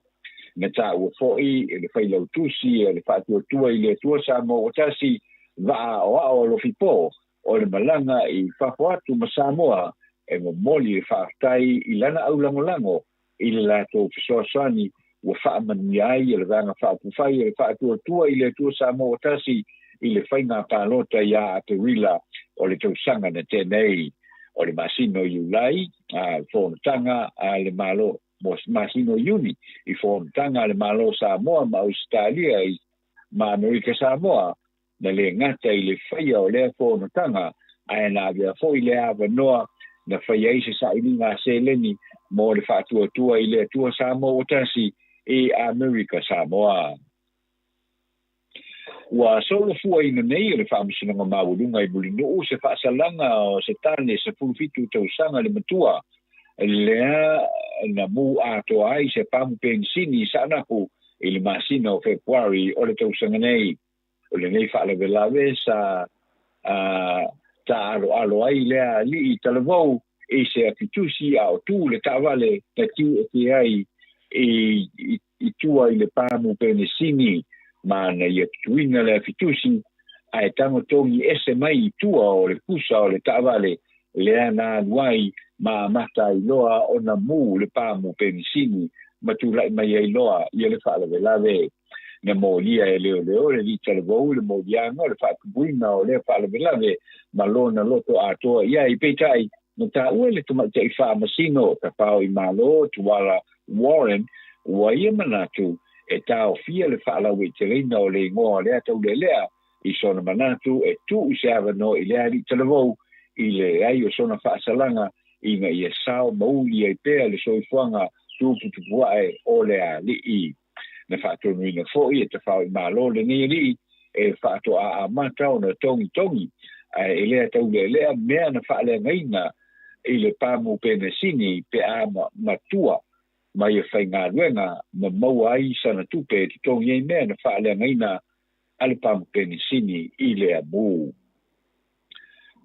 Na taua foi e le Failautusi a le Faatuatua i le Atua Samoa Ua Tasi Vaa Aoao Alofi Po o le malaga i fafo atu ma Samoa e momoli le faafetai i lana aulagolago i le latou fesoasoani ua faamanuia ai le Vaega Faaupufai a le Faatuatua i le Atua Samoa Ua Tasi i le faiga palota ia Aperila o le tausaga na tea nei. O le masina o Iulai, a fonotaga a le Malo, masina o Iuni, i fonotaga a le Malo o Samoa ma Ausetalia ma Amerika Samoa, na le gata i le faia o lea fonotaga, ae na avea foi le avanoa na faia ai se sailiga a seleni mo le Faatuatua i le Atua Samoa Ua Tasi i Amerika Samoa. Ua solofuaina nei e le Faamasinoga Maualuga i Mulinuu se faasalaga o se tane 17 tausaga le matua lea na mu atoa ai se pamu penisini i Saanapu i le masina o Fepuari o le tausaga nei. O lenei faalavelave sa taaloalo ai lea alii talavou i se afitusi a o tu le taavale na tiueke ai i tua i le pamu penisini ma na ia tutuina le afitusi ae tagotogi ese mai i tua o le pusa o le taavale lea na alu ai ma amata ai loa ona mu le pamu penisini ma tulai mai ai loa ia le faalavelave. Na molia e leoleo le alii talavou le moliaga o le faatupuina o lea faalavelave ma lona loto atoa i ai. Peitai, na taua e le tamaitai faamasino tafao i Malo Tuala Warren ua ia manatu e taofia le faalauaiteleina o le igoa o lea taulealea i sona manatu e tuu se avanoa i lea alii talavou i le leai o sona faasalaga ina ia sao ma uli ai pea le soifuaga tuputupuae o le alii. Na faatonuina foi e tafao i Malo lenei alii e faatoa amata ona togitogi ae e lea taulealea mea na faaleagaina i le pamu penesini pe a matua ma ia faigaluega ma maua ai sana tupe e totogi ai mea na faaleagaina a le pamu penesini i le amu.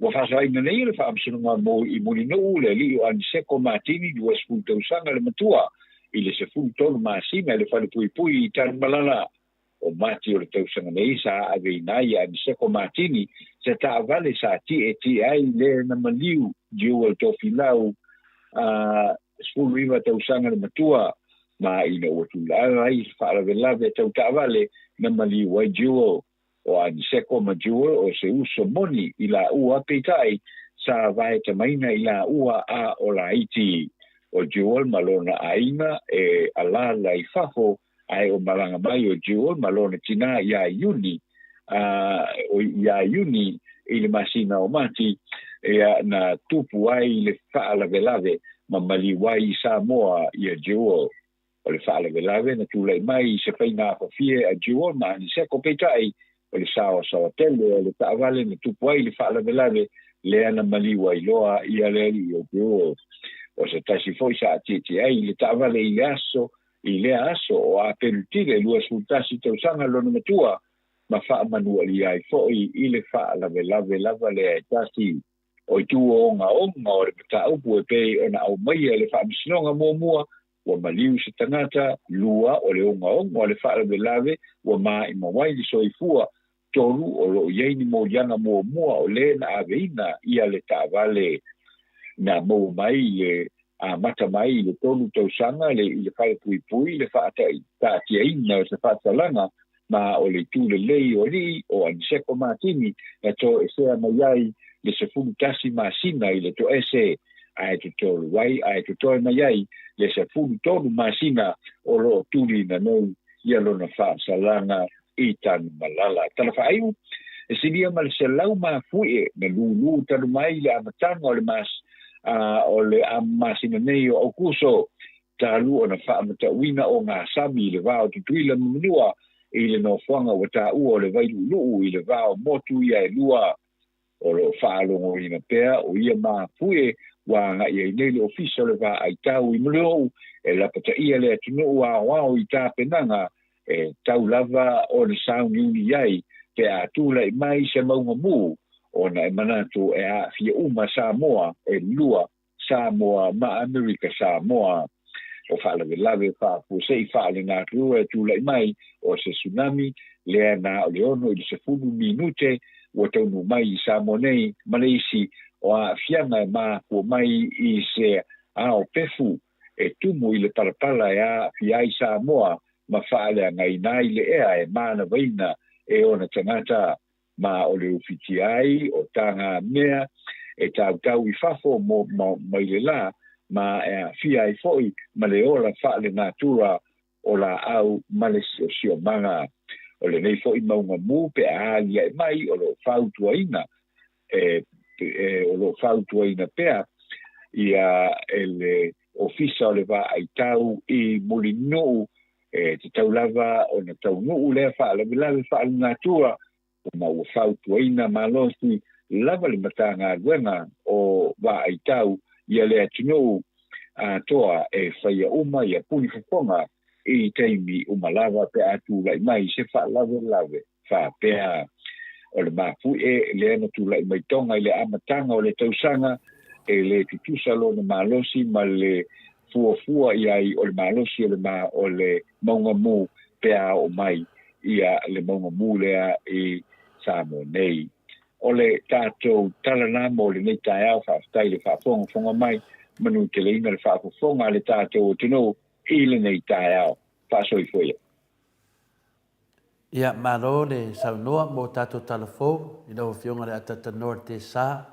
Ua faasalaina nei le Faamasinoga mo i Mulinuu le alii o Aniseko Matini 20 tausaga le matua i le 13 masina i le falepuipui i Tanumalala. O Mati o le tausaga nei sa aveina ai e Aniseko Matini se taavale sa tietie ai le na maliu Jewel Tofilau a 19 tausaga le matua ma ina ua tulaga ai se faalavelave tau taavale na maliu ai Jewel. O Aniseko ma Jewel o se uso moni i laua peitai sa vaetamaina i laua a o laiti. O Jewel ma lona aiga e alala i fafo ae o malaga mai o Jewel ma lona tinā iā Iuni a iā Iuni i le masina o Mati ia na tupu ai le faalavelave ma maliu ai i Samoa ia Jewel. O le faalavelave na tulai mai i se faiga afafie a Jewel ma Aniseko peitai o le saoasaoa tele o le taavale na tupu ai le faalavelave lea na maliu ai loa ia le alii o Jewel. O se tasi foi sa atietie ai le taavale i le aso i lea aso o Aperutile 21 tausaga lona matua ma faamanualia ai foi i le faalavelave lava lea e tasi. O itu ogaoga o le mataupu e pei ona aumaia e le Faamasinoga muamua ua maliu se tagata, lua o le ogaoga o le faalavelave ua maimau ai le soifua, tolu o lo o i ai ni moliaga muamua o le na aveina ia le taavale. Na maua mai i le amata mai i le tolu tausaga le i le falepuipui le faataatiaina o se faasalaga ma o le itu lelei o alii o Aniseko Matini na toesea mai ai le 11 masina i le toese ae totolu ai ae totoe mai ai le 13 masina o lo o tuliina nei ia lona faasalaga i Tanumalala. Tala faaiu, e silia ma le 100 mafuie na lūlū talu mai i le amataga o le mas, o le masina nei o Aukuso, talu ona faamatauina ogasami i le va o Tutuila ma Manua i le nofoaga ua taua o le Vailuuluu i le va o motu ia e lua. O lo o faalogoina pea o ia mafuie ua agai ai nei le Ofisa o le Vaai Tau i Muliou e lapataia le atunuu aoao i tapenaga e tau lava ona sauniuni i ai pe a tulai mai se mauga mū ona e manatu e aafia uma Samoa e lua, Samoa ma Amerika Samoa. O faalavelave faafuasei faalenatura e tulai mai o se tsunami lea na o le 6 i le 10 minute ua taunuu mai i Samoa nei ma le isi o aafiaga e mafua mai i se ao pefu e tumu i le palapala e aafia ai Samoa ma faaleagaina ai le ea e manavaina e ona tagata ma o le ufitia ai o tagamea e tautau i fafo mo mai le la ma e aafia ai foi ma le ola faalenatura o laau ma le siosiomaga. O lenei foi mauga mū pe a aliae mai o lo o fautuaina e, e o lo o fautuaina pea ia e le Ofisa o le Vaai Tau i Mulinuu e tatau lava ona taunuu lea faalavelave faalenatura ma ua fautuaina malosi lava le Matagaluega o Vaai Tau ia le atunuu atoa e faia uma ia puni fofoga i taimi uma lava pe a tulai mai se faalavelave faapea. O le mafuie lea na tulai mai Toga i le amataga o le tausaga e le tutusa lona malosi ma le fuafua i ai o le malosi o le ma o le mauga mū pe a oo mai ia le mauga mū lea i Samoa nei. O le tatou tala na mo lenei taeao, faafetai le faafogafoga mai, manuteleina le faafofoga a le tatou atunuu i lenei taeao. Faasoifua ia. Ia, malo le saunoa mo tatou tala fou i lau Afioga i le Atatanoa le Tesa,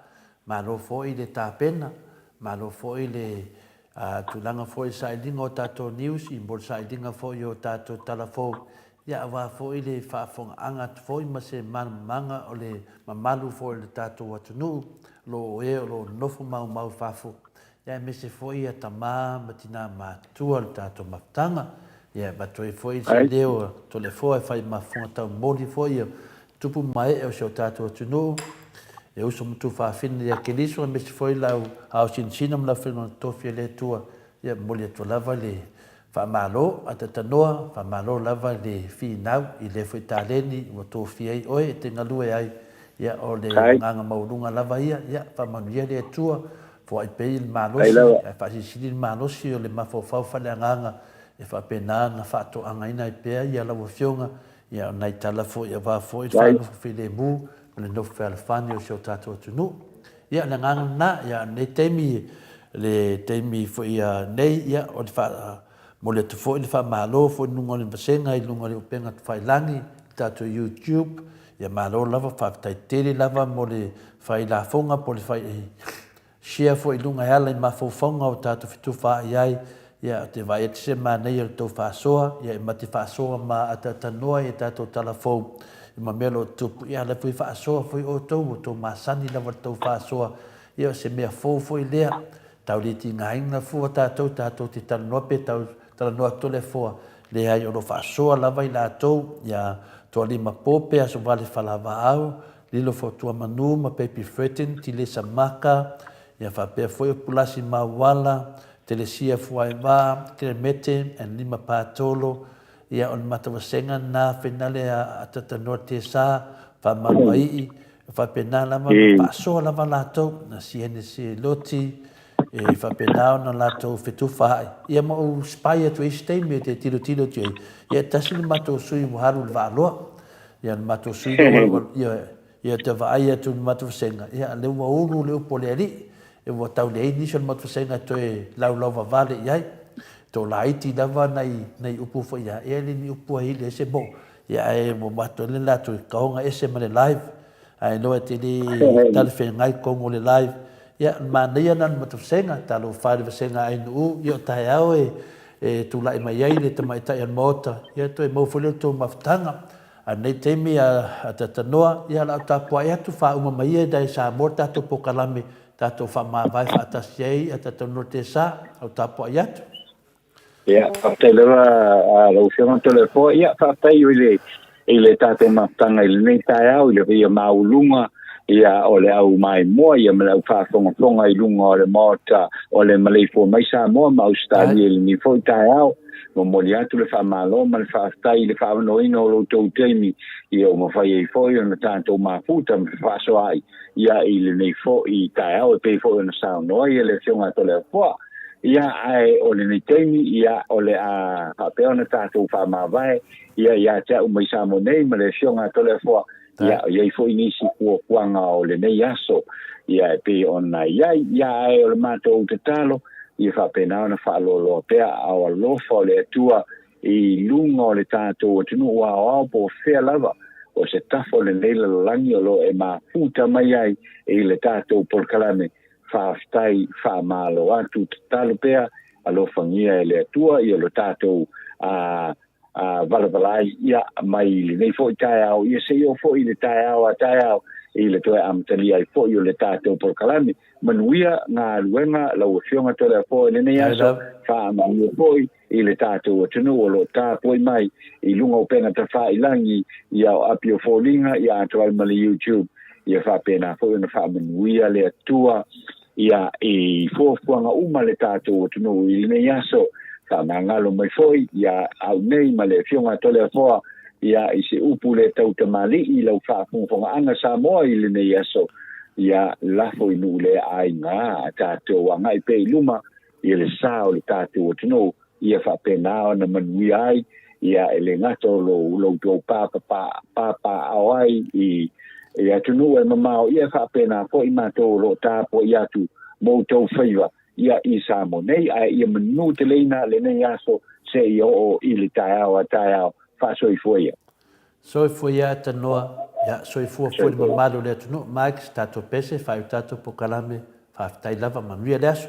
malo foi le tapena, malo foi le tulaga foi i le sailiga o tatou news i mo le sailiga foi o tatou tala fou, ia aua foi le faafofogaaga atu foi ma se malamalamaga o le mamalu foi o le tatou atunuu o lo o e o lo o nofo maumau i fafo, ia aemaise foi ia tama ma tina matutua o le tatou mafutaga. Ia e avatu ai foi se leo a Toleafoa e fai ma fofoga taumoli foi o tupu ma ee o si o tatou atunuu, e uso ma tufaafine ia Keriso aemaise foi lau aosinasina ma lau feagaiga tofi a le Atua. Ia e momoli atu lava le faamalo a Tatanoa, faamalo lava le finau i lea foi taleni ua tofia ai oe e te galue ai. Ia o le agaga maualuga lava ia, ia faamanuia le Atua, foai pea i le malosi, ae faasilisili le malosi o le mafaufau faaleagaga e faapena ona faatoagaina ai pea ia lau Afioga, ia o nai tala foi aua foi le faanofo filemu ma le nofo fealofani o si o tatou atunuu. Ia, o le agaga lena, ia, o lenei taimi, le taimi foi nei, ia, o le faamoli atu foi le faamalo foi i luga o le vasega, i luga o le upega tafailagi, le tatou YouTube, ia malo lava, faafetai tele lava mo le fai lafoga po o le fai Share foi i luga e ala i mafaufauga o tatou fetufaai ai, ia, ou te vaai atu se manaia o le tou faasoa, ia e ma te faasoa ma ataatanoa i a tatou tala fou i ma mea o lo o tutupu, ia ala foi faasoa foi outou, ua outou masani lava le tou faasoa, ia o se mea fou foi lea, tau le tigaina fua tatou, tatou te talanoa pe tau talanoa atu le foa, leai o lo o faasoa lava i latou, ia Toalima Pope, Asovale Falavaau, Lilo Fotuamanu ma Baby Fredin, Tilesa Maka, ia faapea foi o Pulasi Mauala, Telesia Fuaivaa, Kelemete and Lima Patolo, ia o le matavasega lena finale a Atatanoa Tesa, Faamaluaii, e faapena lava ona faasoa lava latou, na CNC Loti, e faapena ona latou fetufaai. Ia ma ou spy atu i isi taimi e te tilotilo atu i ai, ia e tasi le matou sui ua alu i le vaaloa. Ia le matou sui lea ua, ia, ia te vaai atu i le matou vasega, ia lea ua ulu le upu a le Alii, e ua tau leai nisi o le matou vasega e toe laulau vavale i ai. To laiti lava nai, nai upu foi ia, ia e le ni upu a hili ai se moo. Ia ae ua matou le latou i kaoga ese ma le live, ae loa e te le talafeagai tonu o le live. Ia, manaia na le matou vasega, talofa i le vasega a Ainuu, ia o taeao e. e tulai mai ai le tamaitai o le Maota, ia toe maua foi lea o le tou mafutaga. A o lenei taimi a Tatanoa, ia o le a ou tapuai atu, faauma mai ia i Samoa le tatou polokalame, tatou faamavae faatasi ai a Tatanoa Tesa, o le a ou tapuai atu. Ia, faafetai lava lau Afioga Toleafoa. Ia, faafetai i le, i le tatou mafutaga i lenei taeao i le paia maualuga ia o le au maimoa ia ma le au faafogafoga i luga o le Maota o le maleifua mai Samoa ma Ausetalia i lenei foi taeao. Momoli atu le faamalo ma le faafetai i le faaavanoaina o lo outou taimi ia ua mafai ai foi ona tatou mafuta ma fefaasoaai ia i lenei foi taeao e pei foi ona saunoa ia le Afioga a Toleafoa. Ia, ae o lenei taimi, ia, o le a faapea ona tatou faamavae, ia, ia te au mai Samoa nei ma le Afioga a Toleafoa, ia, o i ai foi nisi fuafuaga o lenei aso, ia, e pei ona i ai, ia, ae o le matou tatalo, ia faapena ona faaloaloa pea aao alofa o le Atua i luga o le tatou atunuu aoao po o fea lava o se tafa o lenei lalolagi o lo o e mafuta mai ai i le tatou polokalame. Faafetai faamalo atu tatalo pea alofagia e le Atua ia lo tatou a a valavalai ia mai lenei foi taeao ia seia oo foi i le taeao a taeao i le toe amatalia ai foi o le tatou polokalame. Manuia galuega lau Afioga Toleafoa i lenei aso, faamanuia foi i le tatou atunuu o lo o tapuai mai i luga o upega tafailangi ia o api o foliga ia atoa ai ma le YouTube ia faapena foi ona faamanuia le Atua ia i fuafuaga uma le tatou atunuu i lenei aso. Faamagalo mai foi ia au nei ma le Afioga a Toleafoa ia i se upu le tautamalii i lau faafogafogaaga Samoa i lenei aso ia lafo i nuu le aiga a tatou agai pea i luma ia le sa o le tatou atunuu ia faapena ona manuia ai ia e le gata o lo lo outou papaaao ai i i atunuu e mamao ia faapena foi matou o lo o tapuai atu mo outou faiva ia i Samoa nei ae ia manuteleina lenei aso seia oo i le taeao a taeao. Faasoifua ia. Soifua ia Atanoa, ia soifua foi le mamalu o le atunuu, Mike, se tatou pese, faaiu tatou polokalame, faafetai lava, manuia le aso.